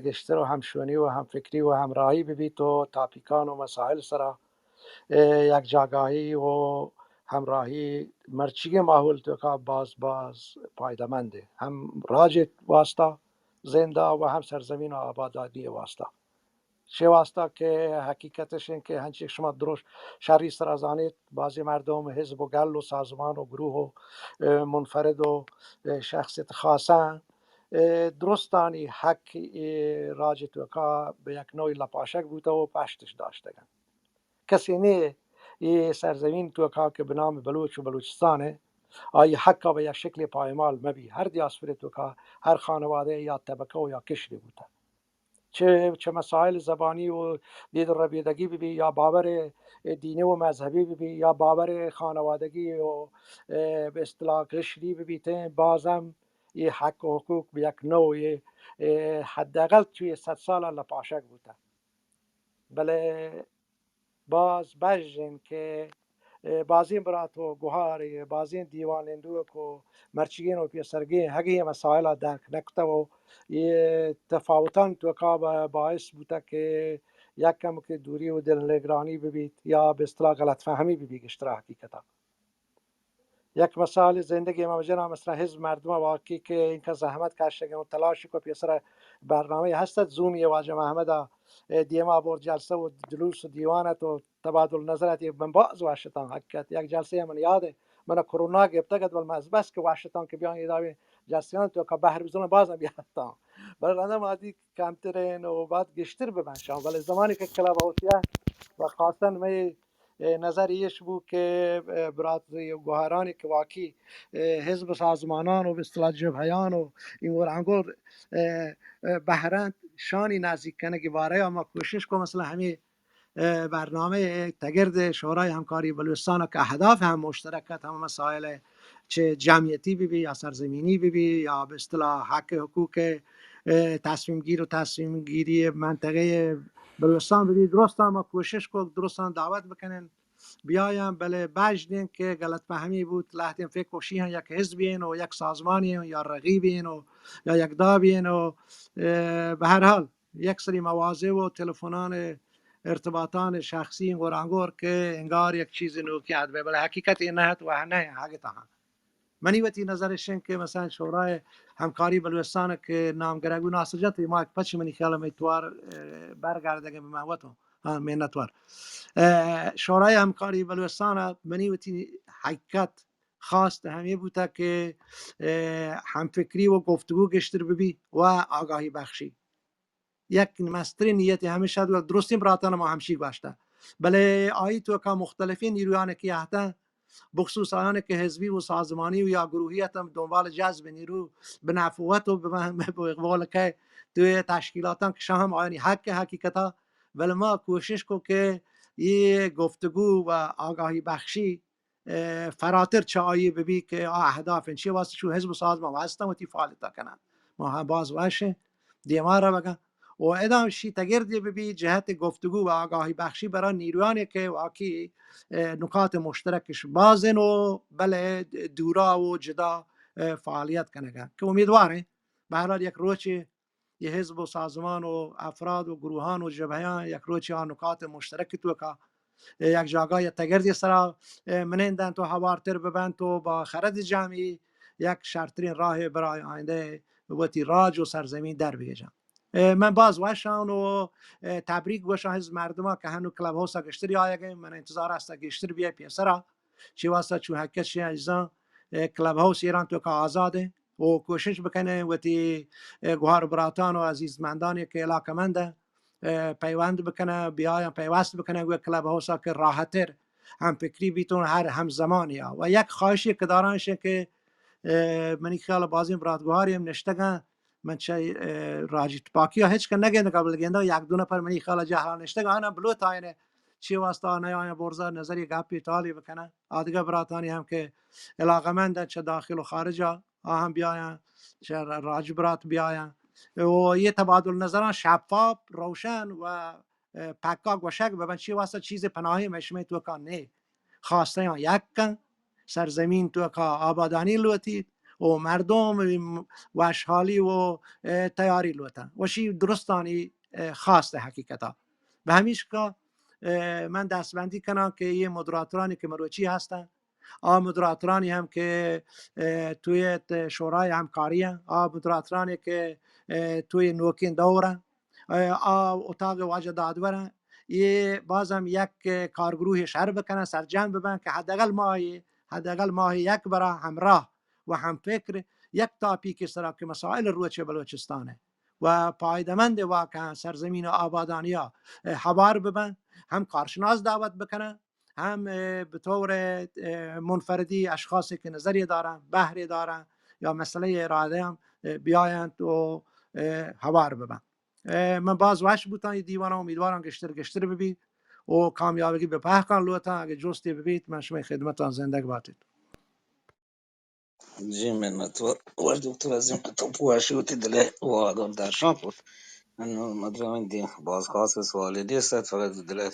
گیشتر و ہمشونی و ہمفکری و ہمراہی ببیت و تاپیکان و مسائل سرا، اے، یک جاگاہی و ہمراہی مرچیگیں ماحول توکا باز باز پائدہ مند انت۔ ہم راج واسطہ زندہ و ہم سرزمین و آبادانی واسطہ۔ چے واسطہ کہ حقیقتش انت کہ ہنچی شما دروش شری سرا زانیت، بازی مردم حزب و گل و سازمان و گروہ و، اے، منفرد و، اے، شخصیت خاصاں، اے، درستانی حق اے راج توکا بہ یک نوعی لپاشگ بوتہ و پشتش داشتگن۔ کسی نے اے سرزمین توکا کہ بہ نام بلوچ و بلوچستان ہے، آئی حق بہ یک شکل پایمال مبی۔ ہر دیاسپور توکا ہر خانوادہ یا طبقہ و یا قشری بوتہ۔ چہ، چہ مسائل زبانی و دید و ربیدگی ببی یا باور دینی و مذہبی ببی یا باور خانوادگی و، اے، بہ اصطلاح قشری ببیتیں، باز ہم یہ حق و حقوق بہ یک نوعی، اه، حداقل چوی صد سال لپاشگ بوتہ. بلے باز بژن کہ، اه، بازیں برات و گوہار، بازیں دیوان نندوک و مرچیگین و پیسرگین ہگی مسائل درک نکتہ و یہ تفاوتان توکا با-، باعث بوتہ کہ یک کم کہ دوری و دل نگرانی ببیت یا بہ اصطلاح غلط فہمی ببیت گشترا حقیقتا. یک مثال زندگی ما بجناں، مثلاً حزب مردم واقعی کہ اینکہ زحمت کشگ و تلاش کو پیسر برنامہ ہست ات، زومی واجہ محمد ء دیما برد، جلسہ و جلوس و دیوان ات و تبادل نظر ات، من باز وشتاں حقیقت. یک جلسہ من یاد ہے، من کرونا گپتگ ات، بل من از بس کہ وشتاں کہ بیان اداوی جلسیان توکا بہر بزناں، بازم بیاتاں. بل رندا ما دی کمترین و باید گشتر ببن شان، بلے زمانی کہ کلب ہاؤس و خاصتاً میں اے نظر ایش بو کہ، اے، برات گوہرانی کہ واقعی، اے، حزب و سازمانان و بہ اصطلاح جبہیان و اینگور آنگور، اے، اے، بہرنت شانی نزیک کنگی بارہ ما کوشش کو، مثلاً ہمیں، اے، برنامہ تگرد شورای ہمکاری بلوچستان کہ اہداف ہم مشترک ات، ہم مسائل چہ جمعیتی بہ بی یا سرزمینی بہ بی یا بہ اصطلاح حق حقوق، اے، تصمیم گیر و تصمیم گیری منطقہ بلوچستان بہ بی، درستاں ما کوشش کو درستاں دعوت بکنن بیایاں، بلے بژن کہ غلط فہمی بوت، لہتیں فکر و شیہاں یک حزبی ہیں و یک سازمانی ہیں یا رقیبی ہیں و یا یک دابی ہیں و، اے، بہ ہر حال یک سری مواضع و تلفنان ارتباطان شخصی گورانگور کہ انگار یک چیز نوکی ات بہ، بلے حقیقت یہ نہ ات و نہ ہگتا ہاں. منی وتی نظر اش انت کہ مثلاً شورای ہمکاری بلوچستان کہ نام گرگ و ناسجت ما پچ منی خیال میں توار، اے، برگردگ بہ من وتوں. ہاں، منتوار. اے، شورای ہمکاری بلوچستان منی وتی حقیقت خواست ہمیں بوتا کہ، اے، ہم فکری و گفتگو گشتر بہ بی و آگاہی بخشی. یک مسترین نیت ہمیشہ و درستین براتان ما ہمشی گوشتا. بلے آئی توکا مختلفین نیرویان کہ اہتن، بخصوص آیان کہ حزبی و سازمانی و یا گروہی اتن دنبال جذب نیرو بہ نفوت و بہ، بہ اقبال کہ توی تشکیلاتان کہ شاہم آیانی حق حقیقتا، بلے ما کوشش کو کہ یہ گفتگو و آگاہی بخشی اے، فراتر چہ آئی بہ بی کہ آ اہداف انت. چی واسطہ چو حزب و سازمان ہستن وتی فعالیتا کنن. ما ہم باز وش دیما روگن. و ادا شی تگردی بہ بی جہت گفتگو و آگاہی بخشی برای نیروانی کہ واقعی، اے، نکات مشترکش بازن و بلے دورا و جدا، اے، فعالیت کنگن. کہ امیدواریں بہرحال یک روچے یہ حزب و سازمان و افراد و گروہان و جبہیان یک روچے آ نکات مشترک توکا، اے، یک جاگہ یا تگردی سرا، اے، منندنت و ہوارتر ببنت و با خرد جمعی یک شرترین راہ برای آیندہ وتی راج و سرزمین در بگیجن. اے، من باز وشان و، اے، تبریک گوشان حزب مردمان کہ ہنو کلب ہاوسا گشتری آیگیں، من انتظار است گشتر بیای پیسرا. چی واسطہ چون حقیقت شی عزیزان، اے، کلب ہاوس ایران توکا آزاد انت. و کوشش بکنیں وتی، اے، گوہار براتان و عزیزمندانی کہ علاقمند انت، اے، پیوند بکنن، بیایاں پیوست بکنن گوں کلب ہاوسا کہ راحتر ہم فکری بیتون ہر ہم زمانی ء. و یک خواہشی کہ داران شن کہ، اے، منی خیال بازیں برات گوہاری ہم نشتگن، من چہ، اے، راجی تپاکی ء ہچ کہ نگندگا بل گندگ یک دو نفر منی خیال جہلا نشتگ آنا بلوت آئین چی واسطہ آنا آیا برزا نظری گپی تالی بکنن. آدگہ براتانی ہم کہ علاقمند انت چہ داخل و خارجا آ ہم بیایاں، چہ راج برات بیایاں و یہ تبادل نظراں شفاف، روشن و، اے، پکا گوشگ ببن. چی واسطہ چیز پناہی مئے شمئے توکا نے، خواستیاں یک کن، سرزمین توکا آبادانی لوٹیت و مردم وشحالی و، اے، تیاری لوٹن. وشی درستانی، اے، خواست حقیقتا. بہ ہمیشکا، اے، من دستبندی کناں کہ یہ مدراترانی کہ مروچی ہستن، آ مدراترانی ہم کہ، اے، توی ات شورای ہمکاری ہیں، آ مدراترانی کہ، اے، توی نوکین دور ہیں، اے، آ اتاق واجہ دادور ہیں، یہ باز ہم یک کارگروہ شر بکنن، سرجم ببن کہ حداقل ماہی، حداقل ماہی یک برا ہمراہ و ہم فکر یک تاپیک سرا کہ مسائل روچ بلوچستان ہے و پائدمند واقعا سرزمین آبادانیا، اے، ہوار ببن، ہم کارشناس دعوت بکنن، ہم، اے، بطور، اے، منفردی اشخاصی کہ نظری دارن، بہری دارن یا مسئلہ ارادہ ہم، اے، بیاینت و، اے، ہوار ببن. اے، من باز وش بوتان یہ دیوانا، امیدواران گشتر گشتر ببیت و کامیابگی بہ پہکان لوٹان. اگہ جستی ببیت من شمئے خدمتان. زندگ باتیت. جی منتوار. واجہ دکتر عظیم کہ تو پوشی وتی دل ءِ واہگاں درشان کت. انوں مدرا من دی باز خاص سوالی نیست، فقط دل ءِ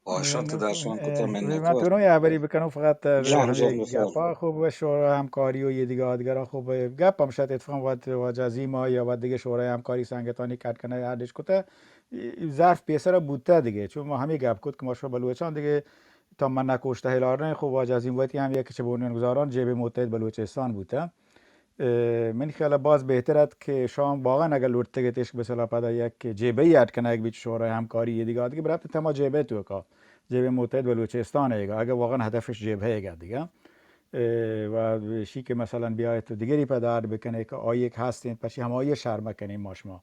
واہشان تو درشان کت. من منتوار. تو یه خبری بکنم فقط، جان، جان، بفرمایید. گپا خوب و شورای همکاری و یه دیگه آدگرا خوب گپ هم شد. اتفاقا وقت واجہ عظیم یا وقت دیگه شورای همکاری سنگتانی کٹ کنه، اڈش کته، ظرف پیسر بوته دیگه، چون ما همی گپ کت که ما شو بلوچان دیگه تا من نکوشته هلار نه، خب واجہ عظیم وتی هم یک چه بنیانگذاران جبههٔ متحد بلوچستان بوته. اه، من خیال باز بهتر ات که شام واقعا اگر لوٹتگت اش مثلا پدا یک جبهه‌ای اڈ کنگ بیت، شورای همکاری یه دیگه آدگه برابط تما جبهه تو کا، جبههٔ متحد بلوچستان ایگا، اگر واقعا هدفش جبهه ایگا دیگه. اه، و شی که مثلا بیایت تو دیگری پدا اڈ بکنه که آیه که هستین، پچی همایی شرم کنیم ما شما.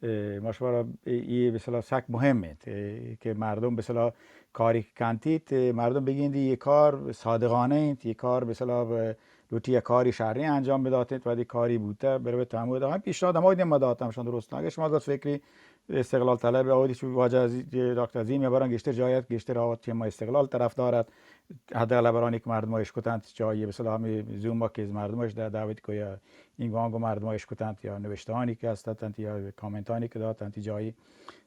اه، ما شما را ای، ای مثلا سک مهم انت، اه، که مردم مثلا کاری که کنتیت، اه، مردم بگیندی یه کار صادقانه انت، یه کار مثلا ب-، لوٹی یه کاری شری انجام بداتنت، وقتی کاری بوته، بروت همود. هم پیشنهاد هم آیدیم ما داتم شان درست. اگه شما گفت فکری استقلال طلب آودی چون واجہ عزی-، دکتر عظیم یا بران گیشتر جایت، گیشتر آوت که ما استقلال طرف دارد. حداقل برانی که مردم اشکتنت، جایی مثلا همی زوم که مردمش در دعوت کو یا این گانگ مردم اشکتنت یا نوشتهانی که هستتنت یا کامنتانی که داتنت جایی.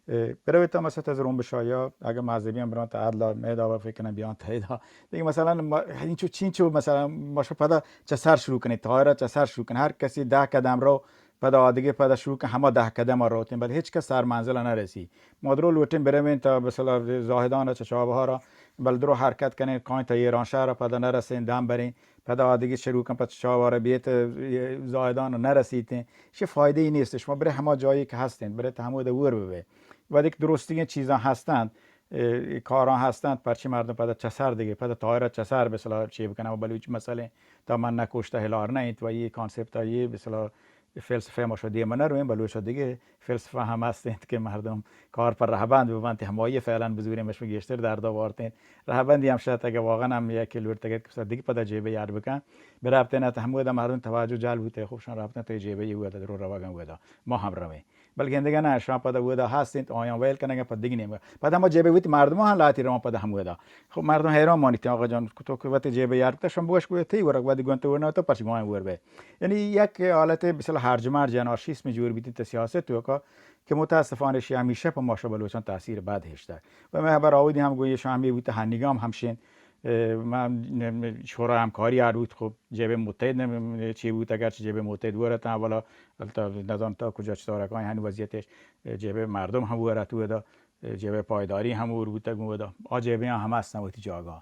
اه، برویت مثلا از روم بشایا، اگه مذهبی هم برانت عدل میدا و فکر کنم بیان تیدا. دیگه مثلا ما، اینچو چینچو مثلا ما شو پدا چه سر شروع کنی، طاهره چه سر شروع کنی، هر کسی ده قدم رو پدا آدگه پدا شروع کن، هما ده قدم روتین، بل هیچ کس سر منزل نرسی. ما درو لوٹین بروین تا مثلا زاهدان چه چابهارا، بل درو حرکت کنین، کاین تا ایرانشهر پدا نرسین، دم برین. پدا آدگی شروع کن، پد چاوارا بیت، اه، زاهدان نرسیتیں. چه فایده ای نیست. شما برے ہما جایی کہ ہستین، برے تا ہمود ور ببے. وہدے کہ درستگیں چیزاں ہستند، اه، کاراں ہستند، پرچی مردم پدا چسر دگے، پدا طاہرہ چسر بسلا چے بکنن و بلوچ مسئلے تا من نکوشتہ ہلار نہ انت و یہ کانسپت یہ بسلا فلسفہ ما شو دیم نہ رویں، بلوچ دگے فلسفہ ہم ہست انت کہ مردم کار پر رہبند ببنت، ہمائی فعلاً بزوریں مشم گیشتر درد آورتیں. رہبندی ہم شاید اگہ واقعاً ہم یک لوٹتگت کہ دگہ پدا جیبہ یار بکن، برابطے نہ تہ ہمودا مردم توجہ جال بوتے، خوب شان رابطہ تو جیبہ یہ ہوا درو روگن ودا ما ہم رویں. بلکہ اندگہ نہ، شان پدا ودا ہست انت، آیاں ویل کنگا پد دگہ نیمگا. پدا ہما جیبہ وتی مردم ہم لاتی روان پدا ہمودا. خب مردم حیران مانیت، آقا جان، تو کہ وتی جیبہ یار بکتا، شم بوش کو تئی ورگ ودی گونتے ورنہ تو پرچ گوائیں ور بے. یعنی یک حالت بسیار ہرج مرج انارشیسم جوڑ بیتی تا سیاست توکا کہ متاسفانہ شی ہمیشہ پہ ما شو بلوچان تاثیر بد ہشتگ. و میں خبر آودی ہم گوئی شاہ ہمی بوتا ہنیگام ہمشین، اه، من شورای ہمکاری آر بوت، خب جبہ متحد نم-، چی بوت، اگر چہ جبہ متحد ورتاں، اولا البتہ نزان تا کجا چطور کاین ہن وضعیتش، جبہ مردم ہم ورت ودا، جبہ پایداری ہم ور بوتگ ودا، آ جبہ ہم ہستن وتی جاگا.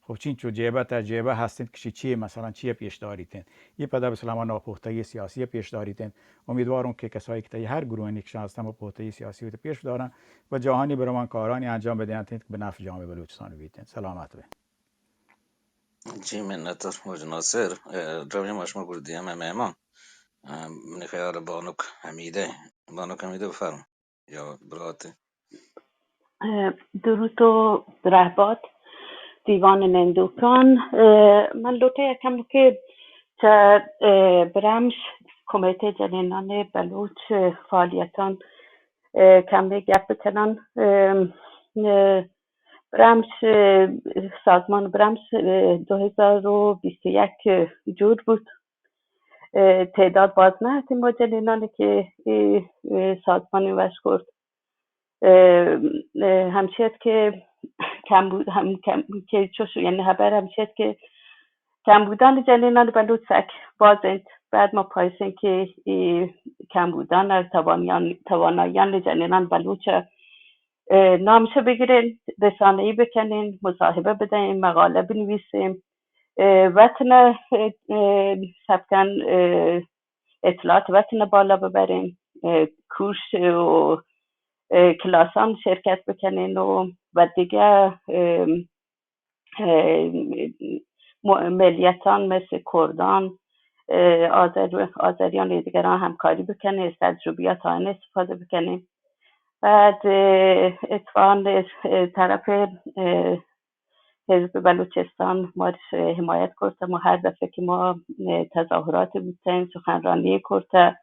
خب چینچو جیبہ تا جیبہ ہست انت کہ چی، چی مثلاً چی پیش داریت انت؟ یہ پدا مثلاً ہما ناپختگی سیاسی پیش داریت انت. امیدواروں کہ کسایی کہ تئی ہر گروہ نقشہ ہست ہم پختگی سیاسی وت پیش دارن و جہانی بروان کارانی انجام بدینت انت کہ بہ نفع جامعہ بلوچستان بیت انت. سلامت بے. جی منت واجہ ناصر. اه، روی ما شما گوش دیم مہمان. اه، منی خیال بانک حمیدہ. بانک حمیدہ بفرم. یا برات. اه، درود و رحبات دیوان نندوکان. اه، من لوٹه یکم که چه، اه، برمش کمیته جنینان بلوچ، اه، فعالیتان، اه، کمی گپ بکنن. اه، اه، برمش، اه، سازمان برمش، اه، دو هزار و بیست و یک جور بود. اه، تعداد باز نه هستیم با جنینانی که ای، اه، سازمانی وش کرد. اه، اه، همچی است که کم بود، هم کم، که چوش، یعنی خبر همچی است که کم بودن جنینان بلوچ سک باز انت. بعد ما پایسن که ای کم بودن از توانیان، تواناییان جنینان بلوچ، اه، نامش بگیرین، رسانه‌ای بکنین، مصاحبه بدین، مقاله بنویسین، اه، وطن، اه، اه، سبکن، اه، اطلاعات وطن بالا ببرین، اه، کورس و، اه، کلاسان شرکت بکنین و، و دیگه، اه، اه، م-، ملیتان مثل کردان، اه، آذر-، آذریان و دیگران همکاری بکنین، از تجربیات آن استفاده بکنین. بعد، اه، اتفاقاً، اه، طرف، اه، حزب بلوچستان ما را حمایت کرده. ما هر دفعه که ما، اه، تظاهرات بوده، سخنرانی کرده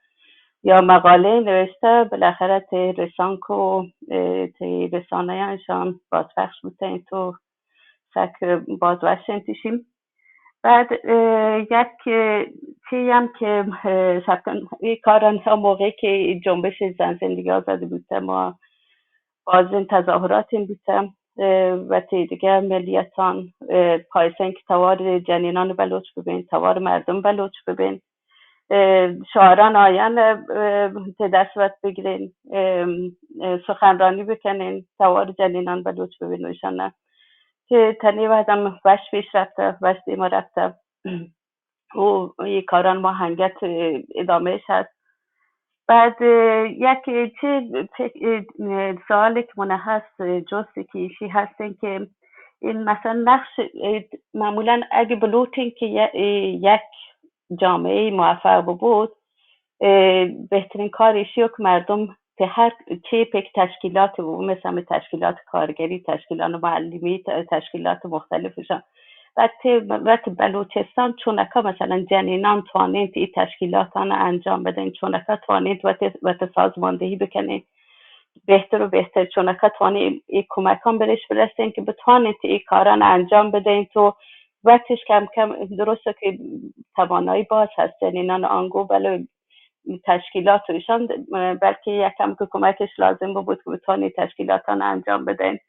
یا مقاله نوشته، بالاخره تی رسانکو، اه، تی رسانه‌انشان بازپخش بوده، این تو سک باز وش انتشیم. بعد، اه، یک، اه، چی هم که، اه، شکن، این کاران هم موقعی که جنبش زن زندگی آزادی بوده، ما بازین تظاهرات این بوده، اه، و تی دیگه ملیتان، اه، پایسن که توار جنینان بلوچ ببین، توار مردم بلوچ ببین، اه، شاعران آیان، اه، تی دست وت بگرین، اه، اه، سخنرانی بکنین، توار جنینان بلوچ ببین و ایشان که تنی وحدم وش پیش رفته، وش دیما رفته. و این کاران ما هنگت، اه، ادامهش هست. بعد، اه، یک چی فک-، اه، سوالی که من هست، اه، جستی که ایشی هستین که این مثلاً نقش، اه، معمولاً اگه بلوٹین که ی-، اه، یک جامعه موفق ببود، اه، بهترین کار ایشی که مردم تی هر چی پک تشکیلات ببو، مثلاً تشکیلات کارگری، تشکیلات معلمی، ت-، تشکیلات مختلفشان و تی، و تی بلوچستان چونکا مثلاً جنینان توانین تی تشکیلاتان انجام بدین، چونکا توانین و تی، و تی سازماندهی بکنین، بهتر و بهتر چونکا توانین ای کمکان برش برسین که بتوانین تی ای کاران انجام بدین تو وقتش کم کم درسته که توانایی باز هست جنینان آنگو، بله تشکیلات و ایشان، بلکه یکم که کمکش لازم بود که بتوانین تشکیلاتان انجام بدین.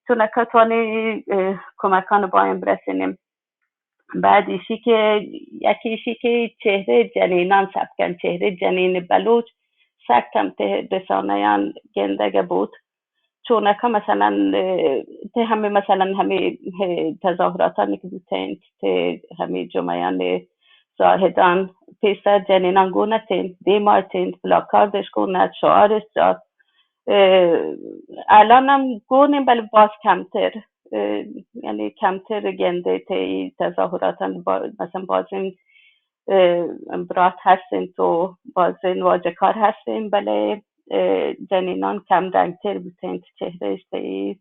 چونکا توانین، اه، کمکان باین برسینیم. بعد ایشی که، یکی ایشی که چهره جنینان ثبت کن، چهره جنین بلوچ سخت هم ته رسانه‌یان گندگه بود. چونکا مثلاً، اه، تی همه مثلاً همه، اه، تظاهراتانی که بوتین، تی همه جمعه‌یان زاهدان، پیسر جنینان گون اتین، دیما اتین، پلاکاردش گون ات، شعارش داد. اه، الان هم گونین، بله باز کمتر، اه، یعنی کمتر گنده تی تظاهراتان با-، مثلاً بازین، اه، برات هستین تو بازین واجکار هستین، بله اه، جنینان کم رنگتر بوتین تو چهرهش تی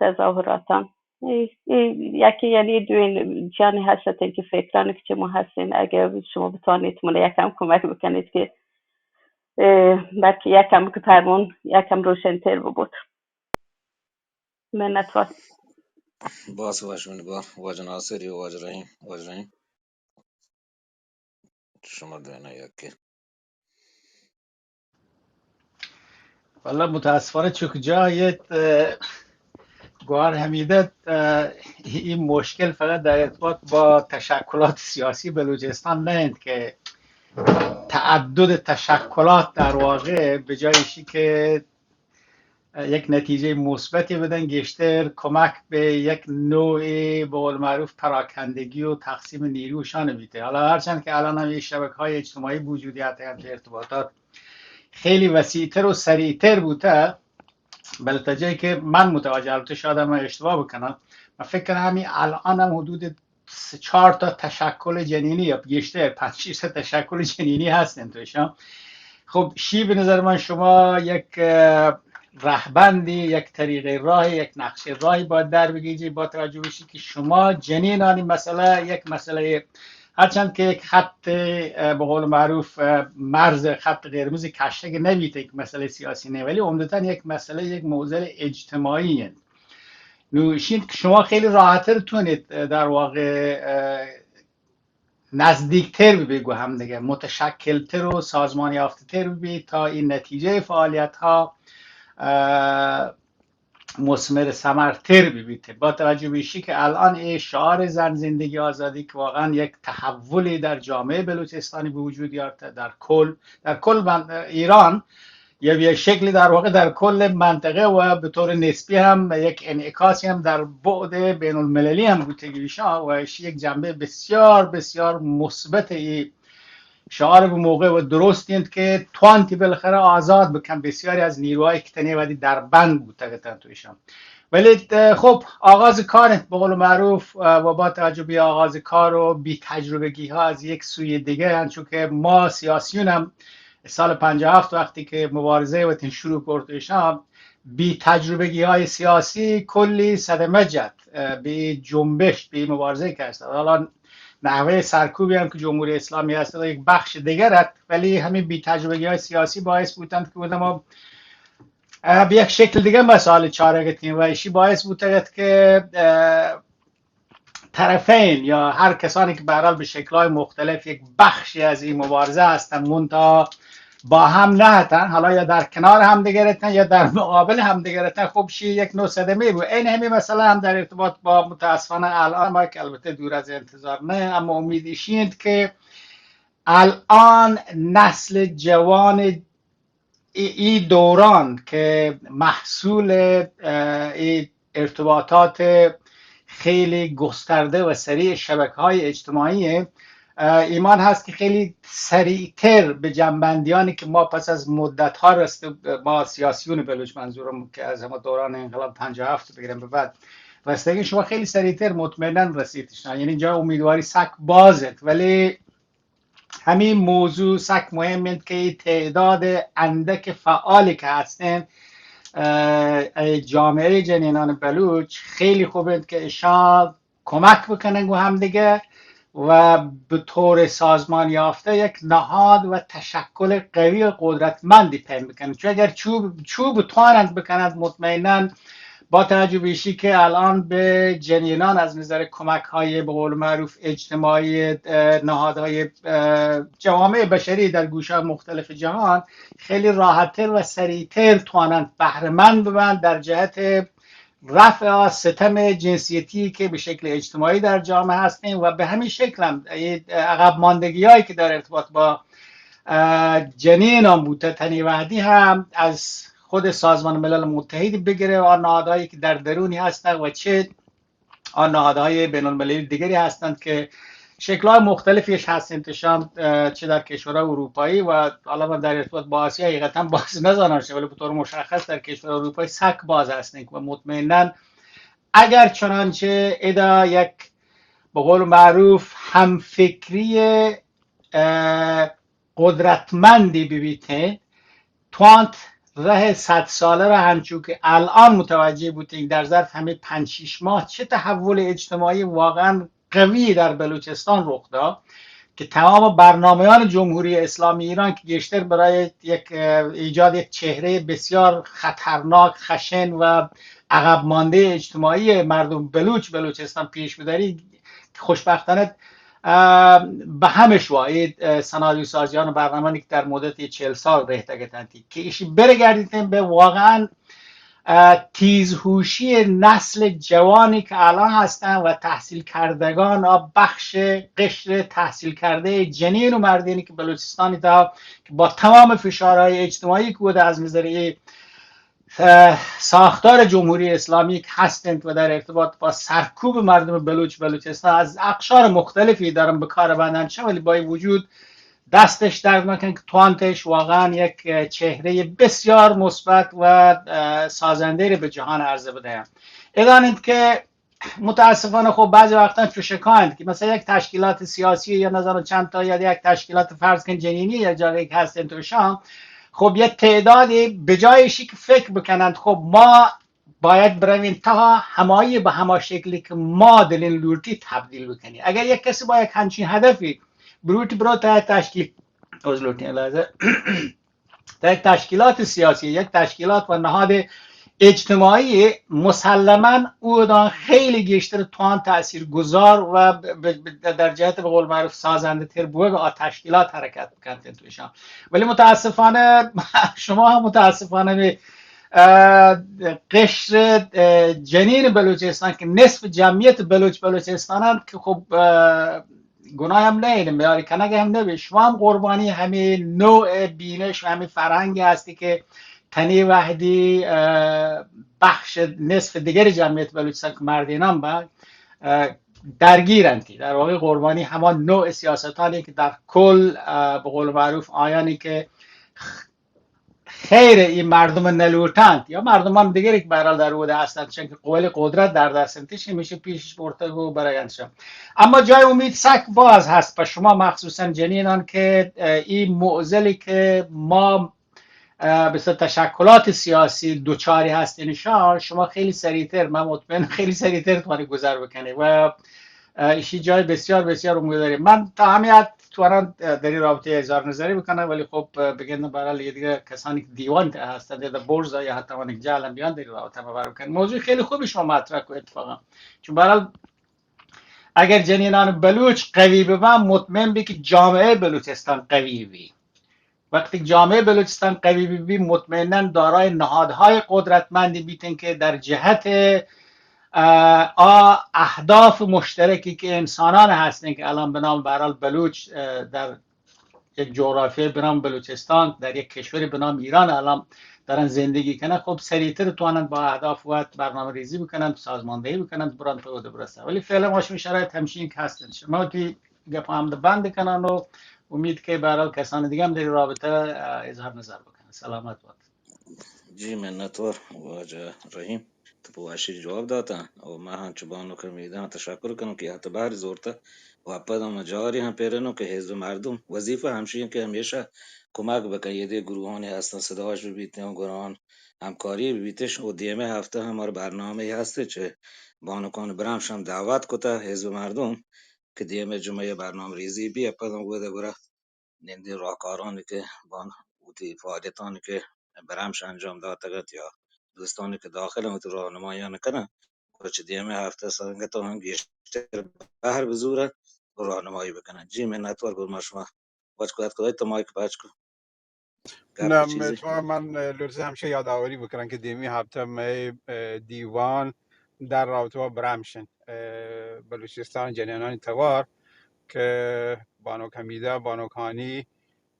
تظاهراتان. ای، ای، یکی یعنی دوین جانی هستین که فکرانی که چه ما هستین، اگه شما بتوانید من یکم کمک بکنید که، اه، بلکه یکم که فرمون یکم روشنتر ببود. منتوار. باز وش من با واجه ناصر و واجه رحیم، واجه رحیم. شما دوینا یکے. واللہ متاسفانہ چک جاہ ایت، اه، گوار حمیدت، اه، این مشکل فقط در ارتباط با تشکلات سیاسی بلوچستان نه انت که تعدد تشکلات در واقع به جای ایشی که یک نتیجهٔ مثبتی بدن، گیشتر کمک به یک نوع، به قول معروف، پراکندگی و تقسیم نیروشان بیته. حالا هرچند که الان هم این شبکه‌های اجتماعی وجودی هستن، ارتباطات خیلی وسیع‌تر و سریع‌تر بوته، بله تا جایی که من متوجه، البته شاید من اشتباه بکنم، من فکر کنم همین الان هم حدود سه چهار تا تشکل جنینی یا گیشتر، پنج شش تا تشکل جنینی هستن توش، ها. خب، شی به نظر من شما یک، اه، رهبندی، یک طریقه راهی، یک نقشه راهی باید در بگیجی با توجه به شی که شما جنینانی مسئله یک مسئله، هرچند که یک خط، اه، به قول معروف، اه، مرز خط قرمز کشتگ نبیته، یک مسئله سیاسی نه، ولی عمدتاً یک مسئله، یک معضل اجتماعی انت. نو شین که شما خیلی راحت‌تر تونید، اه، در واقع، اه، نزدیک‌تر ببی گو هم دیگه، متشکل‌تر و سازمان یافته‌تر ببی تا این نتیجهٔ فعالیت‌ها، اه، مثمر ثمرتر ببیت. با توجه به ایشی که الان ای شعار زن زندگی آزادی که واقعاً یک تحولی در جامعهٔ بلوچستانی به وجود یارته، در کل، در کل من-، ایران، یا به یک شکلی در واقع در کل منطقه و به طور نسبی هم یک انعکاسی هم در بعد بین المللی هم بوتگی ایشان و ایشی یک جنبهٔ بسیار، بسیار مثبت ای شعار به موقع و درست انت که توانتی بالاخره آزاد بکن بسیاری از نیروهایی که تنی وقتی در بند بوتگتن تو ایشان. ولی، اه، خب، آغاز کار انت، به قول معروف، اه، و با توجه به آغاز کار و بی تجربگی ها از یک سوی دیگه، انچون که ما سیاسیون هم سال پنجاه و هفت وقتی که مبارزه وطن شروع کرد، ایشان بی تجربگی های سیاسی کلی صدمه جت، اه، به جنبش، به مبارزه که است. حالا نحوه سرکوبی هم که جمهوری اسلامی است، یک بخش دیگر است، ولی همین بی تجربگی های سیاسی باعث بودند که بودم ما، اه، به یک شکل دیگه مسائل چاره گتیم و ایشی باعث بوده که، اه، طرفین یا هر کسانی که به هر حال به شکل‌های مختلف یک بخشی از این مبارزه هستن، منتها با هم نه هستن، حالا یا در کنار هم دیگر هستن یا در مقابل هم دیگر هستن، خب شی یک نوع صدمه بود. این همین مسئله هم در ارتباط با، متاسفانه الان ما که البته دور از انتظار نه، اما امید ایشی انت که الان نسل جوان ای، ای دوران که محصول، اه، ای ارتباطات خیلی گسترده و سریع شبکه‌های اجتماعی، اه، ایمان هست که خیلی سریعتر به جنبندیانی که ما پس از مدت‌ها رسته، ما سیاسیون بلوچ منظورم که از همه دوران انقلاب پنجاه و هفت بگیرم به بعد رسیدگی، شما خیلی سریعتر مطمئناً رسیدشان، یعنی جای امیدواری سک باز است، ولی همین موضوع سک مهم انت که این تعداد اندک فعالی که هستن، اه، ای جامعهٔ جنینان بلوچ خیلی خوب انت که اشان کمک بکنن گو هم دیگه و به طور سازمان یافته یک نهاد و تشکل قوی و قدرتمندی پیم بکنن، چون اگر چوب، چوب توانند بکنند، مطمئناً با توجه به ایشی که الان به جنینان از نظر کمک‌های به قول معروف اجتماعی، اه، نهادهای، اه، جوامع بشری در گوشه‌های مختلف جهان خیلی راحت‌تر و سریعتر توانند بهره‌مند ببند در جهت رفع ستم جنسیتی که به شکل اجتماعی در جامعه هستیم و به همین شکل هم عقب ماندگی‌هایی که در ارتباط با، اه، جنینان بوده تنی وحدی هم از خود سازمان ملل متحد بگیره و آن نهادهایی که در درونی هستند و چه آن نهادهای بین المللی دیگری هستند که شکل‌های مختلفیش هستند، اه، چه در کشورهای اروپایی و حالا من در ارتباط با آسیا حقیقتاً باز نزانم، ولی به طور مشخص در کشور اروپایی سک باز هستند و مطمئناً اگر چنانچه ادا یک به قول معروف همفکری، اه، قدرتمندی ببیتیں، توانت راه صد ساله را همچون که الان متوجه بوتیں در ظرف همین پنج شش ماه چه تحول اجتماعی واقعاً قوی در بلوچستان رخ داد که تمام برنامه‌یان جمهوری اسلامی ایران که گیشتر برای یک، اه، ایجاد یک چهرهٔ بسیار خطرناک، خشن و عقب مانده اجتماعی مردم بلوچ، بلوچستان پیش بداری، خوشبختانه، اه، به همش واحد، اه، سناریو سازیان و برنامه‌ای که در مدت چهل سال رهتگتنتی که ایشی برگردیتن به واقعاً، اه، تیزهوشی نسل جوانی که الان هستن و تحصیل کردگان، آ بخش قشر تحصیل کرده جنین و مردینی که بلوچستانی تا که با تمام فشارهای اجتماعی که بوده از نظر اه، ساختار جمهوری اسلامی که هستند و در ارتباط با سرکوب مردم بلوچ، بلوچستان از اقشار مختلفی دارن به کار بندن چه، ولی با این وجود دستش درد نکن که توانتش واقعاً یک، اه، چهرهٔ بسیار مثبت و، اه، سازنده رو به جهان عرضه بدهند. ادانند که متاسفانه خب بعضی وقتا چو شکایند که مثلاً یک تشکیلات سیاسی یا نظر چند تا یا یک تشکیلات فرض کن جنینی یا جاگه‌ای که هستن تو شام، خب یک تعدادی به جای ایشی که فکر بکنند خب ما باید بروین تا همایی به هما شکلی که ما دلین لوٹی تبدیل بکنی. اگر یک کسی با یک همچین هدفی بروٹی برو تا تشکیل، عذر لوٹین لحظه. در یک تشکیلات سیاسی، یک تشکیلات و نهاد اجتماعی، مسلماً او دان خیلی گیشتر توان تأثیر گذار و ب-، ب-، در جهت به قول معروف سازنده تر بوگ آ تشکیلات حرکت بکنت توشان. ولی متاسفانه شما هم متاسفانه به، اه، قشر، اه، جنین بلوچستان که نصف جمعیت بلوچ بلوچستان هم که خب، اه، گناه هم نه، یعنی میاری کنگ هم نه، شما هم قربانی همین نوع بینش و همین فرهنگ هستی که تنی وحدی، اه، بخش نصف دیگر جمعیت بلوچستان که مردینان با، اه، درگیرنتی، در واقع قربانی همان نوع سیاستانی که در کل، اه، به قول معروف آیانی که خیر این مردم نلوٹنت یا مردمان دیگری که به هر حال در اوده هستند، چون که قولی قدرت در دست انتش همیشه پیشش برتگ و برگنشم. اما جای امید سک باز هست به شما، مخصوصاً جنینان که، اه، این معضلی که ما، اه، به صورت تشکلات سیاسی دوچاری هستین، شما، شما خیلی سریعتر، من مطمئن خیلی سریعتر توانی گذر بکنی و اه، ایشی جای بسیار، بسیار عمده داره. من تا همین حد توانم، اه، در این رابطه اظهار نظری بکنم، ولی خب، اه، بگندم به هر حال یه دیگه کسانی که دیوان ته هستند، یا در برز یا حتی من جهلم بیان در این رابطه مبارک کن. موضوع خیلی خوبی شما مطرح کو اتفاقاً. چون به هر حال، اگر جنینان بلوچ قوی ببن، مطمئن بی که جامعهٔ بلوچستان قوی بی. وقتی جامعهٔ بلوچستان قوی بی، مطمئناً دارای نهادهای قدرتمندی بیتن که در جهت، اه، آ اهداف مشترکی که انسانان هستن که الان به نام، به هر حال، بلوچ، اه، در یک جغرافیای به نام بلوچستان، در یک کشوری به نام ایران الان دارن زندگی کنن، خب سریعتر توانند با اهداف وت برنامه ریزی بکنند، سازماندهی بکنند، برند په اوده برسن. ولی فعلاً ما شما شرایط همچین که هستن. شما تی گپ هم بند کنن و امید که به هر حال کسان دیگه هم در این رابطه، اه، اظهار نظر بکنن. سلامت باد. جی، منتوار واجہ رحیم، تو پہ وشی جواب داتاں و ما ہم چہ بانک حمیدہ تشکر کنوں کہ حتی بہر زورتا و اپدا ما جاری ہم پیرنوں کہ حزب مردم وظیفہ ہمشی انت کہ ہمیشہ کمک بکن، یہ دے گروہانی ہستن صداش ببیتیں و گروہان ہمکاری ببیتش و دیمے ہفتہ ہم ہر برنامہ ہستے چہ بانکان برمش ہم دعوت کتا حزب مردم کہ دیمے جمعہ برنامہ ریزی بی اپدا گودا گرا نندیں راہکارانی کہ بان وتی فعالیتانی کہ برمش انجام داتگ ات یا دوستانی کہ داخل انت وتی راہنماییان کنن، گڑا چہ دیمے ہفتہ سنگتاں ہم گیشتر بہر بزورن و راہنمائی بکنن. جی منتوار، گڑا ما شما وت کت کت تو مائک پچ کو. گپ نہ، چیزے؟ من، اه، لرزه همشه یادآوری بکنم که دیمی هفته می، اه، دیوان در رابطه با برمشن، اه، بلوچستان جنینانی توار که بانک حمیده، بانک هانی،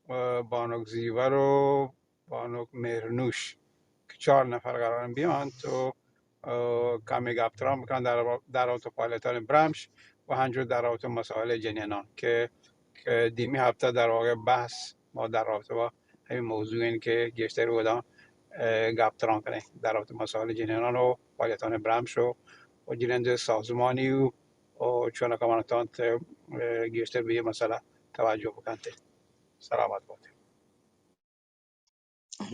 اه، بانک زیور و بانک مهرنوش که چهار نفر قرارن بیان تو، اه، کمی گپ تران بکنن در، در رابطه فعالیتان برمش و همجور در رابطه مسائل جنینان که، که دیمی هفته در واقع بحث ما در رابطه با همین موضوع این که گیشتر بودن، اه، گپ تران کنیں در رابطه مسائل جنینان و فعالیتان برمش و، و جنین سازمانی و، و چون که من تانت، اه، گیشتر به یه مسئله توجه بکنت. سلامت باتیں.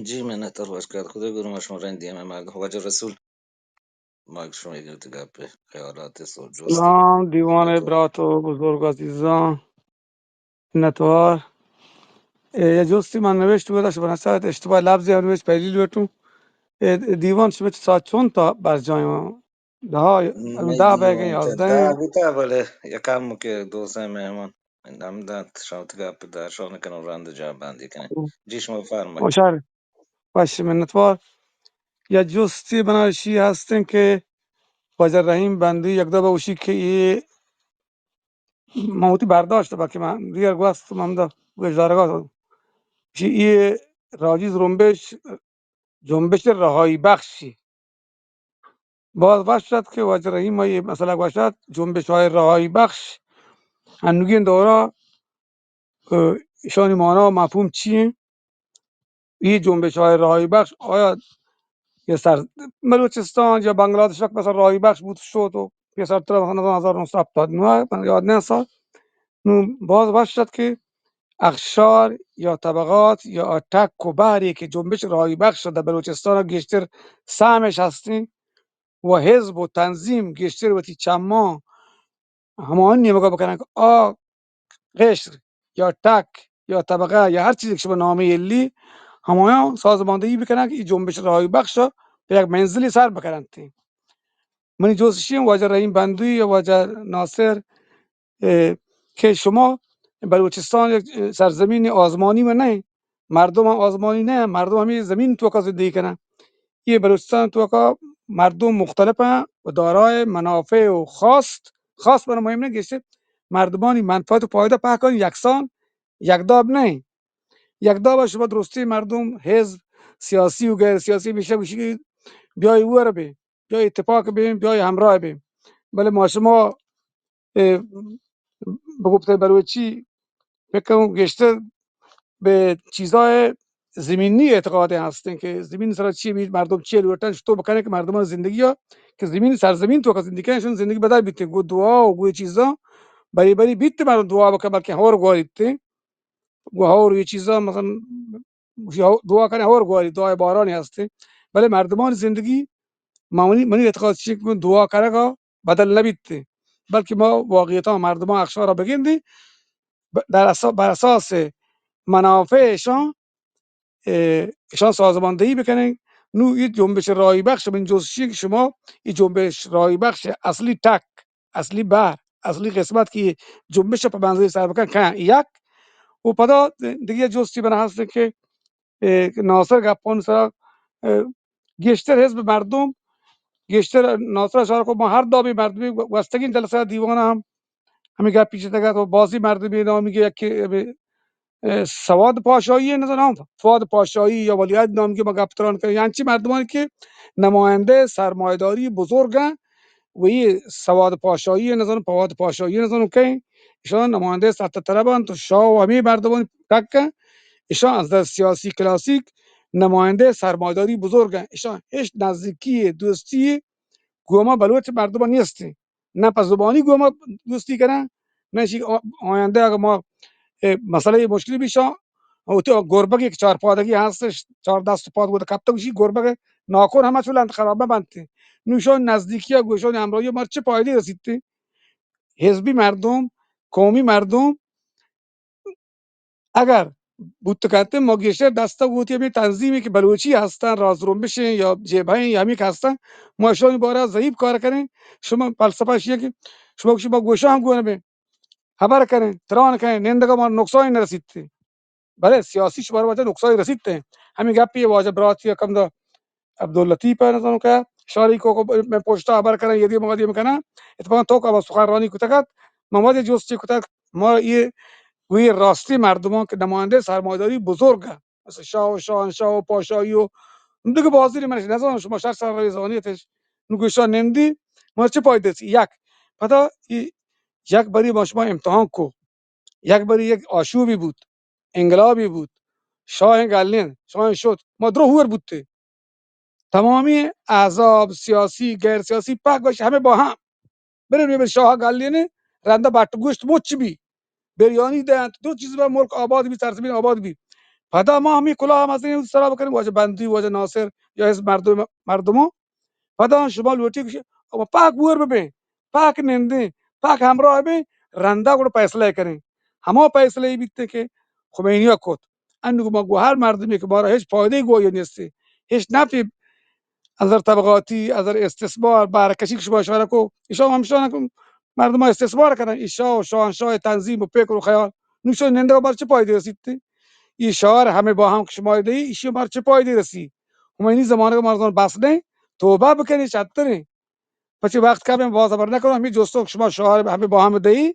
جی، منتوار، وش کت کت. گڑا ما شما رند دیما مردم. واجہ رسول، ما شما یک گپ خیالات سو جست. سلام دیوان برات و بزرگ عزیزان، منتوار. اے، یہ جستی من نوشت بودا، شما نشاید اشتباہ لفظی ہم نوشت، پہلی لوٹوں. اے، دیوان شما چہ ساعت چون تا برجاہ؟ دہ، دہ بئیگیں، یازدہ. دہ بوتا، بلے یکم کہ دو سئے مہمان ہم دات، شوت گپ درشان کنوں، رند جاہ بندی کنیں. جی، شما فرمائیں. وشار، وش، منتوار. یا جستی بناشی ہستیں کہ واجہ رحیم بندی یک دو بوشی کہ یہ من وتی برداشت، باقی من دیر گوست، من دا گوشدارگا شی یہ راجی زرمبش، جنبش رہائی بخشی. باز وش ات کہ واجہ رحیم ء اے مسئلہ گوشت، جنبش های رهایی بخش انوگین دورا، اه، ایشانی معنا و مفهوم چی انت؟ اے جنبش های رهایی بخش آیا یہ سر بلوچستان یا بنگلادیش وقت مثلا رهایی بخش بود شد و پیسر تر مثلا هزار و نهصد و هفتاد و نه، من یاد نه سال. نو باز وش ات کہ اقشار یا طبقات یا ٹک و بہرے کہ جنبش رهایی بخش در بلوچستان گیشتر سهمش هستیں و حزب و تنظیم گیشتر وتی چماں ہمایانی نیمگا بکنن کہ آ قشر یا ٹک یا طبقہ یا ہر چیزے کہ شما نامی یلی، ہمایاں سازماندہی بکنن کہ اے جنبش رهایی بخش پہ یک منزلے سر بکننت. منی جست ایشی انت واجہ رحیم بندوی یا واجہ ناصر، اے، کہ شما بلوچستان یک، اے، سرزمین آزمانی و نہ انت، مردم ہم آزمانی نہ انت، مردم ہمے زمین توکا زندگی کنن. یہ بلوچستان توکا مردم مختلف انت و دارای منافع و خواست، خواست من مهم نہ گشت، مردمانی منفعت و فائدہ پہکان یکسان یک داب نہ انت. یک داب شما درستی مردم، حزب، سیاسی و غیر سیاسی میشه گوشی کہ بیای ور بے، بیای اتفاق بے، بیای ہمراہ بے. بلے ما شما، اے، بگفتے بلوچی فکر کنوں گیشتر بہ چیزای زمینی اعتقاد ہستیں کہ زمین سرا چی بیت، مردم چی لوٹن، چطور بکنیں کہ مردمان زندگی ء کہ زمین، سرزمین توکا زندگی کنن، اشان زندگی بدل بیتیں. گو دعا و گو چیزاں بری بری بیت، مردم دعا بکن، بلکہ ہور گواریت. گو ہور یہ چیزاں مثلا دعا کنیں، ہور گواری، دعای بارانی ہستیں. بلے مردمان زندگی، ما منی، منی اعتقاد چی کہ دعا کنگا بدل نہ بیت، بلکہ ما واقعیتاں مردمان اخشارا بگندیں، ب-، در اسا-، بر اساس منافع اشان، اے، اشان سازماندہی بکنیں. نو اے جنبش راہی بخش، من جست ایشی کہ شما اے جنبش راہی بخش اصلی ٹک، اصلی بہر، اصلی قسمت کہ جنبش پہ منزل سر بکن کن یک۔ و پدا دگہ جستی من ہست کہ، اے، ناصر گپانی سرا، اے، گیشتر حزب مردم، گیشتر ناصر اشارہ کو، ما ہر دابی مردمی گوستگین جلسہ دیوان ہم ہمیں گپی جتگ ات و بازی مردمی نامی کہ یکے ہمیں، اے، سواد پاشایی نزانم، فواد پاشایی یا ولیعهد نامی کہ ما گپ تران کنیں، انچی مردمانی کہ نمایندہ سرمایداری بزرگ انت، و یہ سواد پاشایی نزانم، فواد پاشایی نزانم کئے، ایشان نمایندہ سطح طلب انت و شاه و ہمیں مردمانی تک انت، ایشان از در سیاسی کلاسیک نمایندہ سرمایداری بزرگ انت، ایشان ہیچ نزدیکی دوستی گوں ما بلوچ مردم نیست، نہ پہ زبانی گوں ما دوستی کنن، نہ شی آ-، آینده اگر ما، اے، مسئلہ مشکلی بیشا، وتی گربگ یک چار پادگی ہستش، چار دست پاد گودا کپتگ، گوشی گربگ ناکور ہما چو لنت خراب بنت۔ نوشان نزدیکی گوشان ہمراہی مار چه پایدے رسیت؟ حزبی مردم، قومی مردم، اگر بوت کنت، ما گیشتر دست گوتی ہمیں تنظیمی کہ بلوچی ہستن، راز رمبشیں یا جبهیں یا ہمیں کہ ہستن، ما اشانی بارہ ضعیف کار کنیں۔ شما فلسفہ شیئے کہ شما، شما گوشاں ہم گون بیں، خبر کنیں، تران کنیں، نندگا ما نقصانی نرسیت۔ بلے سیاسی شمار واجہ نقصانی رسیت۔ ہمیں گپی واجہ براتی کم دا عبداللطیف ء نزانوں کہ شاری کو، کو میں پشتا خبر کناں، یدی مقدم کناں۔ اتفاقا تو کا سخنرانی کتگ ات، ما وتی جستی کتگ، ما یہ گوئی راستی مردمان کہ نماینده سرمایداری بزرگ ء، مثل شاہ و شاہنشاہ و پاشاہی و دگہ بازی منش نزانوں، شما شر سر روی زانیتش۔ نو گوشا نندی، ما چه پایدہ رسی؟ یک، پدا ای یک بری ما شما امتحان کو، یک بری یک آشوبی بود، انقلابی بود، شاہ گلین، شاہ شد، ما درو ہور بوتے۔ تمامی احزاب، سیاسی، غیر سیاسی، پاک باش ہمیں با ہم۔ برے بے شاہ گلین، رندا بٹ گوشت مچ بی، بریانی دینت، دو چیز با ملک آباد بی، سرزمین آباد بی۔ پدا ما ہمیں کلا ہم از این سرا بکنیں، واجہ بندی، واجہ ناصر، یا از مردم، مردموں۔ پدا شما لوٹی کہ پاک بور ببیں، پاک نندیں، پاک ہمراہ بیں، رندا گڑا فیصلہ کنیں۔ ہما فیصلہ بیتے کہ خمینی کت۔ انو ما گو ہر مردمی کہ مارا ہیچ فائدہ گوئی نیستی، ہیچ نفعی از نظر طبقاتی، از نظر استثمار، بہرہ کشی کہ شما اشارہ کو، ایشان ہمشان مردم استثمار کنن۔ ای شاہ و شاہنشاہ تنظیم و فکر و خیال، نوشو نندگا مار چه فائدہ رسیت؟ ای شعار ہمیں با ہم کہ شما دئی، ایشی مار چه فائدہ رسی؟ خمینی زمانگ مردم بس نہیں، توبہ بکنی چتریں۔ پچے وقت کمیں، باز ہبر نکنوں، ہمیں جستوں کہ شما شعار ہمیں با ہم دئی،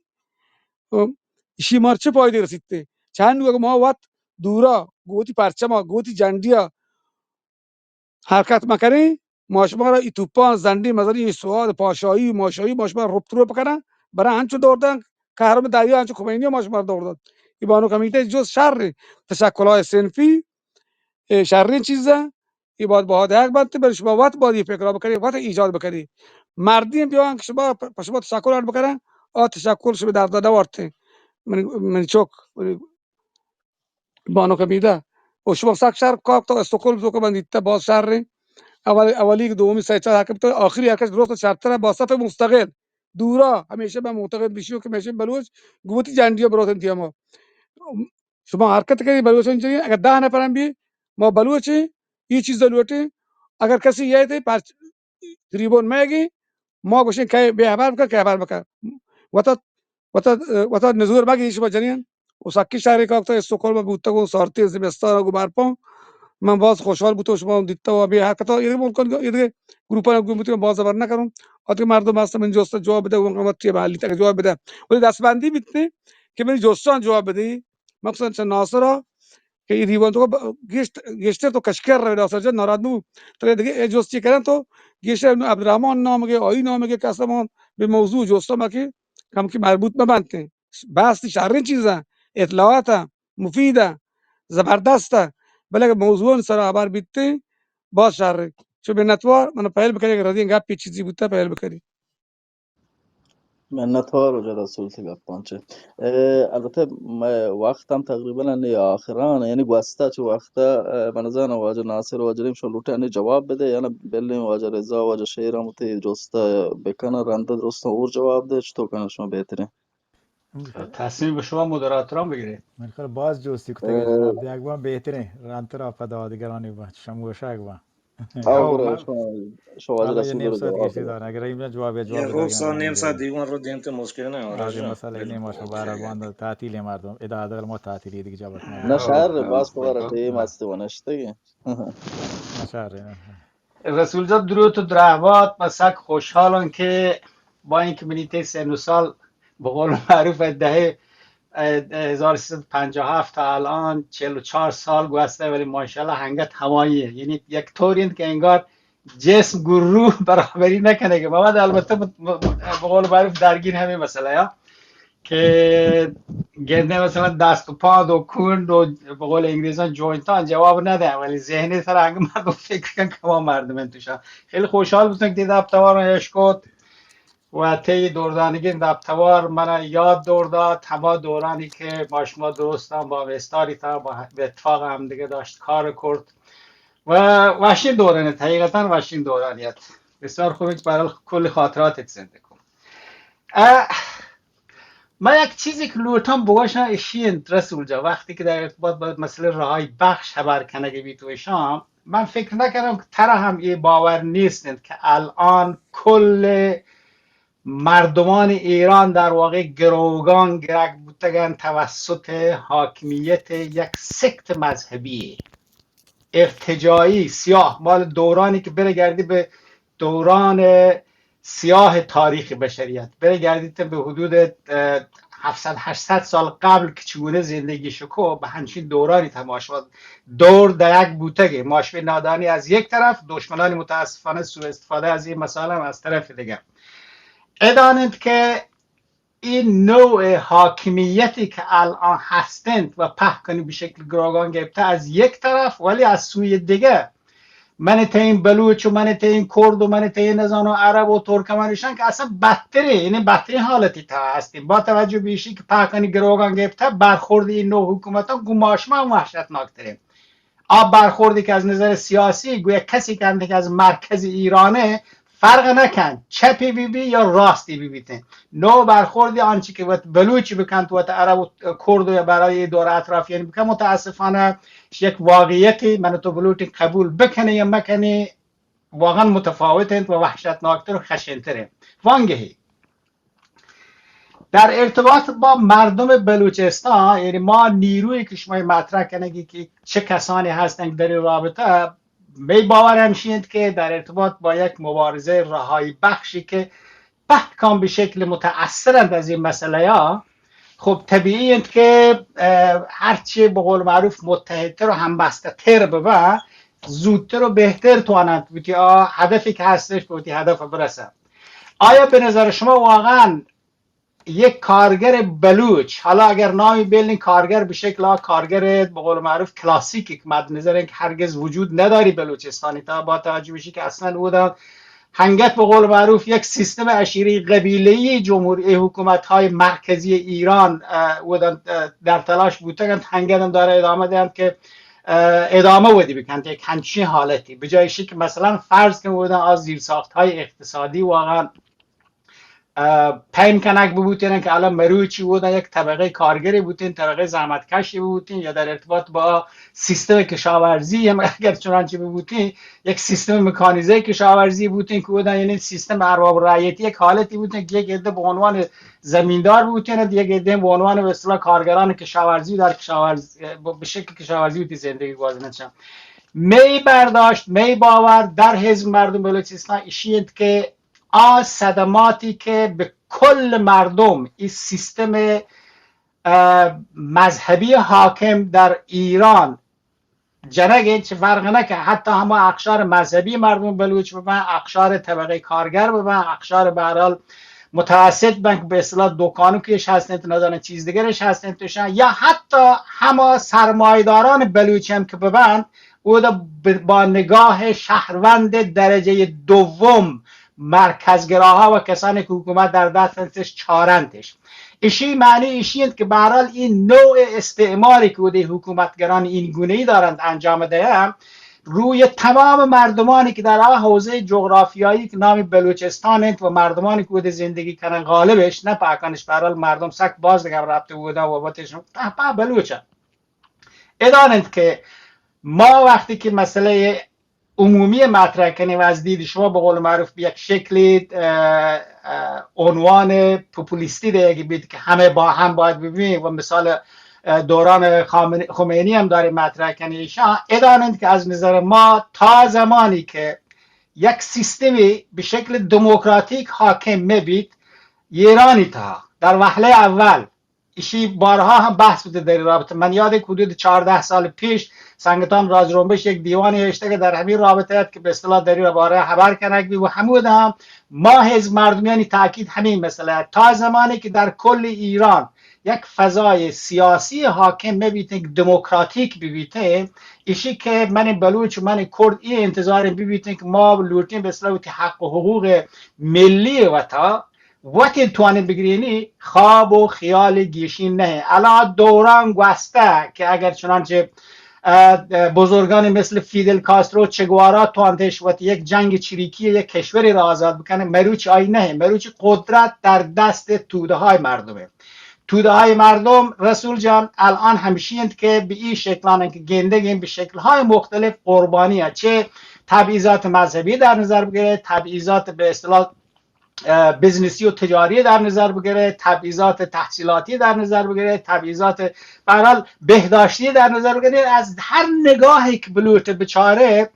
ایشی مار چه فائدہ رسیت؟ چند اگر ما وت دورا گوتی پرچما، گوتی جنڈیا، حرکت مکنیں، ما شما را ای توپان زنڈی مزنی، ای سواد پاشایی، ماشایی، ما شما رپت روپ کنن، برای انچو دور دن، قهرم دریا انچو خمینی ما شما را دور داد۔ ای بانو کمیته جز شر، تشکل‌های صنفی، ای شرین چیزه، ای باید باید حق بنت، بری شما وقت باید ای فکر بکنی، وقت ایجاد بکنی۔ مردین بیان که شما پ-، په شما تشکل اڈ بکنن، آ تشکل شما درد نوارتین۔ من، من چوک، من بانک حمیدہ۔ و شما سک شر کاک تو استکهلم تو که من دیتا باز شر رین۔ اول، اولی که دومی سه چار حرکت تو آخری حرکت درست شرتر با صف مستقل۔ دورا همیشه من معتقد بشیو که همیشه بلوچ گوتی جنڈیا بروت انتی اما۔ شما حرکت کنی بلوچ انجنی، اگر ده نفر هم بی، ما بلوچ، ای چیز لوٹی، اگر کسی یه ته پرچ-، تریبون مگی، ما گوشیں کئے بے ہبر بکن، کئے ہبر بکن۔ وتا، وتا، وتا نزور مگی شما جنین۔ و سکی شہری کاک تو استکہلم بوتگوں، سارتی زمستان گو برپا۔ من باز خوشحال بوتوں شما دیتا و بے حرکتا، یہ ملکان، یہ گروپان گو بوتگوں، باز زبر نہ کروں۔ آتی مردم ہست من جوست جواب بدے، من تی محلی تک جواب بدے۔ ولی دستبندی بیتنے کہ منی جوستان جواب بدی۔ مخصوصاً چہ ناصرا کہ ای دیوان تو ب-، گیشت-، گیشتر تو کشکر روی ناصر جان ناراحت نو۔ ترے دگه ای جستی کرن تو گیشتر نو عبدالرحمن نام گه، آئی نام گه، کسا ما به موضوع جستا ما که کم که مربوط مبنتیں۔ بحث شرین چیزا، اطلاعاتا، مفیدا، زبردستا، بلے موضوعان سر خبر بیتیں، باز شر۔ چو منتوار، من پہل بکنی، اگر ردین گپ چیزی بوتا، پہل بکنی۔ منتوار واجہ رسول تے گپاں چہ۔ اے، البتہ مئے وقت ہم تقریباً انی آخران، یعنی گوستہ چہ وقت، اے، من نزاناں واجہ ناصر واجہ رحیم شما لوٹے انی جواب بدے، یا نہ بلیں واجہ رضا واجہ شیر ہم تے جوستہ بکنن، رند درستاں اور جواب دے، چطور کنن شما بہتریں؟ تصمیم به شما مدراتوران بگیرید۔ من خیال باز جوستی کتگ جناب، دیگ بان بہتریں، رندتر پدا دیگرانی بان، شموشگ بان۔ آو، گڑا شما، شما واجہ رسول نیم ساعت گیشتر دارن. اگر این جواب، جواب یه روز ساعت، نیم ساعت دیگه من رو دیم تے مشکل نه، آره، مسئله نیم، شما بارا باند تعطیل مردم. ادا عدل ما تعطیلی دیگه جواب نه. نه شهر، باز خبر ٹیم است و نشتگی. نه شهر. رسول جان، درود و درهبات. من سک خوشحالم که با اینکه منی تی سن و سال به قول معروف دهه، اه، هزار و سیصد و پنجاه و هفت تا الان چهل و چهار سال گوسته، ولی ماشاءالله هنگت هماییه. یعنی یک طوری انت که انگار جسم گون روح برابری نکنه که. ما بعد البته ب-، ب-، به قول معروف درگیر همین مسئله یا که گنده مثلا دست و پاد و کند و به قول انگلیسان جوینتان جواب نده، ولی ذهنی سر انگار مردم فکر کن که ما مردم توشا. خیلی خوشحال بودن که دید اب توار اشکت و تی دوردانگی دپ توار من یاد دور داد، هما دورانی که ما شما درستان با وستاری تا با، به اتفاق هم دیگه داشت کار کرد و وشین دورانیت، حقیقتاً وشین دورانیت. بسیار خوبه که برای کل خاطراتت زنده کن. اه، من یک چیزی که لوٹم بگوشم اشی انت رسول جا، وقتی که در ارتباط با مسئله رهایی بخش خبر کنگی بیت و اشام، من فکر نکنم که ترا هم یه باور نیست انت که الان کل مردمان ایران در واقع گروگان گرگ بوتگن توسط حاکمیت یک سکت مذهبی ارتجاعی سیاه، مال دورانی که برگردی به دوران سیاه تاریخ بشریت، برگردی ته به حدود، اه، هفتصد هشتصد سال قبل که چگونه زندگی شکو، به همچین دورانی تماشا دور دهک بوتگه. ماشوی نادانی از یک طرف، دشمنان متاسفانه سوء استفاده از این مسائل هم از طرف دیگه. ادانند که این نوع حاکمیتی که الان هستند و پهکنی به شکل گروگان گرفته از یک طرف، ولی از سوی دیگه من تین بلوچ و من تین کرد و من تین نزانو عرب و ترکمن ایشان که اصلاً بدتره، یعنی بدترین حالتی تا هستیم. با توجه به ایشی که پهکنی گروگان گرفته، برخورد این نوع حکومتان گو ما شما هم وحشتناکتره. آ برخوردی که از نظر سیاسی گویا کسی که اندک از مرکز ایرانه، فرق نکن چپی بی بی یا راستی بی بیتین. نو برخوردی آنچه که وت بلوچی بکنت، وت عرب و کرد و یا برای ای دور اطرافیانی بکن، متاسفانه یک واقعیتی من تو بلوچی قبول بکنی یا مکنی، واقعاً متفاوت انت و وحشتناکتر و خشنتر انت. وانگهی در ارتباط با مردم بلوچستان، یعنی ما نیرویی که شما مطرح کنگی که چه کسانی هستند در این رابطه، می باور همشی انت که در ارتباط با یک مبارزه رهایی بخشی که پهکان به شکل متأثرند از این مسئله ها، خب طبیعی انت که، اه، هرچی به قول معروف متحدتر و همبسته تر ببه، زودتر و بهتر توانند بوتی آ هدفی که هستش بوتی هدف برسه. آیا به نظر شما واقعاً یک کارگر بلوچ، حالا اگر نامی بیلین کارگر به شکل آ کارگر به قول معروف کلاسیکی که مد نظر که هرگز وجود نداری بلوچستانی تا، با توجه بشی که اصلاً او دا هنگت به قول معروف یک سیستم عشیری قبیله‌ای جمهوری حکومت‌های مرکزی ایران، اه، او دا، اه، در تلاش بوتگند، هنگت هم داره ادامه دهند که، اه، ادامه ودی بکنت یک همچین حالتی. به جای شی که مثلاً فرض کن او دا از زیرساخت‌های اقتصادی واقعاً اه، پیم کنگ ببوتین که الان مروچی بودن یک طبقه کارگری بوتین، طبقه زحمتکشی بوتین، یا در ارتباط با سیستم کشاورزی هم اگر چنانچه ببوتین، یک سیستم مکانیزه کشاورزی بوتین که بودن، یعنی سیستم ارباب رعیتی یک حالتی بوتین که یک عده به عنوان زمیندار بوتین، یک عده به عنوان به اصطلاح کارگران کشاورزی در کشاورز-، به شکل کشاورزی بوتین زندگی گوازینن چم. می برداشت، می باور در حزب مردم بلوچستان ایشی انت که آ صدماتی که به کل مردم این سیستم، اه، مذهبی حاکم در ایران جنگ این چه فرق نکن، حتی همه اقشار مذهبی مردم بلوچ ببن، اقشار طبقه کارگر ببن، اقشار به هر حال متوسط بن که به اصطلاح دکانو کش هستن، نزانن چیز دیگرش هستن توشن، یا حتی همه سرمایداران بلوچ هم که ببن، او دا ب-، با نگاه شهروند درجهٔ دوم، مرکزگراها و کسانی که حکومت در دستش چارنتش. ایشی معنی ایشی انت که به هر حال این نوع استعماری که بوده حکومتگران این گونه‌ای دارند انجام دهند، روی تمام مردمانی که در آ حوزهٔ جغرافیایی که نام بلوچستان انت و مردمانی که بوده زندگی کنن غالبش، نه پاکانش، به هر حال مردم سک باز دیگه رفته بوده و وتش ته پا بلوچه. ادان انت که ما وقتی که مسئلهٔ عمومی مطرح کنی و از دید شما به قول معروف به یک شکلی، اه، اه، عنوان پوپولیستی دیگه بید که همه با هم باید ببینیم و مثال، اه، دوران خامن-، خمینی هم داره مطرح کنی. ایشان ادانند که از نظر ما تا زمانی که یک سیستمی به شکل دموکراتیک حاکم می‌بید، ایرانی تا در وهله اول ایشی بارها هم بحث بوده در این رابطه. من یاد حدود چهارده سال پیش سنگتان راز جنبش یک دیوانی نوشته که در همین رابطه است که به اصطلاح در این باره خبر کنگ بی و همود هم ما حزب مردمیانی تاکید همین مسئله است. تا زمانی که در کل ایران یک فضای سیاسی حاکم می‌بیتن که دموکراتیک ببیتن، ایشی که من بلوچ و من کرد این انتظار ببیتن که ما لوٹین به اصطلاح وتی حق و حقوق ملی وتا وتی توانین بگرینی، خواب و خیال گیشین نه. الا دوران گوسته که اگر چنانچه، اه، اه، بزرگانی مثل فیدل کاسترو، چه گوارا توانتش وتی یک جنگ چریکی یک کشوری را آزاد بکنه، مروچی آی نه، مروچی قدرت در دست توده های مردمه. توده های مردم، رسول جان، الان همشی انت که به این شکلان که گندگیم به شکل های مختلف قربانی هست. چه تبعیضات مذهبی در نظر بگیره، تبعیضات به اصطلاح اه، بزنسی و تجاری در نظر بگیره، تبعیضات تحصیلاتی در نظر بگیره، تبعیضات، به هر حال، بهداشتی در نظر بگیره. از هر نگاهی که بلوچ بچاره،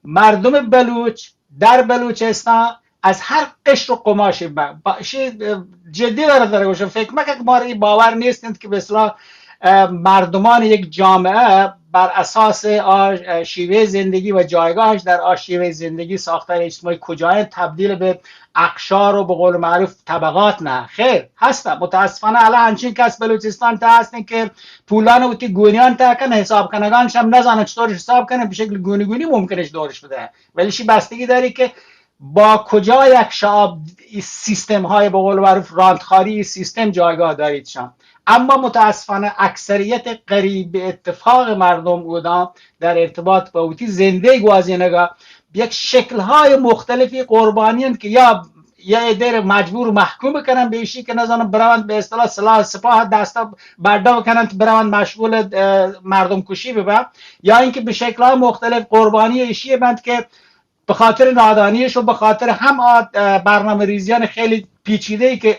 مردم بلوچ در بلوچستان از هر قشر و قماشی با-، با-، شی، اه، جدی داره داره گوشه. فکر مکن که ما را این باور نیست که به اصطلاح، اه، مردمان یک جامعه بر اساس آ، اه، شیوهٔ زندگی و جایگاهش در آ شیوهٔ زندگی، ساختار اجتماعی کجایند، تبدیل به اقشار و به قول معروف طبقات نه. خیر، هستن. متاسفانه الان همچین کس بلوچستان تا هستن که پولان وتی گونیان تا کن، حساب کنگانش هم نزانن چطورش حساب کنن، به شکل گونی گونی ممکنش دورش بده. ولی شی بستگی داری که با کجا یک شعب سیستم های به قول معروف رانتخاری سیستم جایگاه داریدشان. اما متاسفانه اکثریت قریب به اتفاق مردم اودان در ارتباط با وتی زنده گوازینگا یک شکل‌های مختلفی قربانی انت که یا، یا دیر مجبور محکوم بکنن به ایشی که نزانن بروند به اصطلاح سلاح سپاه دستا بردار کنن بروند مشغول، اه، مردم کشی ببن، یا اینکه به شکل‌های مختلف قربانی ایشی بنت که به خاطر نادانیش و به خاطر هم آ، اه، برنامه ریزیان خیلی پیچیده ای که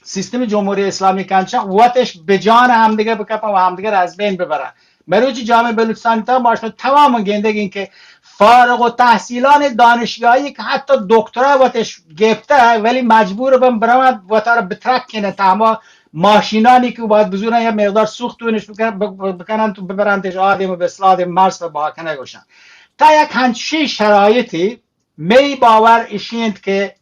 سیستم جمهوری اسلامی کنچا وتش به جان همدیگه بکپن و همدیگه را از بین ببرن. مروچی جامعه بلوچستان تا ما شما تمام گندگین که فارغ و تحصیلان دانشگاهی که حتی دکترا وتش گپته ولی مجبور بن برون وتارا بترک کنه تا هما ماشینانی که باید بزورن یا مقدار سوخت تونش بکن-، بکنن تو ببرنتش آدم و به اصلاح آدم مرز و باکنه گوشن. تا یک همچین شرایطی می باور ایشی انت که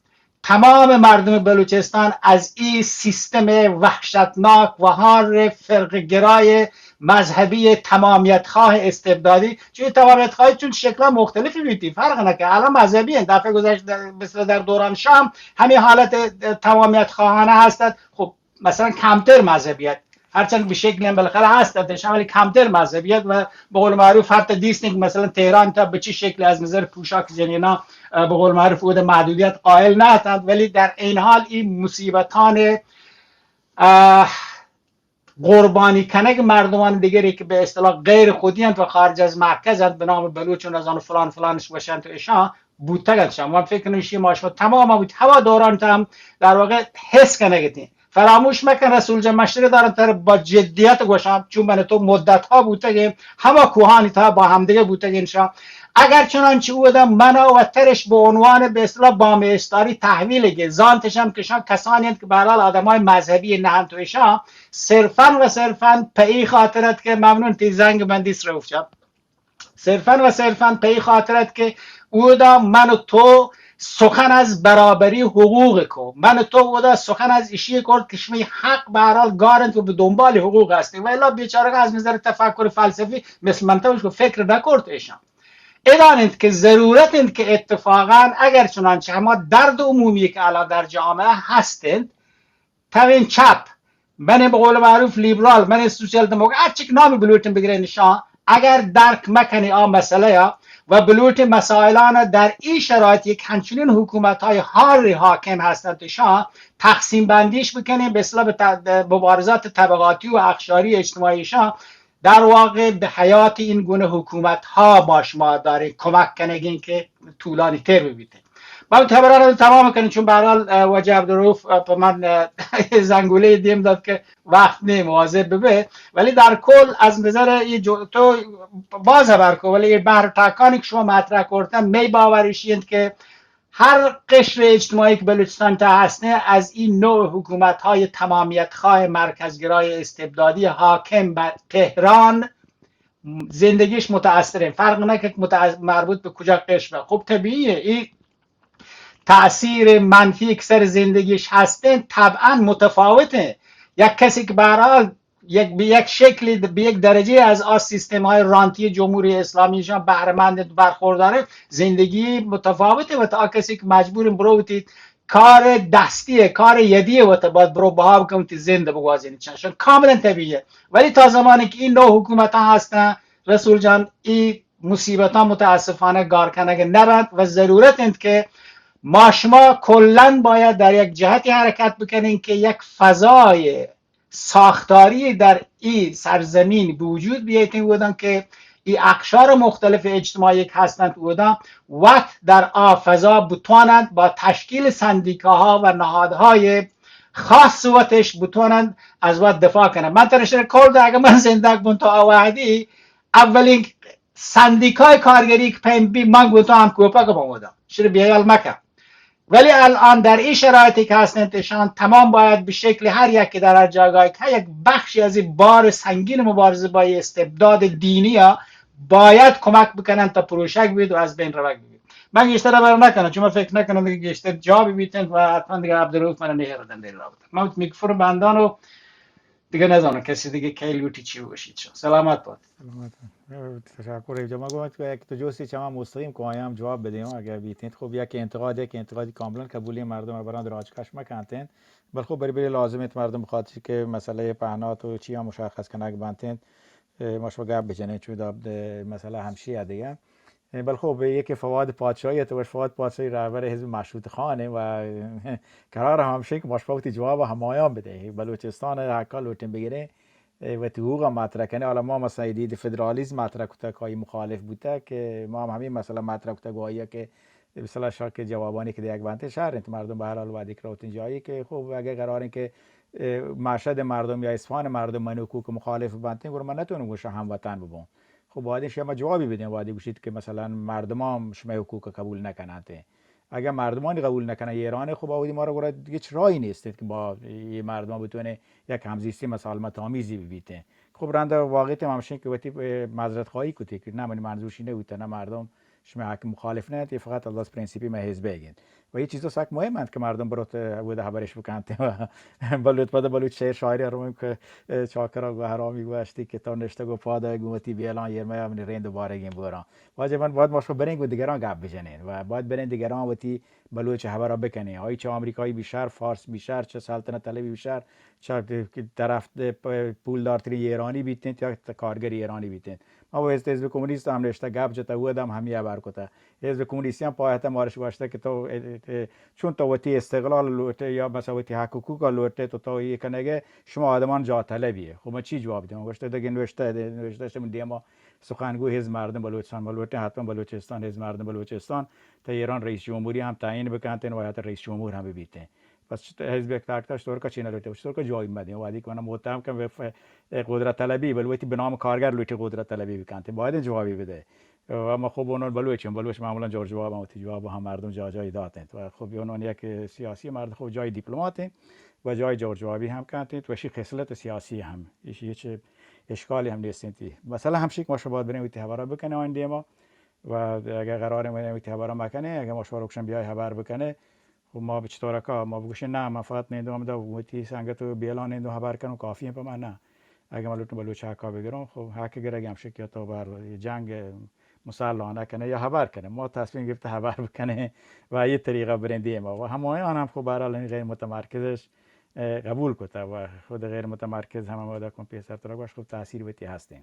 تمام مردم بلوچستان از این سیستم وحشتناک و هار فرقه گرای مذهبی تمامیت خواه استبدادی، چون تمامیت خواهی چون شکل مختلفی بیتی، فرق نکه. الان مذهبی انت، دفعه گذشت در، مثل در دوران شام همین حالت تمامیت خواهانه هستد. خب، مثلاً کمتر مذهبیت، هرچند به شکلی هم بالاخره هست درش، ولی کمتر مذهبیت و به قول معروف حتی دیستین که مثلاً تهران تا به چه شکلی از نظر پوشاک زنینا، اه، به قول معروف او ده محدودیت قائل نه هستند، ولی در این حال این مصیبتان، اه، قربانی کنگ مردمان دیگری که به اصطلاح غیر خودی انت و خارج از مرکز انت، به نام بلوچ و نزان فلان فلانش باشند و ایشان بوتگ انت. شما فکر کنید شما، شما تمام بود، هوا دوران تا هم در واقع حس کنگ اتین. فراموش مکن رسول جان، مشتری دارن تر با جدیت گوشم، چون من تو مدت ها بوتگیم، هما کوهانی تا با همدیگه بوتگین شان. اگر چنانچه او دم منا و ترش به عنوان به اصطلاح بام استاری تحویل گه، زانتشم که شان کسانی انت که به هر حال آدمای مذهبی نه انت و ایشان صرفاً و صرفاً په ای خاطر ات که ممنون تی زنگ من دیس روف جان. صرفاً و صرفاً په ای خاطر ات که اودا من و تو سخن از برابری حقوق کو. من و تو اودا سخن از اشی کرد که شمی حق به هر حال گارنت و به دنبال حقوق هستی. و الا بیچارگان از نظر تفکر فلسفی مثل من تو فکر نکرد ایشان. ادان انت که ضرورت انت که اتفاقاً اگر چنانچه هما درد عمومی که الان در جامعه هست انت، توین چپ، من به قول معروف لیبرال، من سوسیال دموکرات، هر چی که نامی بلوٹن بگرین شان، اگر درک مکنی آ مسئله یا و بلوٹن مسائلان در این شرایط یک همچنین حکومت های حار حاکم هستند شان تقسیم بندیش بکنی، به اصطلاح به ت-، به مبارزات طبقاتی و اقشاری اجتماعی شان در واقع به حیات این گونه حکومت ها با شما داره کمک کنگین که طولانی تر ببیته. من خبران رو تمام کنیم، چون به هر حال، اه، واجه عبدالرؤوف، اه، په من، اه، زنگوله دیم داد که وقت نیم واضح ببه، ولی در کل از نظر ای جو، تو باز خبر کو، ولی ای بحر تاکانی که شما مطرح کردن، می باوریشی انت که هر قشر اجتماعی که بلوچستان تا هستن، از این نوع حکومت‌های تمامیت‌خواه مرکزگرای استبدادی حاکم بر تهران زندگیش متاثره. فرق نکنه که متأث-، مربوط به کجا قشر به. خب طبیعیه، این تأثیر منفی که سر زندگیش هستن طبعا متفاوته. یک کسی که به هر حال یک، به یک شکلی، به یک درجه از آ سیستم‌های رانتی جمهوری اسلامیشان بهره‌مند برخورداره، زندگی متفاوته. و تا کسی که مجبور بروتید کار دستی، کار یدی و تا باید برو بها بکنید، زنده بگوازینید، چشان کاملا طبیعیه. ولی تا زمانی که این نوع حکومت ها هستن، رسول جان، این مصیبت ها متاسفانه گار کنگ نبند و ضرورت انت که ما شما کلا باید در یک جهتی حرکت بکنین که یک فضای ساختاری در ای سرزمین به وجود بیایتین، اودان که ای اقشار مختلف اجتماعی که هستند، اودان وقت در آ فضا بتوانند با تشکیل سندیکاها و نهادهای خاص وتش بتوانند از وقت دفاع کنند. من ترش کول ده، اگه من زندگ بون تا آ وحدی، اولین سندیکای کارگری که پیم بی، من گوتو هم کوپک بمودم، شیر بیال مکن. ولی الان در این شرایطی که هستند، اشان تمام باید به شکل هر یکی در هر جایگاهی که یک بخشی از این بار سنگین مبارزه با استبداد دینی ها باید کمک بکنن تا پروشک بید و از بین روک بید. من گیشتر بر نکنم، چون من فکر نکنم دیگه گیشتر جا ببیتن و حتما دیگه عبدالرؤوف من نهر دن دیر رابطه. من میکروفون بندان و دیگه نزانم کسی دیگه کی لوٹی چی بگوشیت. سلامت باد. سلامت باد. تشکر. ایوجا ما گوشت که یک تو جستی چما مستقیم که آیام جواب بدیم اگر بیتین. خب یک انتقاد، یک انتقادی کاملا قبولی، مردم بران دراج کش مکنتین. بل خب بری بری لازم انت مردم بخاطر که مسئله پهنات و چی هم مشخص کنگ بنتین. اه، ما شما گپ بجنین چون دا، اه، مسئله همشی دیگه. بل خب، یکی فواد پادشاهی ات، وش فواد پادشاهی رهبر حزب مشروطه خانه و قرار هم شد که ما شما وتی جواب همایان بده. بلوچستان حقا لوٹیں بگیریں، وتی حقوق مطرح کنیں. حالا ما مثلا دید فدرالیسم مطرح کتا که آئی مخالف بوتا که ما هم همین مسئله مطرح کتا گواهی که مثلا شاک جوابانی که دیگ بنت شهر انت، مردم به هر حال وادی کروتن جایی که خب اگه قرار انت که، اه، مشهد مردم یا اصفهان مردم من حقوق مخالف بنت، گور من نتونم گوشه هموطن ببون. خب باید شما جوابی بدین، وادی گوشید که مثلا مردمان شما حقوق قبول نکنند. اگر مردمان قبول نکنند ایران، خب آودی ما را گرا دیگه هیچ راهی نیست که با این مردمان بتونه یک همزیستی مسالمت آمیزی ببیتین. خب رند واقعیت هم همشین که وتی، اه، معذرت خواهی کتی که نه، منی منظور شی نبوده، نه مردم شما حق مخالف نه، فقط از پرنسیپی من حزب گین. و این چیزا سک مهم انت که مردم بروت، اه، ودا خبرش بکنت. بلوچ پدا بلوچ شعر شاعری رو که، اه، چاکرا گو حرامی گوشتی که تو نشته گو پادا گو وتی بیلان یرمیا منی رند بارگین بوران. واجه من باید ما شما برین گو دیگران گپ بجنین و باید برین دیگران وتی بلوچ خبرا بکنین. آئی چه آمریکایی بیشتر، فارس بیشتر، چه سلطنت طلبی بیشتر، چه طرف پولدارترین ایرانی بیتین یا کارگر ایرانی بیتین. ما و حزب، حزب کمونیست هم نشته گپ جته، او هم همی خبر کته. حزب کمونیستی هم پایت مارش گوشته که تو، اه، اه، چون تو وتی استقلال لوٹه یا مثلا وتی حق حقوق لوٹه، تو تو یہ کنگه شما آدمان جا طلبیه. خب من چی جواب دیم؟ گوشته دیگه نوشته، نوشته شما دیما سخنگو حزب مردم بلوچستان، ما لوٹه حتما بلوچستان، حزب مردم بلوچستان، تا ایران رئیس جمهوری هم تعیین بکنتین و حتی رئیس جمهور هم ببیتین. پس چت-، حزب یک تاکتا چطور کا چی نلوٹے، چطور کا جوابی مدیں۔ وادی کہ منا متهم کن بہ ف-، اے قدرت طلبی، بلوچی بہ نام کارگر لوٹی قدرت طلبی بکنت، باید جوابی بدے۔ و ما خب اونون بلوچ ہم، بلوچ معمولاً جور جواب ہم ہوتی، جواب ہم مردم جا جائی دات انت۔ و خب اونون یک سیاسی مرد، خب جائی دیپلمات انت و جائی جور جوابی ہم کنت انت و اشی خصلت سیاسی ہم، اشی ہچ اشکالی ہم نیست انت۔ مسئلہ ہمشی کہ ما شما باید بریں وتی حبرہ بکنیں آن دیما و اگر قرار وتی حبرہ مکنیں، اگر ما شما روکشن بیای حبر بکنیں، خب ما چطور کا ما بگوشیں، نہ، من فقط نندو ہمدا وتی سنگت و بیلان نندو ہبر کنوں، کافی ہیں پہ من، نہ۔ اگہ من لوٹوں بلوچ حقا بگروں، خب حق گرگ ہمشہ کہ تو بر جنگ مسلح نہ کنے یا ہبر کنے، ما تصمیم گرفت ہبر بکنیں و یہ طریقہ بریں دیما۔ و ہمایان ہم خب بہرحال غیر متمرکزش، اه، قبول کتا و خود غیر متمرکز ہم ہمدا کن پیسر ترا گوش خب تاثیر وتی ہستیں۔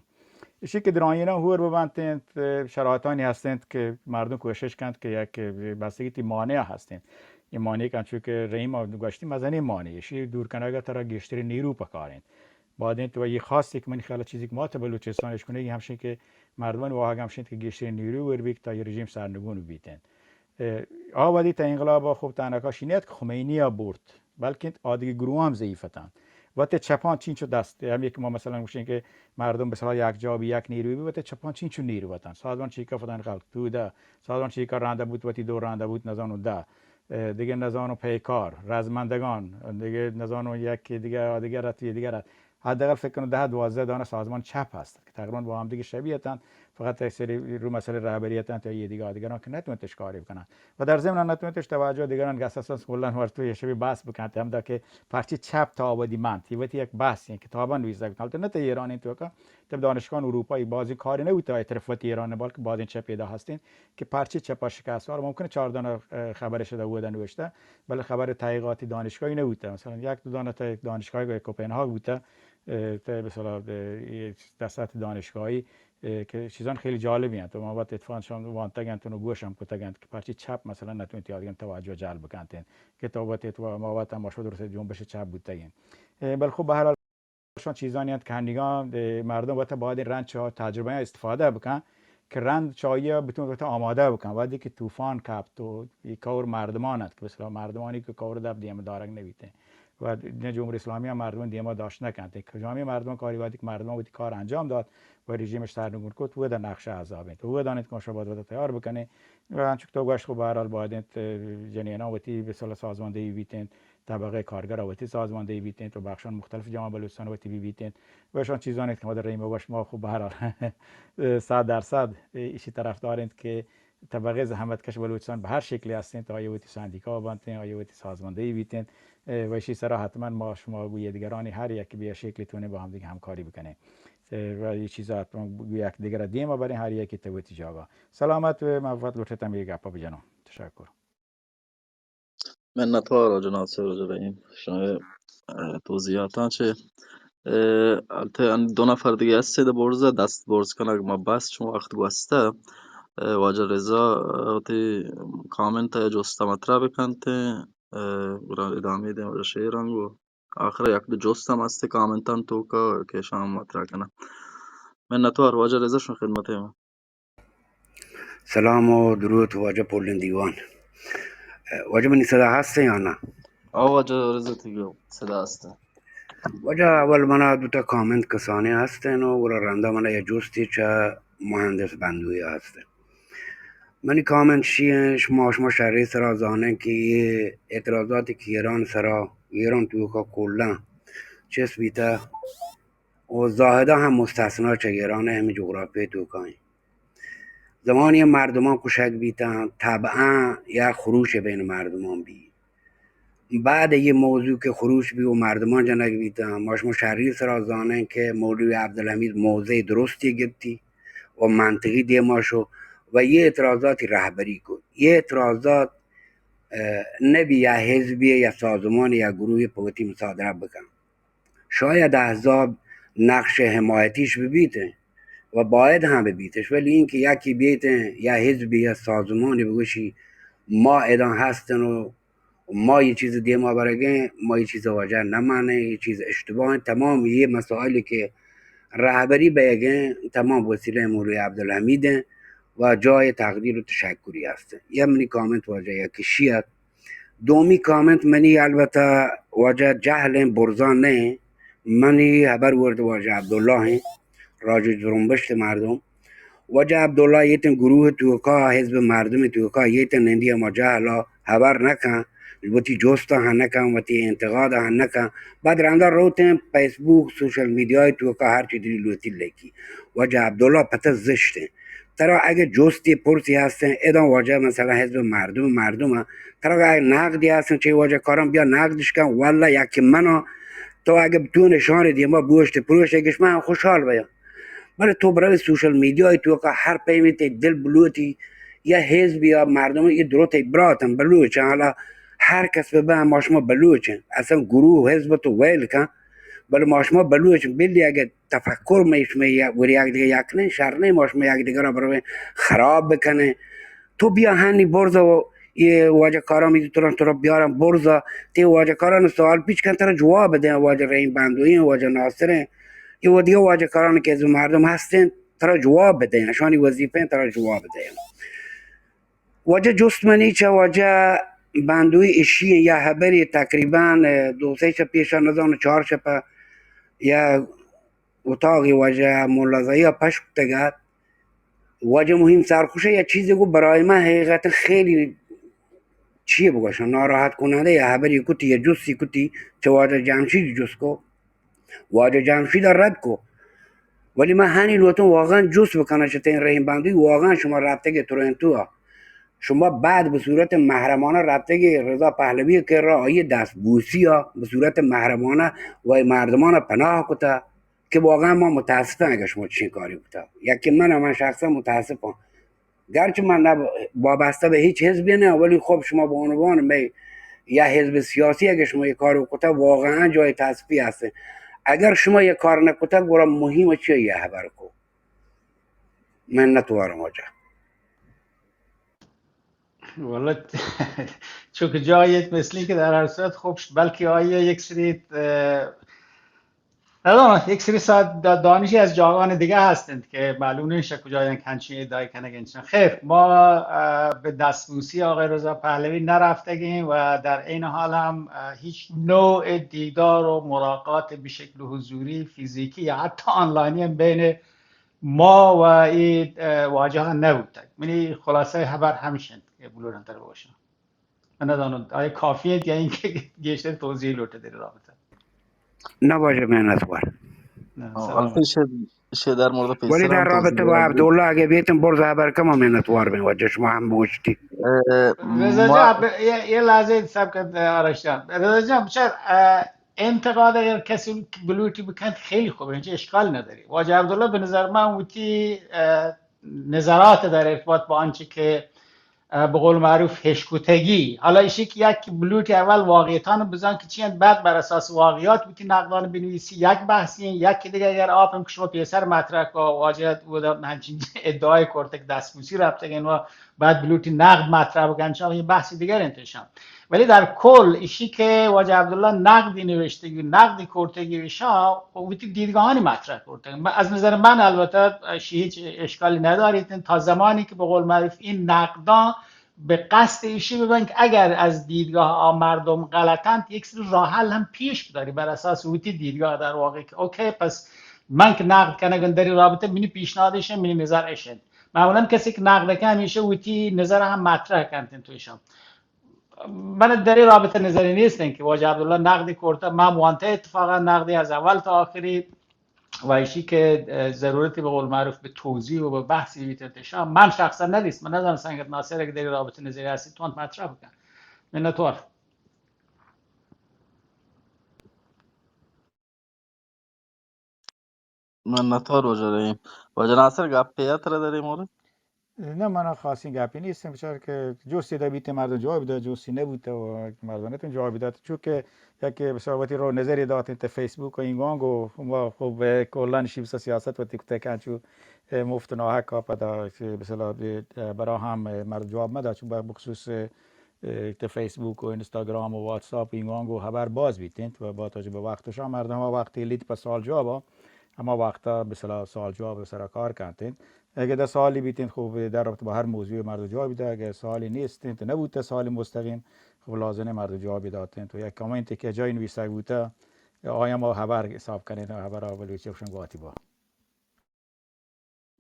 ایشی کہ درائینا ہور ببنت انت، شرایطانی ہست انت کہ مردم کوشش کنت کہ یک بستگی تی مانع ہست انت۔ یہ مانع انچو کہ رحیم گوشتی مزنی مانع، ایشی دور کنگا ترا گیشتری نیرو پکار انت۔ باید انت و یہ خاصی کہ منی خیال چیزی کہ ما تو بلوچستان اش کنگی ہمشین کہ مردمان واہگ ہمشین کہ گیشترین نیروی ور بیت تا یہ رژیم سرنگون بیت انت۔ اه، آ وہدی تا انقلاب خوب تنها کاشی نیت کہ خمینی ء برد، بلکن آدگی گروہ ہم ضعیف اتنت۔ وت چپان چینچو دست، ہم یک ما مثلاً گوشیں کہ مردم بسرا یک جا بی یک نیروی بی، وت چپان چینچو نیرو اتنت۔ سازمان چیکا فتن خلق تو ده، سازمان چیکا رنده بود وتی دو رنده بود نزانو ده، اه، دیگه نزانو پیکار، رزمندگان، دیگه نزانو یک دیگه، دیگه رت، دیگه رت۔ حداقل فکر کنم ده دوازده دانه سازمان چپ هست که تقریباً با هم دیگه شبیه اتنت، فقط یک سری رو مسئله رهبری اتنت یا یه دیگه دیگران که نتونتش کاری بکنن و در ضمن نتونتش توجه دیگران گس اساس کلاً ورتو یه شبی بحث بکنت، هم دا که پرچی چپ تا آبادی منت، یه وتی یک بحث این کتابان نویسه بکنت، البته نه تا ایران این تو که تب دانشگاه اروپایی بازی کاری نبوده، ای طرف وتی ایران، بلکه بازی چپ پیدا هستین که پرچی چپا شکست وار، ممکنه چهار دانه، اه، خبرش دا ودا نوشته، بلے خبر تحقیقاتی دانشگاهی نبوده. مثلاً یک دو دانه تا دانشگاه کوپنهاگ بوده، اه، تا به اصطلاح، اه، یه در سطح دانشگاهی، اه، که چیزان خیلی جالبی انت. و ما وقت اتفاقاً شان وانتگ انت و گوش هم کتگ انت که پرچی چپ مثلاً نتونت یادگان توجه جلب بکنت انت. که تو وقت اتفاق ما وقت هم ما شما درست جنبش چپ بوتگین. اه، بل خب به هر حال شان چیزانی انت که هنیگان، اه، مردم وقت باید این رند چه تجربه استفاده بکن که رند چایی بتون وقت آماده بکن. وقتی که طوفان کپت و یک کور مردمان انت که به اصطلاح مردمانی که کور دب دیم دارگ نبیته. و نه جمهوری اسلامی هم مردم دیما داشت نکنت. کجامی مردم کاری وقتی که مردم وقتی کار انجام داد و رژیمش سرنگون کت، و در نقش عذاب انت. و دانید که شما باید وقت تیار بکنه. و انچو که تو گوشت خب به هر حال باید انت، اه، جنینا وقتی به اصطلاح سازماندهی بیتن، طبقه کارگر وتی سازماندهی بیتین و بخشان مختلف جامعه بلوچستان وتی بی بیتین و اشان چیزانی که ما در ریم و شما خب به هر حال صد درصد ایشی طرفدار انت که طبقه زحمت کش بلوچستان به هر شکلی هستین تا آیا وتی سندیکا بنتین، آیا وتی سازماندهی بیتین و ایشی سرا حتماً ما شما گوی دیگرانی هر یک بیا شکلی تونین با هم دیگه همکاری بکنین و این چیزا حتماً گوی یک دیگر دیم برین هر یکی تو وتی جاگا. سلامت و موفق لوٹتم یک گپا بجنم. تشکر. منتوار واجہ ناصر، واجہ رحیم، شمئے، اه، توضیحاتاں چہ، اه، البتہ ان دو نفر دیگہ ہستے دہ برزا دست برز کنگ ما بس چون وقت گوستہ، اه، واجہ رضا، اه، وتی کامنت یا جستا مطرح بکنت، اه، گڑا ادامہ دیں واجہ شیران گو آخر یک دو جست ہم ہستے کامنتان توکا کہ شام مطرح کناں۔ منتوار واجہ رضا شما خدمت۔ سلام و درود واجہ پلیں دیوان۔ واجہ منی صدا ہست یا نا؟ آ واجہ رضا تئی صدا ہست۔ واجہ اول منا دوتا کامنت کسانیں ہستن و گڑا رندا منا یا جستی چہ مہندس بندوی ہست۔ منی کامنت شی ہیں، شما، شما شری سرا زانیں کہ یہ اعتراضاتی کہ ایران سرا، ایران توکا کلاں چست بیتا و زاہدہ ہم مستثنا چہ ایران ہمیں جغرافیہ توکا ہیں۔ زمانی مردمان کشگ بیتاں، طبعاً یک خروش بین مردمان بی۔ بعد یہ موضوع کہ خروش بی و مردمان جنگ بیتاں، ما شما شری سرا زانیں کہ مولوی عبدالحمید موضع درستی گپتی و منطقی دیما شو و یہ اعتراضاتی رہبری کو۔ یہ اعتراضات، اه، نبی یا حزبی یا سازمان یا گروہ پوتی مصادرہ بکن۔ شاید احزاب نقش حمایتیش ببیت و باید ہم ببیتش، ولی اینکہ یکی بیت یا حزبی یا سازمانی بگوشی ما ادا ہستن و ما یہ چیز دیما برگیں، ما یہ چیز واجہ نمانیں، یہ چیز اشتباہ ہیں۔ تمام یہ مسائل کہ رہبری بیگیں تمام وسیلہ مولوی عبدالحمید ہیں و جای تقدیر و تشکری ہستیں۔ یہ منی کامنت واجہ یا کشیت۔ دومی کامنت منی البتہ واجہ جہل ہیں، برزان نہیں، منی حبر ورد واجہ عبداللہ ہیں، راجی جرمبشت مردم۔ واجہ عبداللہ یہ تن گروہ توکا، حزب مردم توکا، یہ تن نندی ہما جہلا حبر نکن، وتی جوستا ہن نکن، وتی انتقاد ہن نکن۔ بعد رندا روتیں فیسبوک، سوشل میڈیا توکا ہر چی دلی لوتی لکی۔ واجہ عبداللہ پتہ زشت ہیں۔ ترا اگہ جستی پرسی ہستن، ادا واجہ مثلاً حزب مردم، مردم ہن۔ ترا اگہ نقدی ہستن، چہ واجہ کاران بیا نقدش کن، واللہ یکی منا، تو اگہ تو نشان دیما بوشت پروش، اگش من خوشحال بیان۔ بلے تو بروی سوشل میڈیا توکا ہر پیمی تے دل بلوتی، یا حزب یا مردم، یہ دروت براتن بلوچن، حالا ہر کس بہ ما شما بلوچن، اصلاً گروہ حزب تو ویل کن، بلے ما شما بلوچن، بلی اگہ تفکر مئے شمئے یا وری یک دگہ یک نہ، شر نہ، ما شما یک دگہ را برویں خراب بکنیں۔ تو بیا ہنی برز و یہ واجہ کارامی تو ترا، ترا بیارن برزا، تی واجہ کاران سوال پیچ کن، ترا جواب دیں، واجہ رحیم بندوی ہیں، واجہ ناصر ہیں، یہ و دیگه واجہ کاران که از مردم هستن، ترا جواب بدیں، اشانی وظیفه ہیں، ترا جواب دیں. واجہ جست منی چہ واجہ بندوی اشی یا حبری تقریباً دو سه شب پیش، نزان چهار شب، یا اتاقی واجہ ملازایی پش کتگ ات. واجہ مهم سرخوشه یا چیزی گو برای من حقیقتاً خیلی چی بگوشم، ناراحت کننده یا حبری کتی یا جستی کتی چه واجہ جمشید جست کو، واجہ جمشید رد کو. ولی من هنی لوتم واقعاً جست بکنم چه تین رحیم بندوی واقعاً شما رفتگی تورنتو ها، شما بعد به صورت محرمانه رفتگی رضا پهلوی که را آیه دست بوسی ها به صورت محرمانه و مردمان پناه کتا. که واقعاً ما متاسفم اگر شما چنین کاری بوتا. یکی من، من شخصاً متاسفم. گرچه من نه وابسته به هیچ حزبی نه، ولی خب شما به عنوان می یا حزب سیاسی اگر شما یه کار بکتا، واقعاً جای تاسفی هست. اگر شما یه کار نکتا، گورا مهم چیه یه خبر کو. منتوارم واجه. والا چون که جایت مثلی که در هر صورت خب، بلکه آیا یک سری، اه، نه، یک سری ساعت دا-، دانشی از جاگان دیگه هستند که معلوم نمیشه کجا، یعنی همچین ادعای کنگ انسان. خیر، ما، اه، به دستبوسی آقای رضا پهلوی نرفتگیم و در این حال هم، اه، هیچ نوع دیدار و ملاقات به شکل حضوری، فیزیکی یا حتی آنلاینی هم بین ما و ای، اه، واجه نبوتگ. منی خلاصه خبر همشند که بلورن تر باشم. من ندانم آیا کافی انت یا اینکه گیشتر توضیح لوٹه در رابطه. نه واجه منتوار. نه، آه، سلام. البته ایشی، ایشی در مورد ولی پیسر در هم رابطه توضیح با دادی. عبدالله اگه بیتم برز خبر کم منتوار بین واجه شما هم بوشتی. اه، رضا ما جان، ب-، یه، یه لحظه صبر کن، اه، آرش جان. رضا جان، بچار، اه، انتقاد اگر کسی بلوٹی بکنت خیلی خوبه، هیچ اشکال نداری. واجه عبدالله به نظر من وتی، اه، نظرات در ارتباط با آنچه که، اه، به قول معروف هشکتگی. حالا ایشی که یک بلوٹی اول واقعیتان بزان که چی انت، بعد بر اساس واقعیات وتی نقدان بنویسی، یک بحثی انت. یک دیگه اگر آپم که شما پیسر مطرح که واجه بوده همچین ادعای کرته که دستبوسی رفتگین و بعد بلوٹی نقد مطرح بکن، چون یه بحث دیگر انت اشان. ولی در کل ایشی که واجه عبدالله نقدی نوشتگی، نقدی کرتگی، ایشان خب وتی دیدگاهانی مطرح کرتگ. من، از نظر من البته ایشی هیچ اشکالی نداریت تا زمانی که به قول معروف این نقدان به قصد ایشی ببن که اگر از دیدگاه آ مردم غلطند، یک سری راه حل هم پیش بداری بر اساس وتی دیدگاه در واقع که اوکی، پس من که نقد کنگن در این رابطه، منی پیشنهاد ایشه، منی نظر ایشه. معمولاً کسی که نقد کنه همیشه وتی نظر هم مطرح کنت تو ایشان. من در این رابطه نظری نیست که واجه عبدالله نقدی کرته، من وانته اتفاقاً نقدی از اول تا آخری و ایشی که، اه، ضرورتی به قول معروف به توضیح و به بحثی بیتنت ایشان. من شخصاً ندیست، من ندانم سنگت ناصر اگه در این رابطه نظری هستی تو مطرح بکن. منتوار. منتوار واجہ رحیم. واجہ ناصر، گپے ات ترا در اے مورد؟ نه، من خاصی گپی نیستم، چرا که جستی دا بیت مردم جواب داد، جستی نبوت و مردم نتون جواب داد، چون که یکی بسیار وتی رو نظری دات انت فیسبوک و اینگانگ و ما خب کلا شی بسیار سیاست وتی کتک انچو مفت ناحق پدا مثلا برا هم مردم جواب مداد، چون بخصوص اه، که فیسبوک و اینستاگرام و واتساپ اینگان گو خبر باز بیتینت و با توجه به وقت شان مردم ها وقتی لیت په سوال جواب ها، اما وقتا به صلاح سوال جواب سرا کار کنتینت. اگه ده سوالی بیتینت، خب در رابطه با هر موضوع مرد جواب بیده، اگه سوالی نیستینت، نبوته سوالی مستقیم، خب لازمه مرد جواب داتینت و یک کامنتی که جای نویسگ بوته، آیا ما خبر حساب کنید، خبر اول ویچه بشن گواتی با.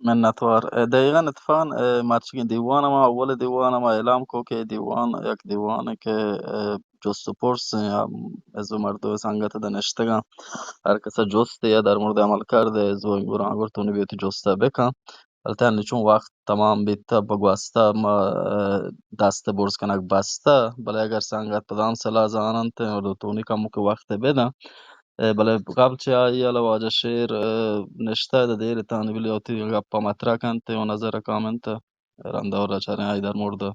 منتوار. اه، دقیقاً اتفاقاً، اه، مرچیگیں دیوان ءَ ما اول دیوان ءَ ما اعلان کو کہ دیوان یک دیوانے کہ، اه، جست و پرس ایں، ہم از مردم سنگت دہ نشتگاں۔ ہر کس ءَ جست یا در مورد عمل کرد ءَ زو گران گر تو نبی وتی جست ءَ بکن۔ البتہ ہنی چون وقت تمام بیت ءَ بگوست ءَ ما، اه، دست برز کنگ بستہ، بلے اگر سنگت پدام سلاہ زاننت اور دو تونی کمو کہ وقت بدن، اه، بلے قبل چہ آئی ءَ واجہ شیر، اه، نشتہ ءَ دیر تانی بلی وتی گپ ءَ مطرح کنت و نظر ءَ کامنت ءَ رند ءَ چاریں آئی در مورد ءَ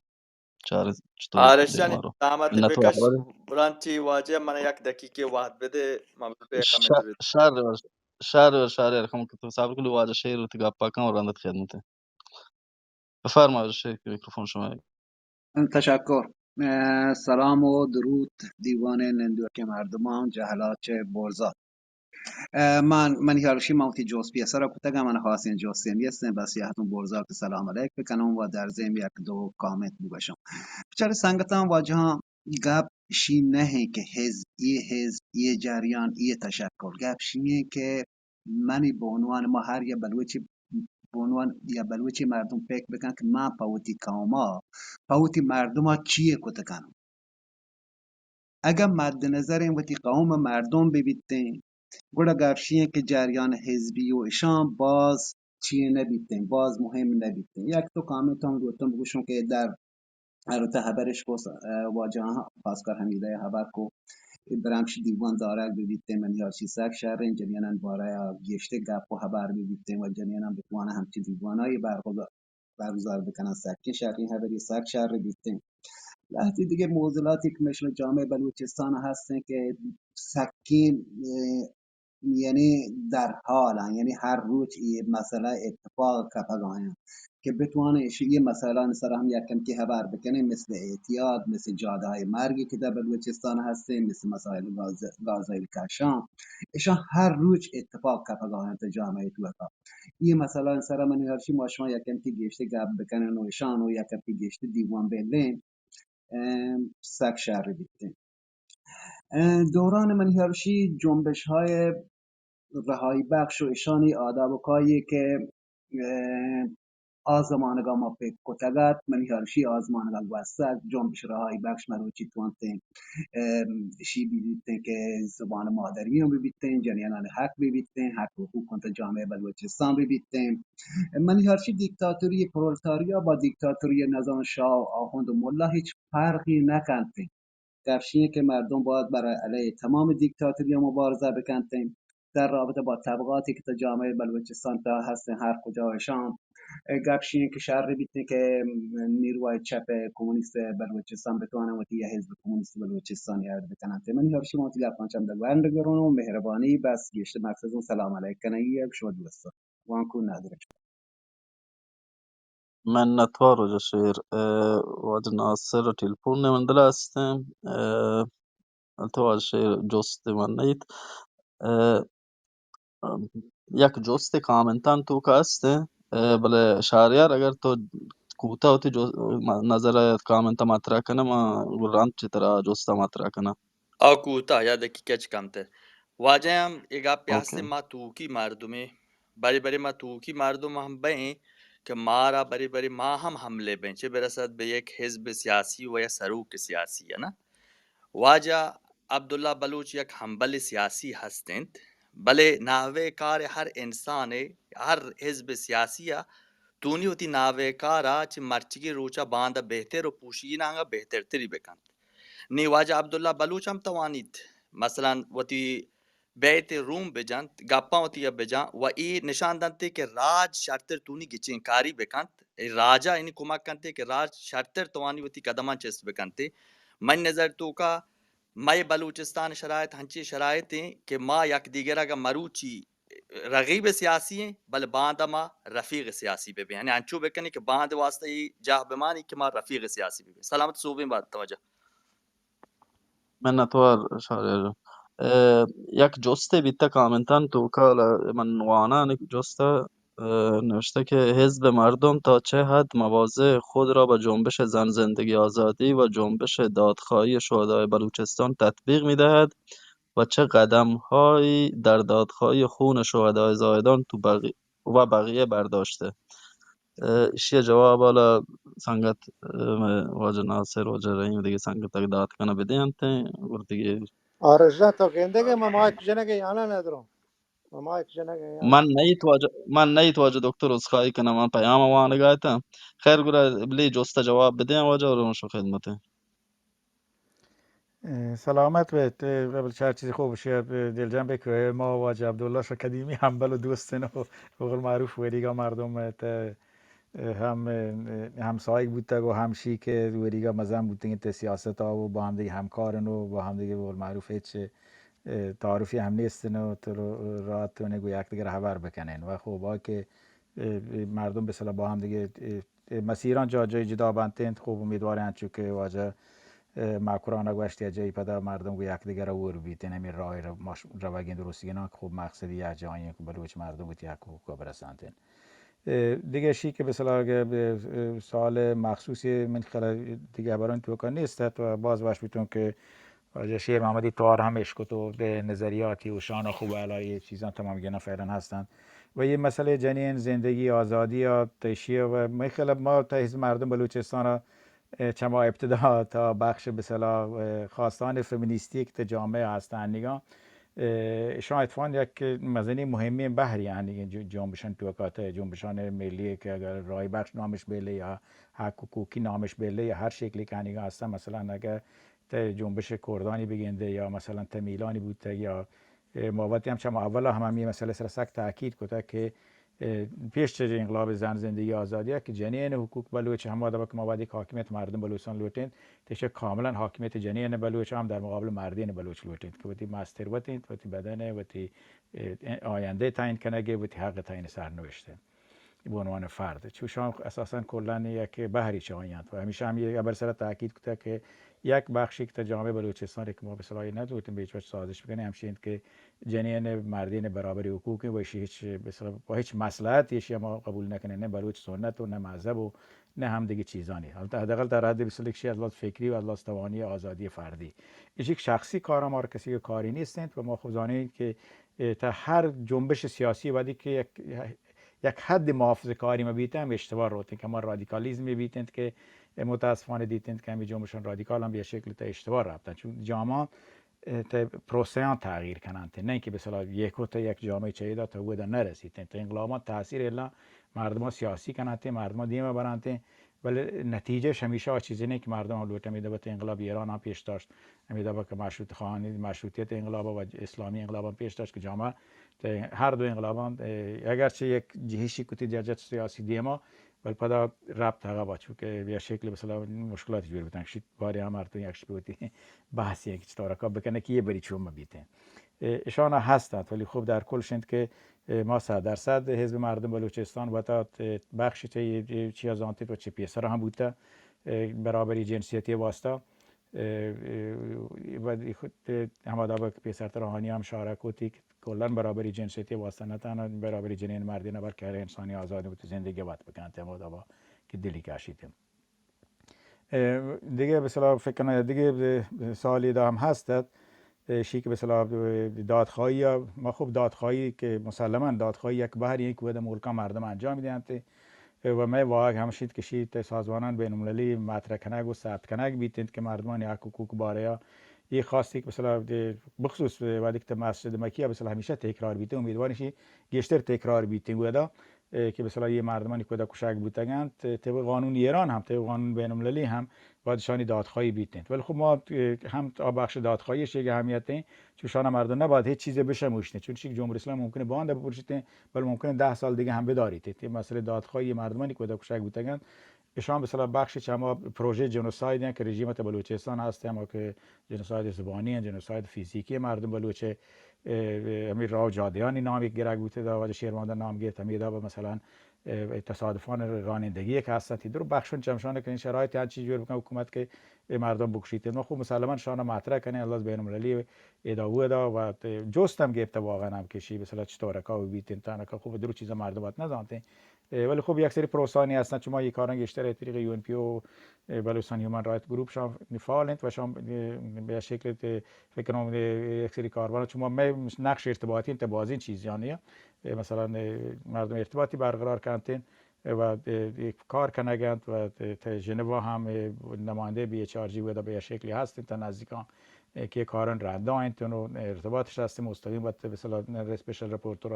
چار چطور آرش جان، دیما رو۔ زحمت منت بکش، وار۔ برانچی واجہ من یک دقیقے وقت بدے، من بلوٹے ش-، کامنت بدے۔ شر، شر، شر، کم کہ تو صبر کلی واجہ شیر وتی گپ ءَ کن و رند ءَ خدمت۔ بفرما واجہ شیر کہ میکروفون شما۔ تشکر. اه، سلام و درود دیوان نندوک مردمان جہلا چہ برزا. اه، من، منی ہرشی من وتی جوست پیسرا کتگا، من خاصیں جوستے نیستیں، بس یہتون برزا کہ سلام علیک بکنوں و در ضمن یک دو کامنت بگوشوں. بچارے سنگتاں واجہاں، گپ شی نہ ایں کہ حزب، یہ حزب، یہ جریان، یہ تشکل. گپ شی ایں کہ منی بعنوان ما ہر یا بلوچی بعنوان یا بلوچی مردم فکر بکن کہ من پہ وتی قوما، پہ وتی مردما چیے کت کنوں. اگاں مد نظر وتی قوم مردم بہ بیتیں، گڑا گپ شی ایں کہ جریان حزبی و اشاں باز چیے نہ بیتیں، باز مہم نہ بیتیں. یک تو کامنت ہم روتم بگوشوں کہ در ہر وتا ہبرش کو س-، اه، واجہاں خاص کر حمیدہ ہبر کو، اے برمش دیوان دارگ بہ بیتیں، منی ہرشی سک شریں، جنینان بارہ گیشتر گپ و ہبر بہ بیتیں و جنینان بتوانن ہمچی دیوانای برگزار، برگزار بکنن، سکیں شریں ہبری، سک شر بیتیں. لہتی دیگہ معضلاتی کہ مشل جامعہ بلوچستان ہستیں کہ سکیں، اه، یعنی در حال ایں، یعنی ہر روچ یہ مسئلہ اتفاق کپگ آیاں کہ بتوانیں اش-، یہ مسئلہ سر ہم یک کم کی ہبر بکنیں، مثل اعتیاد، مثل جادہ مرگی کہ در بلوچستان ہستیں، مثل مسائل غاز-، غازائل کشان، اشان ہر روچ اتفاق کپگ آیاں تو جامعہ توکا. یہ مسئلہ سر من ہرشی ما شما یک کم کی گیشتے گپ بکنن و اشان و یک کم کی گیشتے دیوان بلیں، ام، سک شر بیتیں. اه، دوران منی ہرشی جنبش های رہائی بخش و اشانی آداب و کاری کہ، اه، آ زمانگا ما پک کتگ ات، منی ہرشی آ زمانگا گوستگ، جنبش رہائی بخش مروچی توانتیں، اه، اشی بہ بیتیں کہ زبان مادری ہم بہ بیتیں، جنینان حق بہ بیتیں، حق حقوق انت جامعہ بلوچستان بہ بیتیں. منی ہرشی دیکتاتوری پرولتاریا با دیکتاتوری نظام شاہ و آخوند و ملا ہچ فرقی نکنتیں. گپ شی ایں کہ مردم باید برای علیہ تمام دیکتاتوری مبارزہ بکنتیں. در رابطہ با طبقاتی کہ تو جامعہ بلوچستان تا ہستیں ہر کجا اشان، اه، گپ شی ایں کہ شر بیتیں کہ نیروهای چپ کمونیست بلوچستان بتوانن وتی یا حزب کمونیست بلوچستان ایڈ بکننت. منی ہرشی ما وتی گپاں چند گونڈ گرون و مہربانی، بس گیشتر مقصد اوں سلام علیک کنگی ء شما دوستاں. وانکو نادر. منتوار واجہ شیر. اه، واجہ ناصر ٹیلیفون ء من دل ء است انت. اه، تو واجہ شیر جست من نیت. اه، یک جست کامنتان توکا است انت. اه، بلے شہریار اگر تو کوتاہ وتی جو-، م-، نظر ء کامنت مطرح کنه، ما گرانت چی ترا جست مطرح کنه. آ کوتاہ یا دقیقہ چہ کمتر. واجہ ہم اے گپے اوکے. ہستیں ما توکی مردمے، برے برے ما توکی مردم ہم بئیں کہ مارا برے برے ما ہم حملے بئیں، چہ برسد بہ یک حزب سیاسی و یا سروک سیاسی ء نا. واجہ عبداللہ بلوچ یک ہمبل سیاسی ہست انت، بلے نحوہ کار ہر انسانے، ہر حزب سیاسی ء تونی وتی نحوہ کار ء چہ مرچگی روچ ء باندا بہتر و پوشیگی نانگا بہتر تری بکنت. نی واجہ عبداللہ بلوچ ہم توانیت، مثلاً وتی بیت روم بجنت، گپاں وتی ء بجاں و اے نشان دنت کہ راج شرتر تونی گچین کاری بکنت، اے راج ء یعنی کمک کنت کہ راج شرتر توانی وتی قدماں چست بکنت. من نظر توکا مئے بلوچستان شرائط ہنچیں شرائط ایں کہ ما یک دیگر ء مروچی رقیب سیاسی ایں، بلے باندا ما رفیق سیاسی بہ بیں، یعنی انچو بکنیں کہ باند واسطہ اے جاہ بمانی کہ ما رفیق سیاسی بہ بیں. سلامت سوبیں بات توجہ. منتوار شاریا جان. اه، یک جستے بیتہ کامنتان توکا، من وانان جست ء، اه، نوشتہ کہ حزب مردم تا چه حد مواضع خود را به جنبش زن زندگی آزادی و جنبش دادخواهی شهدای بلوچستان تطبیق می‌دهد و چه قدم‌هایی در دادخواهی خون شهدای زاهدان تو بقی-، و بقیه برداشته؟ اه، ایشی ء جواب حالا سنگت، اه، مئے واجہ ناصر، واجہ رحیم، دگہ سنگت اگہ دات کنہ بدینت، اور دگہ آرش جان، تو گندگ ء من مائک جنگ ء یا نہ ندروں؟ من مائک جنگ ء یا نہ؟ من نیت واجہ، من نیت واجہ دکتر، عذرخواہی کناں، من پیام وانگا اتاں. خیر، گڑا بلی جست ء جواب بدیاں واجہ، اور شو خدمت. اه، سلامت بئیت. اه، بلے چار چیزے خوب شے، اه، دلجم بئے کہ ما واجہ عبداللہ شہ قدیمی ہمبل و دوست انت و بقول معروف وریگا مردم ات، اه، ہم، اه، ہمسایگ بوتگ و ہمشی کہ وریگا مزن بوتگ انت سیاست ء و با ہم دیگہ ہمکار انت و با ہم دیگہ بقول معروف ہچ، اه، تعارفی ہم نیست انت و تو رو-، رات و نگو یک دیگر ہبر بکنین و خوب آ کہ، اه، مردم بسلا با ہم دیگہ، اه، مسیراں جا جائی جدا بنت انت. خوب امیدواریں انچو کہ واجہ، اه، مکران ء گوشت یا جائی پدا مردم گوں یکدگر ء ہور بیت انت، ہمے راہ ء رو-، ماش-، روگیں درستگیناں کہ خوب مقصدی یک جائی انت کہ بلوچ مردم وتی حق حقوق ء برسانت انت. اه، دگہ اشی کہ مثلا اگہ ب-، اه، سوال مخصوصی من خیال دگہ ہبرانی توکا نیست ات و باز وش بیتوں کہ واجہ شیر محمدی توار ہم اشکت و دے نظریاتی و شان خوب علائی چیزاں تمام گنا فعلا ہستند. و یہ مسئلہ جنین زندگی آزادی ء تشیع و من خیال ما تہ حزب مردم بلوچستان ء چما ابتدا تا بخش بسلا خواستان فمینیستی کہ تہ جامعہ ہستن نگاں، اشان اتفاق یک مزنی مهمی بحری آنی جو-، جنبشان توکا تہ جنبشان ملی کہ اگر راہی بخش نامش بیلے یا حق حقوقی نامش بیلے یا ہر شکلی کہ آنیگا ہستن، مثلا اگر تہ جنبش کردانی بگندے یا مثلا تمیلانی بوتگ یا، اه، ما وتی ہم چم اولا ہم ہمی مسئلہ سر سک تاکید کتگ کہ، اه، پیش چہ انقلاب زن زندگی آزادی کہ جنین حقوق بلوچ ہما دبا کہ ما وتی حاکمیت مردم بلوچستان لوٹینت، تہ چہ کاملا حاکمیت جنین بلوچ ہم در مقابل مردین بلوچ لوٹینت کہ وتی مستر وتینت، وتی بدن وتی، اه، آینده تعیین کنگے، وتی حق تعیین سرنوشت. به عنوان فرد. چوشان اساسا کلا یک بحری چاہی انت و ہمیشہ ہم یہ ابر سر تاکید کتا کہ یک بخشی کہ تا جامعہ بلوچستان کہ ما بسلائی نہ لوٹیں بیچ وچ سازش بکنیں ہمشی انت کہ جنین مردین برابری حقوق و اشی ہچ بسلا با ہچ مصلحت اشی ما قبول نہ کنیں، نہ بلوچ سنت و نہ مذہب و نہ ہم دیگه چیزانی. البتہ حداقل تا رد بسلا کشی از لحاظ فکری و از لحاظ توانی آزادی فردی. ایش یک شخصی کار ہم ہر کسی کاری نیست انت و ما خوب زانیں کہ، اه، تا ہر جنبش سیاسی وقتی کہ یک یک حد محافظه کاری ما بیت ہم اشتباہ روت انت کہ ہما رادیکالیزم بیت انت کہ متاسفانہ دیت انت کہ ہمیں جنبشان رادیکال ہم بہ شکل تہ اشتباہ رابطن، چون جامعہ، اه، تہ پروسیان تغییر کننت، نہ کہ بسلا یک و تہ یک جامعہ چیدا تہ ودا نہ رسیت انت. انقلابان تاثیر الا مردمان سیاسی کننت، مردمان دیما برنت، ولی نتیجہ ہمیشہ آ چیزی نہیں کہ مردم لوٹ ہمیں دبت انقلاب ایران ہم پیش داشت، ہمیں دبت کہ مشروط خان، مشروطیت انقلاب و اسلامی انقلاب ہم پیش داشت کہ جامعہ تہ ہر دو انقلابان، اه، اگرچہ یک جہشی کتی ججت سیاسی دیما، بل پدا ربط ہغا با، چونکہ بہ شکل مثلا مشکلات جوڑ بوتن، شیت باری ہم ہر تو یک شپی ہوتی بحثی ہے کہ چطور کا بکنے کہ یہ بری چون بیتے. اه، اشانا ہستند، ولی خوب در کل شند کہ، اه، ما صد درصد حزب مردم بلوچستان وتا، اه، بخش چہ یہ چیا زانتے تو چہ پیسر ہم بوتا، اه، برابری جنسیتی واسطہ. اه، اه، و خود، اه، ہما دابا کہ پیسرتر آہانی ہم اشارہ کتی کہ کلاً برابری جنسیتی واسطہ نہ تنہا برابری جنین مردین بلکہ ہر انسانی آزادی بوتی زندگی وت بکنت ہما دابا کہ دلی کشیت. اه، دیگه بسلا فکر کنم دیگه سوالی دا ہم ہست ات. اه، شی کہ بسلا دادخواہی، ما خوب دادخواہی کہ مسلماً دادخواہی یک بحری کہ ودا ملکا مردم انجام دینت، و مئے واہگ ہمشیت کہ شی تہ سازمانان بین المللی مطرح کنگ و ثبت کنگ بیت انت کہ مردمانی حق حقوق باریا یہ خواست کہ مثلا بخصوص وقتی کہ مسجد مکی مثلا ہمیشہ تکرار بیت، امیدواریں شی گیشتر تکرار بیت ودا، اه، کہ مثلا یہ مردمانی کدا کشگ بوتگنت، طبق قانون ایران ہم، طبق قانون بین المللی ہم باید شانی دادخواہی بیت انت. ولی خب ما، اه، ہم آ بخش دادخواہی شی کہ اہمیت ہیں، چون شان مردم نباید ہیچ چیزے بشموشتیں، چون شی جمهوری اسلام ممکنه باند بپرشتیں، بل ممکنه ده سال دیگه ہم بداریت. یہ مسئلہ دادخواہی مردمانی کدا کشگ بوتگنت، اشان بسلا بخش چہ ہما پروژہ جنوساید ہیں کہ رژیمت بلوچستان ہست ہیں، ہما کہ جنوساید زبانی ہیں، جنوساید فیزیکی مردم بلوچ، اه، اه، ہمیں راہ و جادیانی نام یک گرگ بوتے دا واجہ شیرماندہ نام گیت، ہمیں دا مثلا، اه، تصادفان رانندگی کہ ہست ہیں، درو بخشن چمشان کہ شرایط ہنچی جوڑ بکن حکومت کہ اے مردم بکشیت. ما خوب مسلماً شان مطرح کنیں، اللہ بین المللی ادا و دا و جست ہم گپت واقعاً ہم کشی مثلا چطور کا بیت انت، تانکہ خوب درو چیزا مردم ات نہ زانتے. اه، ولی خب یک سری پروسانی ہستن، چما یہ کاران گیشتر از طریق یو این پی او، اه، بلوچستان ہیومن رائٹ گروپ شان فعال انت و شان، اه، بہ شکل تے فکر کنم، اه، یک سری کاروان چما مئے نقش ارتباطی انت بازین چیزانی، اه، مثلا، اه، مردم ارتباطی برقرار کنت و، اه، کار کنگ انت و تے ژنوا ہم، اه، نماینده بی ایچ آر جی و بہ شکلی ہست انت نزدیکان، اه، کہ کاران رندا انت و ارتباطش ہست مستقیم و مثلا اسپیشل رپورتر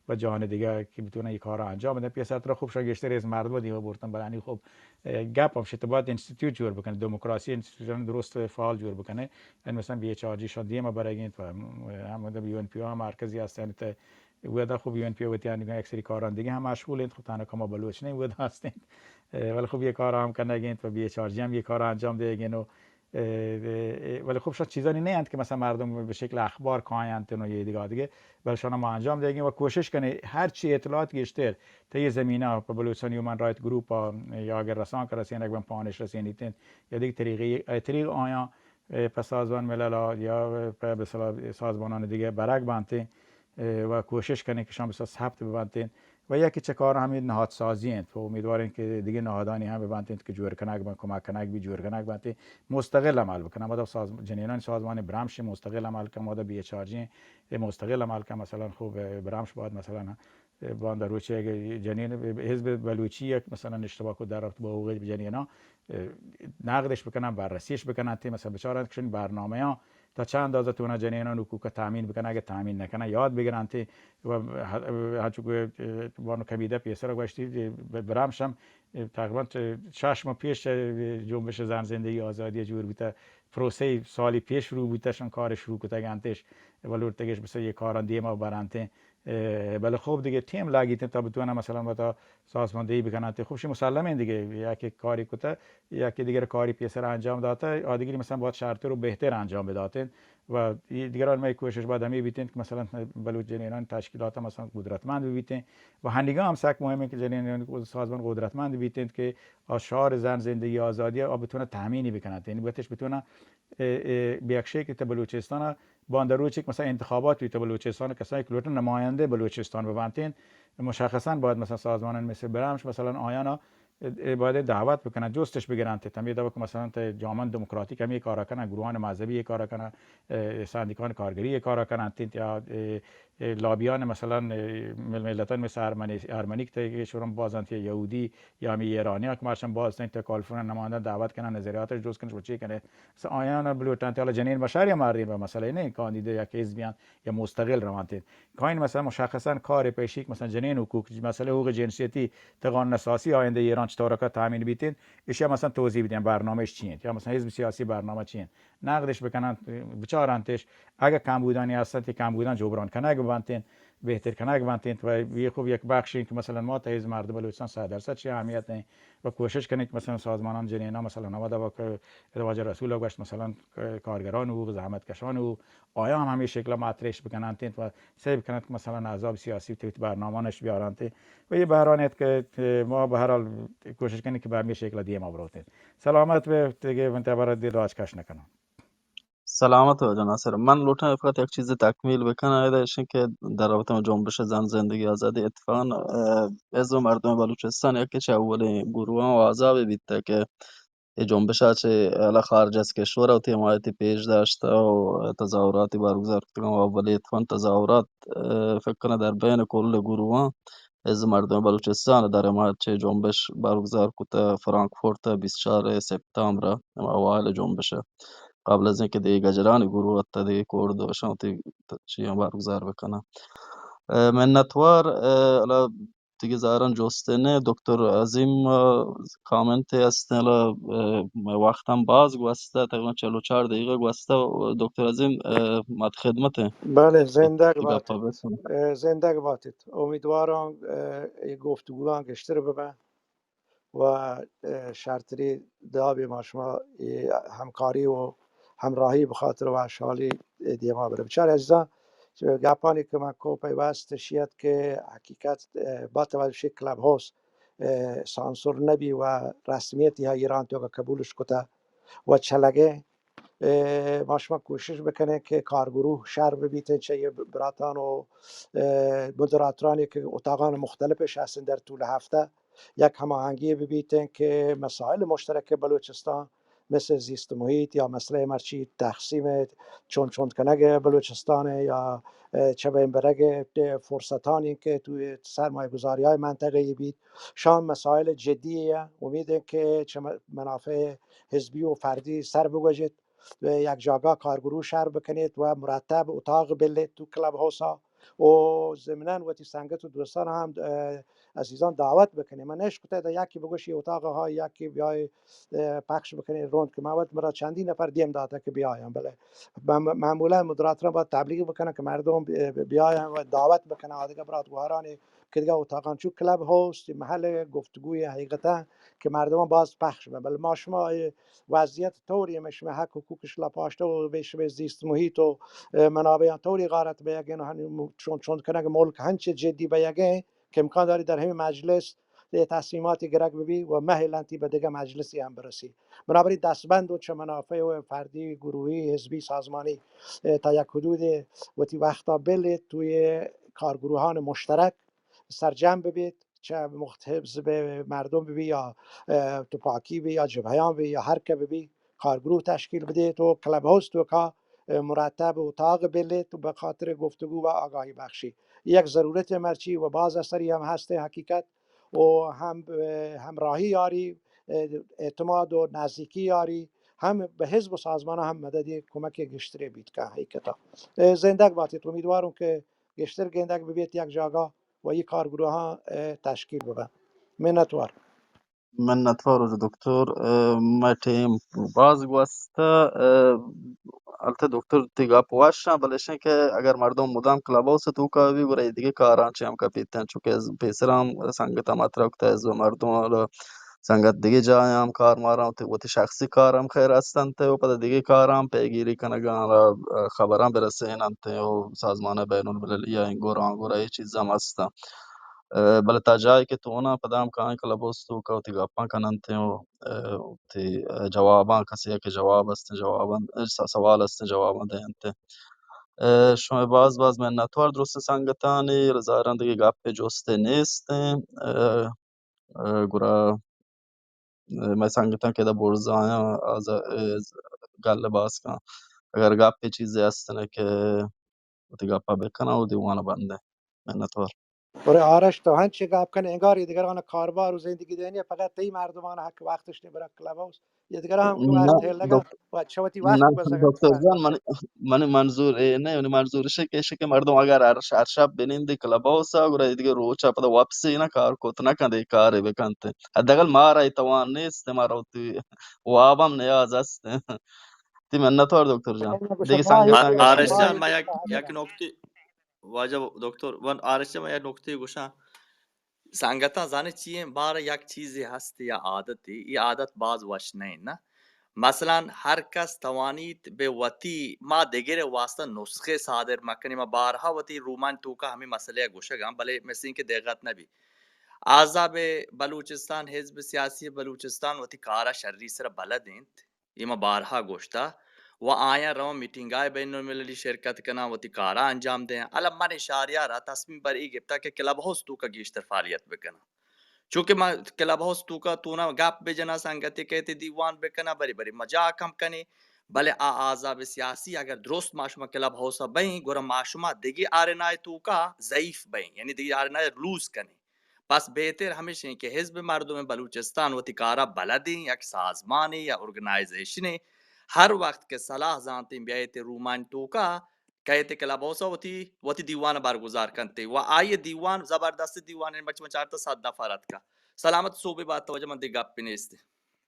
و جاہان دیگہ کہ بتونن یہ کارا انجام بدن. پیسر ترا خوب شان گیشتر از مردم دیما برتن، بلانی خوب، اه، گپ ہم شت باید انستیتوت جوڑ بکنه، دموکراسی انستیتوت درست فعال جوڑ بکنه. یعنی مثلا بی ایچ آر جی شان دیما برگینت و ہم، ہم یو این پی او ہم مرکزی ہست، یعنی تے ودا خوب یو این پی او وتی انگا یک سری کاران دیگه ہم مشغول انت، خوب تنها کما بلوچ نہیں ودا ہست انت. اه، ولی خوب یہ کار ہم کنگینت و بی ایچ آر جی ہم یہ کار انجام دیگین و اه، اه، ولی خب شان چیزانی نه انت که مثلاً مردم به شکل اخبار کاینت و یه دیگه دیگه، بلکه شان ما انجام دهگیم و کوشش کنیم هر چی اطلاعات گیشتر تا یه زمینه په بلوچستان هیومن رایت گروپ ها یا اگر رسان که رسینگ بن پانش رسینیتن یا دیگه طریقی، اه، طریق آیان، اه، په سازمان ملل ها یا په به اصطلاح سازمانان دیگه برگ بنتین، اه، و کوشش کنین که شان بسا ثبت ببنتین. و یکی چه کار همین نهادسازی انت و امیدوارین که دیگه نهادانی هم ببنتین که جوڑ کنگ بن، کمک کنگ بی، جوڑ کنگ بنتین، مستقل عمل بکنن. ما دا ساز-، جنینان سازمان برمش مستقل عمل کن، ما دا بی ایچ آر جی مستقل عمل کن. مثلاً خب، اه، برمش باید مثلاً، اه، باندا روچی اگه جنین حزب بلوچی یک مثلاً اشتباه کو در رفت با حقوق جنینا، اه، نقدش بکنن، بررسیش بکنن، تی مثلاً بچارن که شنی برنامه ها تا چند اندازه تونه جنینان حقوق تامین بکنه، اگه تامین نکنه یاد بگیرن تی و ه-، هنچو که، اه، بانو کمیده پیسر گوشتی، ب-، برمش هم، اه، تقریباً چه-، شش ماه پیش، اه، جنبش زن زندگی آزادی جور بوته، پروسه سالی پیش رو بوته، شان کار شروع کتگ انتش و لوٹتگش بسه یه کاران دیما برنتین. اه، بله خب دیگه تیم لاگیتن تا بتونه مثلاً وتا سازماندهی بکننت. خب شی مسلمه دیگه، یکی کاری کته، یکی دیگر کاری پیسر انجام داته، آ دیگری مثلاً باید شرتر و بهتر انجام بداتین. و ای دیگران می کوشش باید همی بیتین که مثلاً بلوچ جنینان تشکیلات مثلاً قدرتمند ببیتین. و هنیگا هم سک مهمه که جنینان سازمان قدرتمند بیتین که آ شعار زن زندگی آزادی آ بتونه تامینی بکننت، یعنی بتش بتونه، اه، اه، به یک شکل تا بلوچستان باند روچ یک مثلاً انتخابات بیت بلوچستان، کسایی که لوٹن نماینده بلوچستان ببنتین، مشخصاً باید مثلاً سازمانان مثل برمش مثلاً آیانا، اه، باید دعوت بکنن، جستش بگیرن، تی تمیه دوا که مثلاً تی جامعه دموکراتیک هم یه کارا کنن، گروهان مذهبی یه کارا کنن، اه، سندیکان کارگری یه کارا کنن، تی یا، اه، اه، لابیان مثلاً، اه، مل-، ملتان مثل ارمنی، ارمنیک تی که شورم بازن تی یهودی یا همی ایرانی ها که مرشن باز تی تی کالفورن نماینده دعوت کنن، نظریاتش جست کنش و چی کنه. مثلاً آیان بلوٹنت، حالا جنین بشر یا مردین به مسئله نه، کاندید یک حزبی انت یا مستقل روانت. کاین مثلاً مشخصاً کار پیشیک مثلاً جنین حقوق، مسئله حقوق جنسیتی، تا قانون اساسی آینده ایران چطور که تامین بیتین، اشیا مثلاً توضیح بدین برنامهش چی انت، یا مثلاً حزب سیاسی برنامه چی انت، نقدش بکنن، بچارنتش، اگه کمبودانی هستن، تی کمبودان جبران کنگ بنتین، بهتر کنگ بنتین. و یه خوب یک بخشی که مثلاً ما تا حزب مردم بلوچستان صد درصد چی اهمیت نه و کوشش کنید که مثلاً سازمانان جنینا مثلاً آمده با که واجه رسول گوشت مثلاً کارگران و زحمتکشان و آیا هم همین شکل مطرحش بکننت و سعی بکننت که مثلاً احزاب سیاسی توی برنامه‌انش بیارنت و یه بحرانیت که ما به هر حال کوشش کنیم که به همین شکل دیما بروتین. سلامت به دیگه، من تبر دیر راج کش نکنم. سلامت ببے ناصر۔ من لوٹاں فقط یک چیزے تکمیل بکناں، ادا ایش کہ در رابطہ جنبش زن زندگی آزادی اتفاقاً، اه، حزب مردم بلوچستان یکے چہ اولیں گروہاں و احزابے بیتگ کہ اے جنبش ء چہ ہلا خارج از کشور ء وتی حمایتی پیش داشتہ و تظاہراتی برگزار کتگاں و اولی اتفاق تظاہرات، اه، فکر کناں در بین کل گروہاں حزب مردم بلوچستان ء در حمایت چہ جنبش برگزار کتہ فرانکفورٹ ء بیست چار سپتامبر ء ہما اوائل جنبش ء قبل از اینکہ دگہ گجرانی گروہ اتہ دگہ کرد و اشاں وتی چیاں برگزار بکناں۔ اه، منتوار، اه، ہلا دگہ زہران جستے نہ، دکتر عظیم، اه، کامنتے ہستیں، ہلا، اه، مئے وقت ہم باز گوستہ، تقریباً چل و چار دقیقہ گوستہ۔ دکتر عظیم، اه، مات خدمت ہیں۔ بلے، زندگ باتیت۔ اه، زندگ باتیت۔ امیدواران، اه، اے گفتگوان گشتر ببن و، اه، شرتری دابی ما شما اے ہمکاری و ہمراہی بخاطر وشحالی دیما برے۔ بچار عزیزان، گپانی کہ من کو پیوست شیت کہ حقیقت، اه، با توجہ کلب ہاؤس، اه، سانسور نبی و رسمیتی ها ایران تو قبولش کتا و چلگه، اه، ما شما کوشش بکنیں کہ کارگروہ شر ببیتیں چہ یہ براتان و، اه، مدراترانی کہ اتاقان مختلفش ہستن در طول ہفتہ یک ہماہنگی ببیتیں کہ مسائل مشترک بلوچستان مثل زیست محیط یا مسئلہ مرچی تقسیم چون چون کنگ بلوچستان یا، اه، چہ بین برگ فرصتانی کہ تو سرمایہ گذاری های منطقه بیت، شان مسائل جدی، امید کہ چہ منافع حزبی و فردی سر بگوجیت، یک جاگا کارگروہ شر بکنیت و مرتب اتاق بلیت تو کلب ہاؤسا و ضمناً وتی سنگت و دوستان هم، اه، عزیزان دعوت بکنه. من نشکته در یکی بگوشی اتاق ها یکی بیای، اه، پخش بکنه روند که من وقت مرا چندین نفر دیم داده که بیایم، بله م-، معمولاً مدراتران باید تبلیغ بکنن که مردم ب-، ب-، بیاین و دعوت بکنن آدگه برات گوهران که دیگه اتاقان چون کلاب هاوس محل گفتگوی حقیقتاً که مردمان باز پخش بن. بله ما شما وضعیت طوری، شما حق حقوقش لاپاشته و به شما زیست محیط و، اه، منابع طوری غارت به یگین و هنی م-، چون، چون کنگ ملک هنچه جدی به یگین که امکان داری در همین مجلس یه تصمیماتی گرگ ببی و مه لنتی به دیگه مجلسی هم برسی. بنابراین دستبند و چه منافع و فردی، گروهی، حزبی، سازمانی، اه، تا یک حدود وتی وقتا بل توی کارگروهان مشترک سرجم ببید، چه مخت-، حزب مردم ببی یا، اه، توپاکی بی یا جبهیان بی یا هر که ببی، کارگروه تشکیل بدید و کلب هاوس توکا، اه، مرتب اتاق بلید و به خاطر گفتگو و آگاهی بخشی. یک ضرورت مرچی و باز اثری هم هست حقیقت و هم، اه، همراهی یاری، اه، اعتماد و نزدیکی یاری، هم به حزب و سازمان هم مدد کمک گشتری بیت که حقیقتا. اه، زندگ باتید. امیدوارم که گیشتر گندگ ببیت یک جاگا و ای کارگروهان، اه، تشکیل ببن. منتوار. منتوار واجہ دکتر، اه، مئے ٹیم باز گوستہ، اه، البتہ دکتر تی گپ وش اں، بلے اشیں کہ اگر مردم مدام کلب ہاؤس توکا بی گڑا اے دگہ کاراں چہ ہم کپیت انت، چونکہ پیسر ہم سنگت ہم اترا کتہ، از مردم سنگت دگہ جاہ ہم کار ماراں، وتی، وتی شخصی کار ہم خیر ہست انت و پدا دگہ کار ہم پیگیری کنگ ء، خبراں برسین انت و سازمان بین المللی ء انگور آنگور ء اے چیز ہم ہست انت۔ ء، بلے تا جاہے کہ تو نہ پدا ہم کائیں کلب ہاؤس توکا وتی گپاں کن انت و، ء، وتی، ء، جواباں کسے ء کہ جواب است جواباں، س-، سوال است جواباں دینت۔ ء، شمئے باز باز منتوار درست سنگتانی، ظاہراں دگہ گپے جستے نیست۔ ء، ء، گڑا، ء، مئے سنگتاں کہ ادا برزایاں آز-، ء، گل باز کن۔ اگر گپے چیزے ہستن کہ وتی گپا بکناں و دیوان بندیں۔ منتوار۔ برے آرش تو ہنچے گپ کن انگار اے دگران کاربار و زندگی دینی فقط تئی مردمان حق وقتش نے برا کلب ہاؤس۔ اے دگران ہم کہ وقت نہ، ہیل لگا دکتر، و چہ وتی وقت نہ، گوزگا دکتر جان، من، من منظور اے نہ، منی منظور اش کہ، اش کہ مردم اگر ہر ش-، ہر شپ بنندی کلب ہاؤس ء، گڑا اے دگہ روچ ء پدا واپسی نہ کار کت نہ کنت، اے کارے بکنت۔ حداقل مارا اے توان نیست، مارا وتی واب ہم نیاز است۔ تی منتوار دکتر جان۔ دگہ سنگتاں آ-، آرش جان، ما یک، یک نکتے، واجہ دکتر، ون آرش جان، ما یک نکتے گوشاں۔ سنگتاں زانے چی ایں؟ بارہ یک چیزے ہست یا عادتے، اے عادت باز وش نہ انت نہ۔ مثلاً ہر کس توانیت بہ وتی، ما دگرے واسطہ نسخے صادر مکنیں، ما بارہا وتی رومانی توکا ہمے مسئلہ ء گوشگاں، بلے مثل اینکہ دقت نہ بی۔ احزاب بلوچستان، حزب سیاسی بلوچستان وتی کارا شری سرا بلد انت۔ اے ما بارہا گوشتہ و آیاں رواں میٹنگائے بین المللی شرکت کناں، وتی کارا انجام دیاں۔ الم من شہریارا تصمیم بر ای گپتہ کہ کلب ہاؤس توکا گیشتر فعالیت بکناں۔ چونکہ ما کلب ہاؤس توکا تونا گپ بجناں، سنگتے کئیت دیوان بکناں، بری بری ما جاہ کم کنیں۔ بلے آ احزاب سیاسی اگر درست ما شما کلب ہاؤسا بئیں، گڑا ما شما دگہ آرینائے توکا ضعیف بئیں، یعنی دگہ آرینائے لوز کنیں۔ پس بہتر ہمیش انت کہ حزب مردم بلوچستان وتی کارا بلدیں، یک سازمانے یا ارگنائزیشنے، ہر وقت کہ صلاح زانتیں بیایت رومانی توکا، کئیت کلب ہاؤسا وتی، وتی دیوان برگزار کنت و آئی دیوان زبردست دیوان، بچ من چارتا صد نفر اتکا۔ سلامت صحبے بات، واجہ من دگہ گپے نیست۔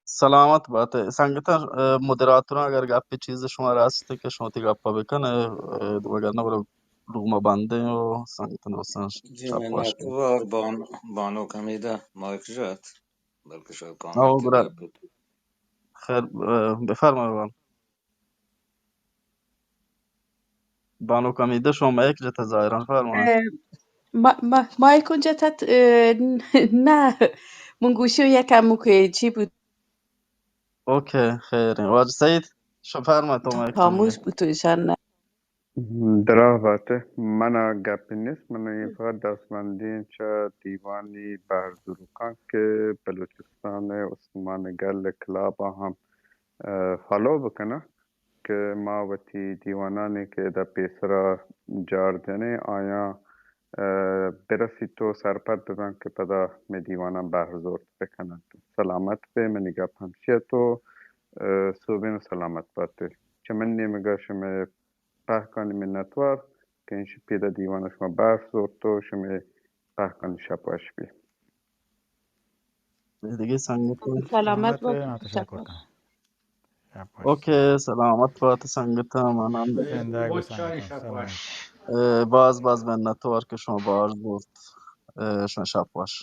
سلامت بات۔ سنگتاں، اه، مدیراتوراں اگر گپے چیز شما راست کہ شما وتی گپا بکن، اه، وگرنہ برو روم بندیں و سنگتاں دوستاں جی، شپ وش۔ منتوار بان-، بانک حمیدہ مائک جت، بلکہ شاید کامنٹ گڑا۔ خیر، اه، بفرمائے بان-، بانک حمیدہ شما مائک جت ظاہران فرمائے۔ اه، ما-، ما-، مائک جتت، اه، نہ، من گوشی یک کموکے چی بود؟ اوکے، خیر۔ واجہ سعید، شما فرمائے تو مائک خاموش بود تو ایشان نہ۔ دراہ بات ء، من ء گپے نیست، من ء فقط دستبندی چہ دیوانی بہر زوروکاں کہ بلوچستان ء استمان گل ء کلاب ء ہم، ء، فالو بکناں کہ ما وتی دیوانانی کہ ادا پیسرا جار جنیں آیاں، ء، برسیت و سرپد ببن کہ پدا مئے دیواناں بہر زرت بکننت۔ سلامت بے، منی گپ ہمشی ات و، ء، سوبین و سلامت بات۔ چہ من نیمگا شمئے پہکانی منتوار کہ انشی پیدا دیوان شما بار زورت و شما پہکانی شپ وش بی. دگہ سنگت؟ سلامت بات، شپ وش. اوکے، سلامت بات سنگت، من ہم باز باز منتوار کہ شما بار زورت. شما شپ وش.